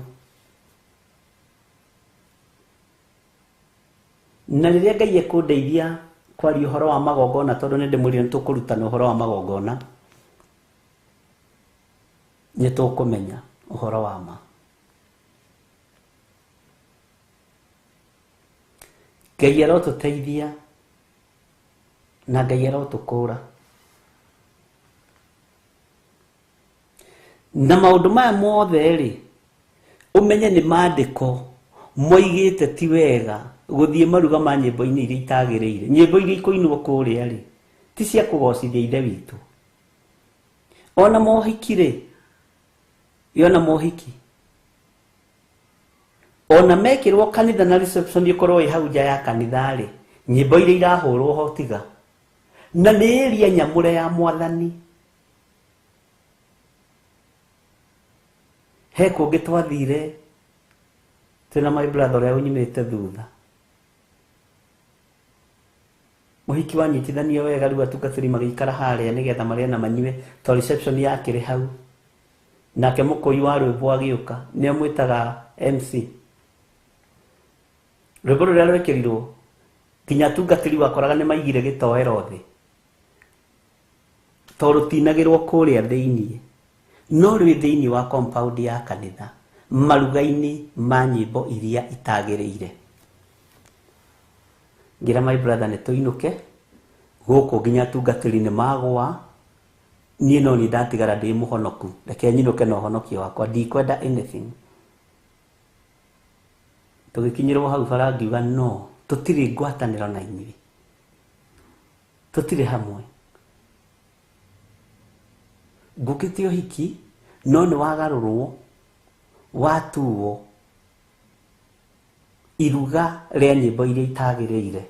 Na rĩrĩa Ngai ekũndeithia kwaria ũhoro wa magongona, tondũ nĩ ndĩmwĩrire nĩ tũkũrutana ũhoro wa magongona, nĩ tũkũmenya ũhoro wa ma. Ngai arotũteithia na Ngai arotũkũra. Na maũndũ maya mothe rĩ, ũmenye nĩ maandĩko moigĩte ti wega gũthiĩ maruga ma nyĩmbo-inĩ iria itagĩrĩire. Nyĩmbo iria ikũinwo kũrĩa rĩ, ti cia kũgocithia Ithe witũ. Ona mohiki rĩ, ona mohiki ona mekĩrwo kanitha na reception ĩkorwo ĩ hau nja ya kanitha rĩ, nyĩmbo iria irahũrwo ho tiga na nĩ ĩria nyamũre ya Mwathani. He kũngĩ twathire twĩna my brother ũrĩa ũnyumĩte thutha, mũhiki wanyitithanio wega rĩu atungatĩri magĩikara harĩa nĩgetha marĩe na manyue, to reception yakĩrĩ hau. Nake mũkũi wa rwĩmbo agĩũka, nĩo mwĩtaga MC. Rwĩmbo rũrĩa rwekĩrirwo nginya atungatĩri wakoraga nĩ maigire gĩtoero thĩ, to rũtinagĩrwo kũrĩa thĩinĩ, no rwĩ thĩinĩ wa compound ya kanitha, maruga-inĩ ma nyĩmbo iria itagĩrĩire. Ngira my brother nĩ tũinũke gũkũ nginya atungatĩri nĩ magũa, niĩ no niĩ ndatigara ndĩ mũhonoku, reke nyinũke na ũhonokio wakwa, ndikwenda anything. Tũgĩkinyĩrwo hau bara ngiuga no, tũtirĩ ngwatanĩro na inyuĩ, tũtirĩ hamwe. Ngũkĩte ũhiki no nĩ wagarũrwo Watuo iruga rĩa nyĩmbo iria itagĩrĩire.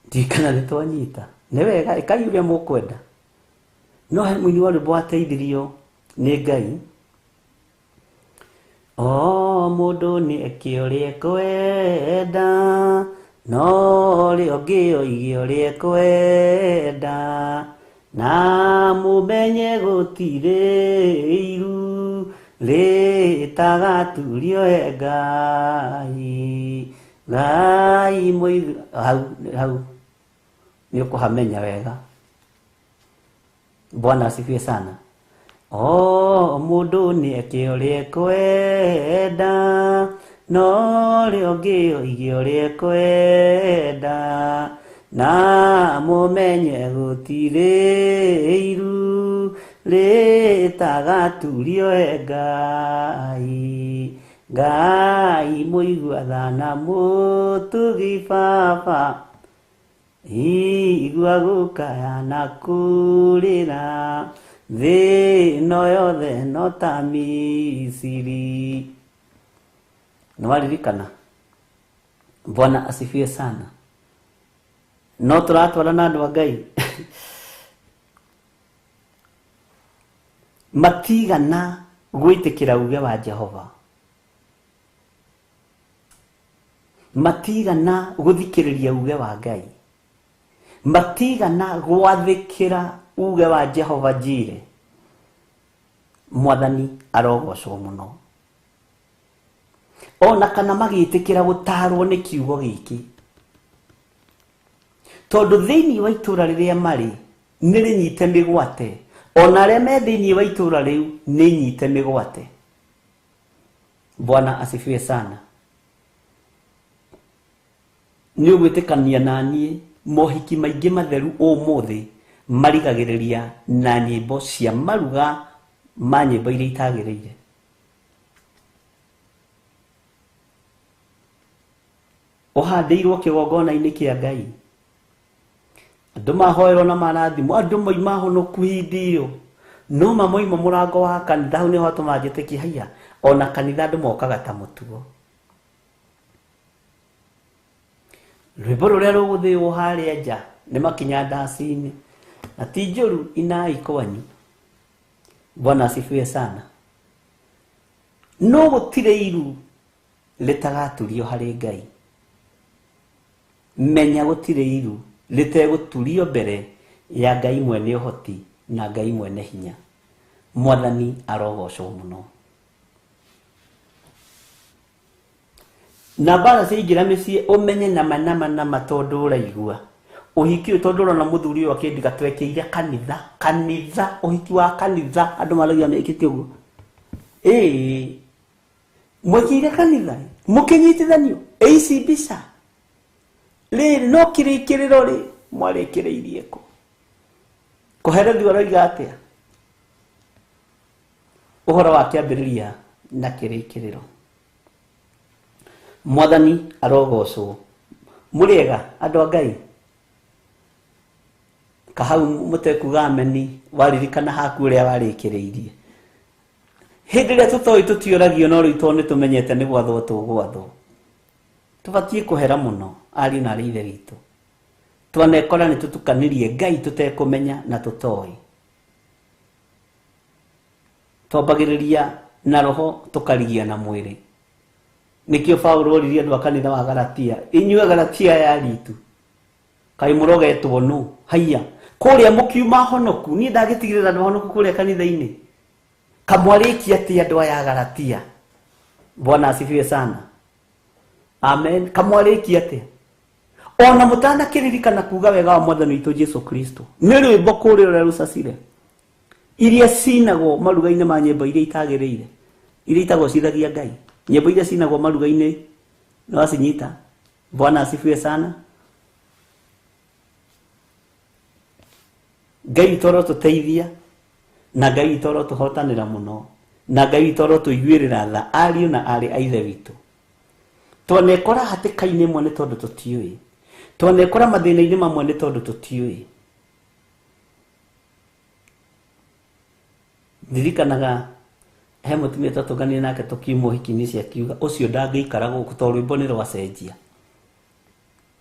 Ndikana nĩ twanyita. Nĩ wega ĩkai ũrĩa mũkwenda. No he mũini wa rwĩmbo wateithirio nĩ Ngai. O mũndũ nĩ eke ũrĩa ekwenda, no ũrĩa ũngĩ oige ũrĩa ekwenda, na mũmenye gũtirĩ iru rĩtagaturio he Ngai. Ngai mũigu hau hau nĩ ũkũhamenya wega. Bwana asifiwe sana. O mũndũ nĩ eke ũrĩa ekwenda, no ũrĩa ũngĩ oige ũrĩa ekwenda, na mũmenye gũtirĩ iru rĩtagaturio he Ngai. Ngai mũigua tha na mũtugi baba, igua gũkaya na kũrĩra, thĩ ĩno yothe no ta Misiri. Nĩwaririkana? Bwana asifiwe sana. No tũratwarana andũ a Ngai. Matigana gwĩtĩkĩra uge wa Jehova, matigana gũthikĩrĩria uge wa Ngai, matigana gwathĩkĩra uge wa Jehova Jire. Mwathani arogocwo mũno. Ona kana magĩtĩkĩra gũtarwo nĩ kiugo gĩkĩ, tondũ thĩinĩ wa itũra rĩrĩa marĩ nĩ rĩnyite mĩgwate, ona arĩa me thĩinĩ wa itũra rĩu nĩ nyite mĩgwate. Bwana asifiwe sana. Nĩ ũgwĩtĩkania na niĩ mohiki maingĩ matheru ũmũthĩ marigagĩrĩria na nyĩmbo cia maruga ma nyĩmbo iria itagĩrĩire. Ũhandĩirwo kĩgongona-inĩ kĩa Ngai, andũ mahoerwo na marathimwo, andũ moima honoku hĩndĩ ĩyo, no mamoima mũrango wa kanitha, hau nĩho hatũmaga njĩtĩkie haiya, ona kanitha andũ mokaga ta mũtugo. Rwĩmbo rũrĩa rũgũthĩĩo harĩa nja nĩ makinya ndaci-inĩ, na ti njũru inai kwanyu. Bwana asifiwe sana. No gũtirĩ iru rĩtagaturio harĩ Ngai. Menya gũtirĩ iru rĩtegũturio mbere ya Ngai mwene ũhoti na Ngai mwene hinya. Mwathani arogocwo mũno. Na mbara ciaingĩra mĩciĩ ũmenye nama nama nama tondũ ũraigua ũhiki ũyũ, tondũ ũrona mũthuri ũyũ akĩndiga twekĩire kanitha, kanitha, ũhiki wa kanitha, andũ marauga mekĩte ũguo. Ĩĩ, mwekĩire kanitha mũkĩnyitithanio ĩ ici mbica rĩrĩ no kĩrĩkĩrĩro rĩ mwarĩkĩrĩirie kũ? Kũherethio aroiga atĩa? Ũhoro wa kĩambĩrĩria na kĩrĩkĩrĩro. Mwathani arogocwo. Mũrĩega andũ a Ngai? Kahau mũtekuga ameni, waririkana haku ũrĩa warĩkĩrĩirie. Hĩndĩ ĩrĩa tũtoĩ tũtiũragio, no rĩu tondũ nĩtũmenyete nĩ gwathwo tũgwathwo, tũbatiĩ kũhera mũno ariũ na arĩ ithe witũ. Twanekora nĩ tũtukanirie Ngai tũtekũmenya na tũtoĩ. Twambagĩrĩria na roho tũkarigia na mwĩrĩ. Nĩkĩo Paũlũ oririe andũ a kanitha wa Galatia, inyuĩ Galatia ya ritu, kaĩ mũrogetwo nũ? Haiya, kũrĩa mũkiuma honoku, niĩ ndagĩtigĩrĩra andũ honoku kũrĩa kanitha-inĩ. Kamwarĩkia atĩa andũ aya a Galatia? Bwana asifiwe sana. Amen. Kamwarĩkia atĩa? Ona mũtanakĩririkana kuga wega wa Mwathani witũ Jesu Kristo. Nĩ rwĩmbo kũrĩa ũrĩa rũcacire, iria cinagwo maruga-inĩ ma nyĩmbo iria itagĩrĩire, iria itagocithagia Ngai. Nyĩmbo iria cinagwo maruga-inĩ nĩ wacinyita. Bwana asifiwe sana. Ngai witũ arotũteithia, na Ngai witũ arotũhotanĩra mũno, na Ngai witũ arotũiguĩrĩra tha ariũ na aarĩ a ithe witũ. Twanekora hatĩka-inĩ ĩmwe nĩ tondũ tũtiũĩ, twanekora mathĩna-inĩ mamwe nĩ tondũ tũtiũĩ. Ndirikanaga he mũtumia twatũnganire nake tũkiuma ũhiki-inĩ ũcio akiuga ũcio ndangĩikara gũkũ tondũ rwĩmbo nĩ rwacenjia,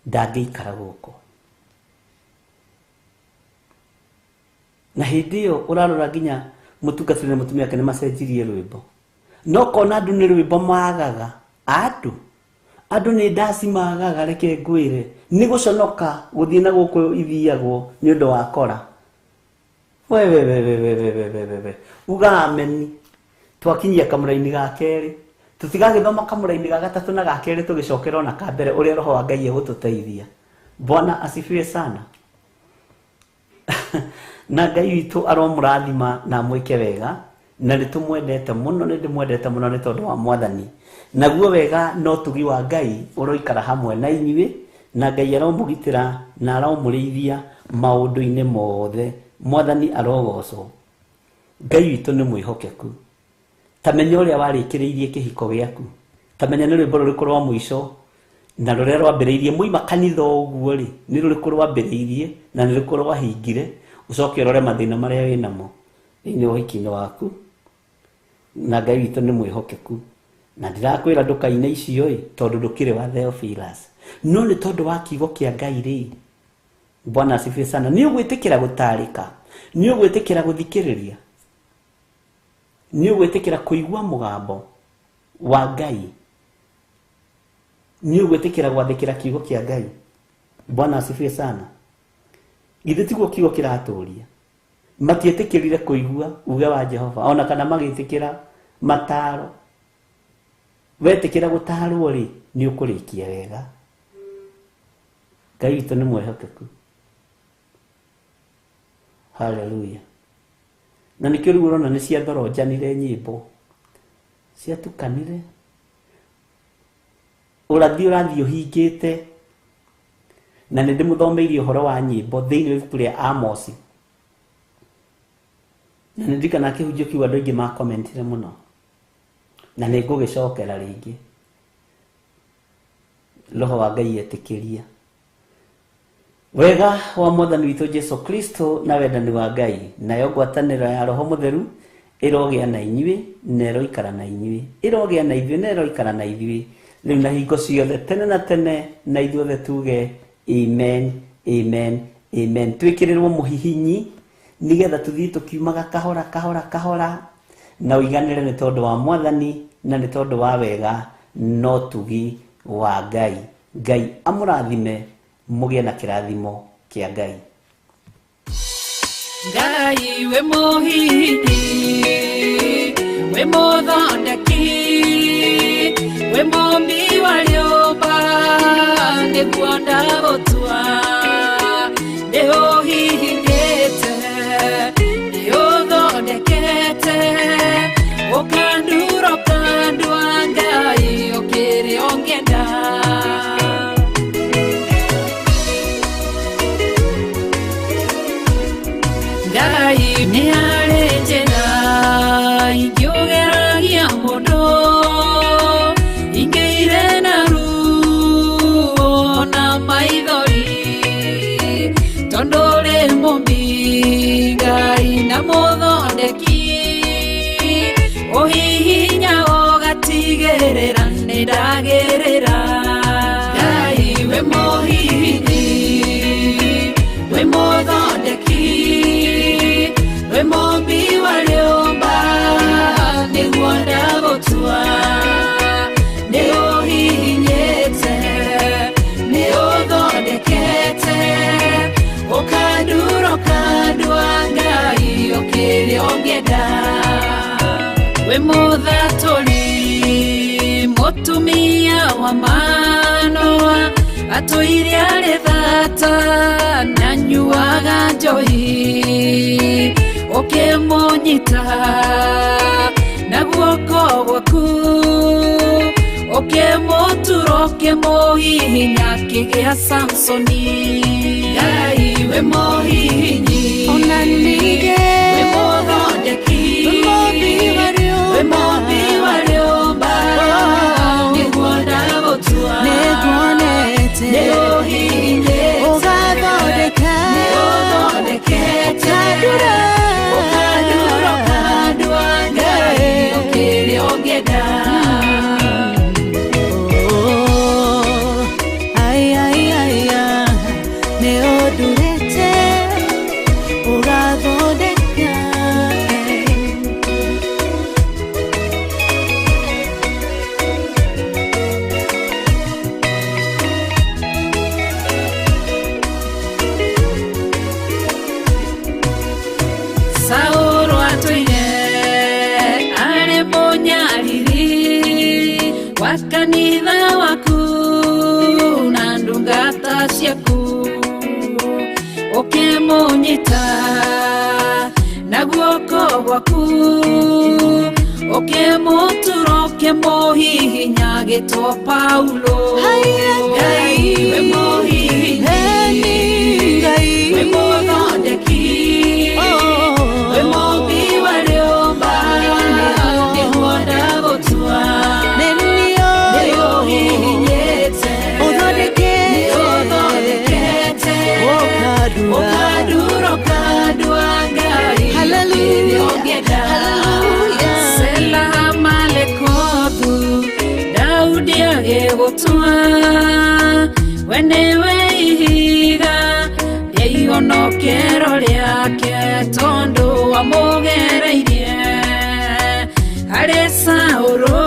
ndangĩikara gũkũ. Na hĩndĩ ĩyo ũrarora nginya mũtungatĩri na mũtumia wake nĩ macenjirie rwĩmbo, no kona andũ nĩ rwĩmbo magaga, andũ nĩ ndaci magaga, reke ngwĩre nĩ gũconoka gũthiĩ na gũkũ ithiagwo nĩ ũndũ wa kora. We uga ameni. Twakinyia kamũra-inĩ ga kerĩ, tũtigagĩthoma kamũra-inĩ ga gatatũ na ga kerĩ tũgĩcokera ona ka mbere ũrĩa roho wa Ngai egũtũteithia. Bwana asifiwe sana. Na Ngai witũ aromũrathima na amwĩke wega, na nĩ tũmwendete mũno, nĩ ndĩmwendete mũno nĩ tondũ wa Mwathani. Naguo wega no tugi wa Ngai ũroikara hamwe na inyuĩ, na Ngai aromũgitĩra na aromũrĩithia maũndũ-inĩ mothe. Mwathani arogocwo. Ngai witũ nĩ mwĩhokeku. Ta menya ũrĩa warĩkĩrĩirie kĩhiko gĩaku, ta menya nĩ rwĩmbo rũrĩkũ rwa mũico na rũrĩa rwambĩrĩirie mũima kanitha ũguo rĩ, nĩ rũrĩkũ rwambĩrĩirie na nĩ rũrĩkũ rwahingire, ũcoke ũrore mathĩna marĩa wĩnamo thĩinĩ wa ũhiki-inĩ waku. Na Ngai witũ nĩ mwĩhokeku, na ndĩrakwĩra ndũkaine icio ĩ tondũ ndũkĩrĩ wa Theophilus, no nĩ tondũ wa kiugo kĩa Ngai rĩ. Bwana asifiwe sana. Nĩ ũgwĩtĩkĩra gũtarĩka, nĩ ũgwĩtĩkĩra gũthikĩrĩria, nĩ ũgwĩtĩkĩra kũigua mũgambo wa Ngai, nĩ ũgwĩtĩkĩra gwathĩkĩra kiugo kĩa Ngai. Bwana asifiwe sana. Githĩ tiguo kiugo kĩratũria? Matiĩtĩkĩrire kũigua uge wa Jehova ona kana magĩtĩkĩra mataro. Wetĩkĩra gũtarwo rĩ, nĩ ũkũrĩkia wega. Ngai witũ nĩ mwĩhokeku. Haleluya. Na nĩkĩo rĩu ũrona nĩ ciathoronjanire nyĩmbo, ciatukanire, ũrathi ũrathiĩ ũhingĩte. Na nĩ ndĩmũthomeirie ũhoro wa nyĩmbo thĩinĩ wa ibuku rĩa Amosi, na nĩ ndirikanaga kĩhunjio kĩu andũ aingĩ makomentire mũno, na nĩ ngũgĩcokera rĩngĩ. Roho wa Ngai etĩkĩria. Wega wa Mwathani witũ Jesu Kristo na wendani wa Ngai nayo ngwatanĩro ya Roho Mũtheru ĩrogĩa na inyuĩ na ĩroikara na inyuĩ, ĩrogĩa na ithuĩ na ĩroikara na ithuĩ rĩu na hingo ciothe tene na tene, na ithuothe tuge amen, amen, amen. Twĩkĩrĩrwo mũhihinyi nĩgetha tũthiĩ tũkiumaga kahora kahora kahora, na ũiganĩre nĩ tondũ wa Mwathani na nĩ tondũ wa wega no tugi wa Ngai. Ngai amũrathime, mũgĩe na kĩrathimo kĩa Ngai. Ngai we mũhihinyi, we mũthondeki, we mũmbi wa rĩũmba, nĩguo ndagũtua, nĩ ũhihinyĩte, nĩ ũthondekete, ũkandura ũkandua Ngai ũkĩrĩ ũngĩenda. Ngai nĩ harĩ njĩra ingĩũgeragia mũndũ, ingĩire na ruo na maithori, tondũ ũrĩ mũmbi Ngai na mũthondeki, ũhihinya ũgatigĩrĩra nĩ ndagĩrĩra. Ngai we mũhihinyi, we mũthondeki, we mũmbi wa rĩũmba, nĩguo ndagũtua, nĩ ũhihinyĩte, nĩ ũthondekete, ũkandura ũkandua Ngai ũkĩrĩ ũngĩenda. We mũthatũri, mũtumia wa Manoa, atũire arĩ thata na nyuaga njohi, ũkĩmũnyita na guoko gwaku, ũkĩmũtura ũkĩmũhihinya akĩgĩa Samsoni. Ngai we mũhihinyi, Ona ningĩ we mũthondeki, we mũmbi wa we rĩũmba, mũmbi wa rĩũmba, nĩguo ndagũtua, nĩnguonete, nĩ ũhihinyĩte, ũgathondeka, nĩ ũthondekete, ũkandura, ũkandura ũkandua Kanitha waku na ndungata ciaku ũkĩmũnyita na guoko gwaku ũkĩmũtura ũkĩmũhihinya gĩtwo Paulo. Ngai we mũhihinyi, we mũthondeki, we mũmbi wa rĩũmba, nĩguo ndagũtua. Nĩũhihinyĩte, nĩũthondekete, ũkandura ũkandua Ngai kĩrĩa ũngĩenda. Sela Malekothu, Daudi agĩgũtua, we nĩwe ihiga rĩa ihonokero rĩake, tondũ wamũgereirie harĩ Saũlũ,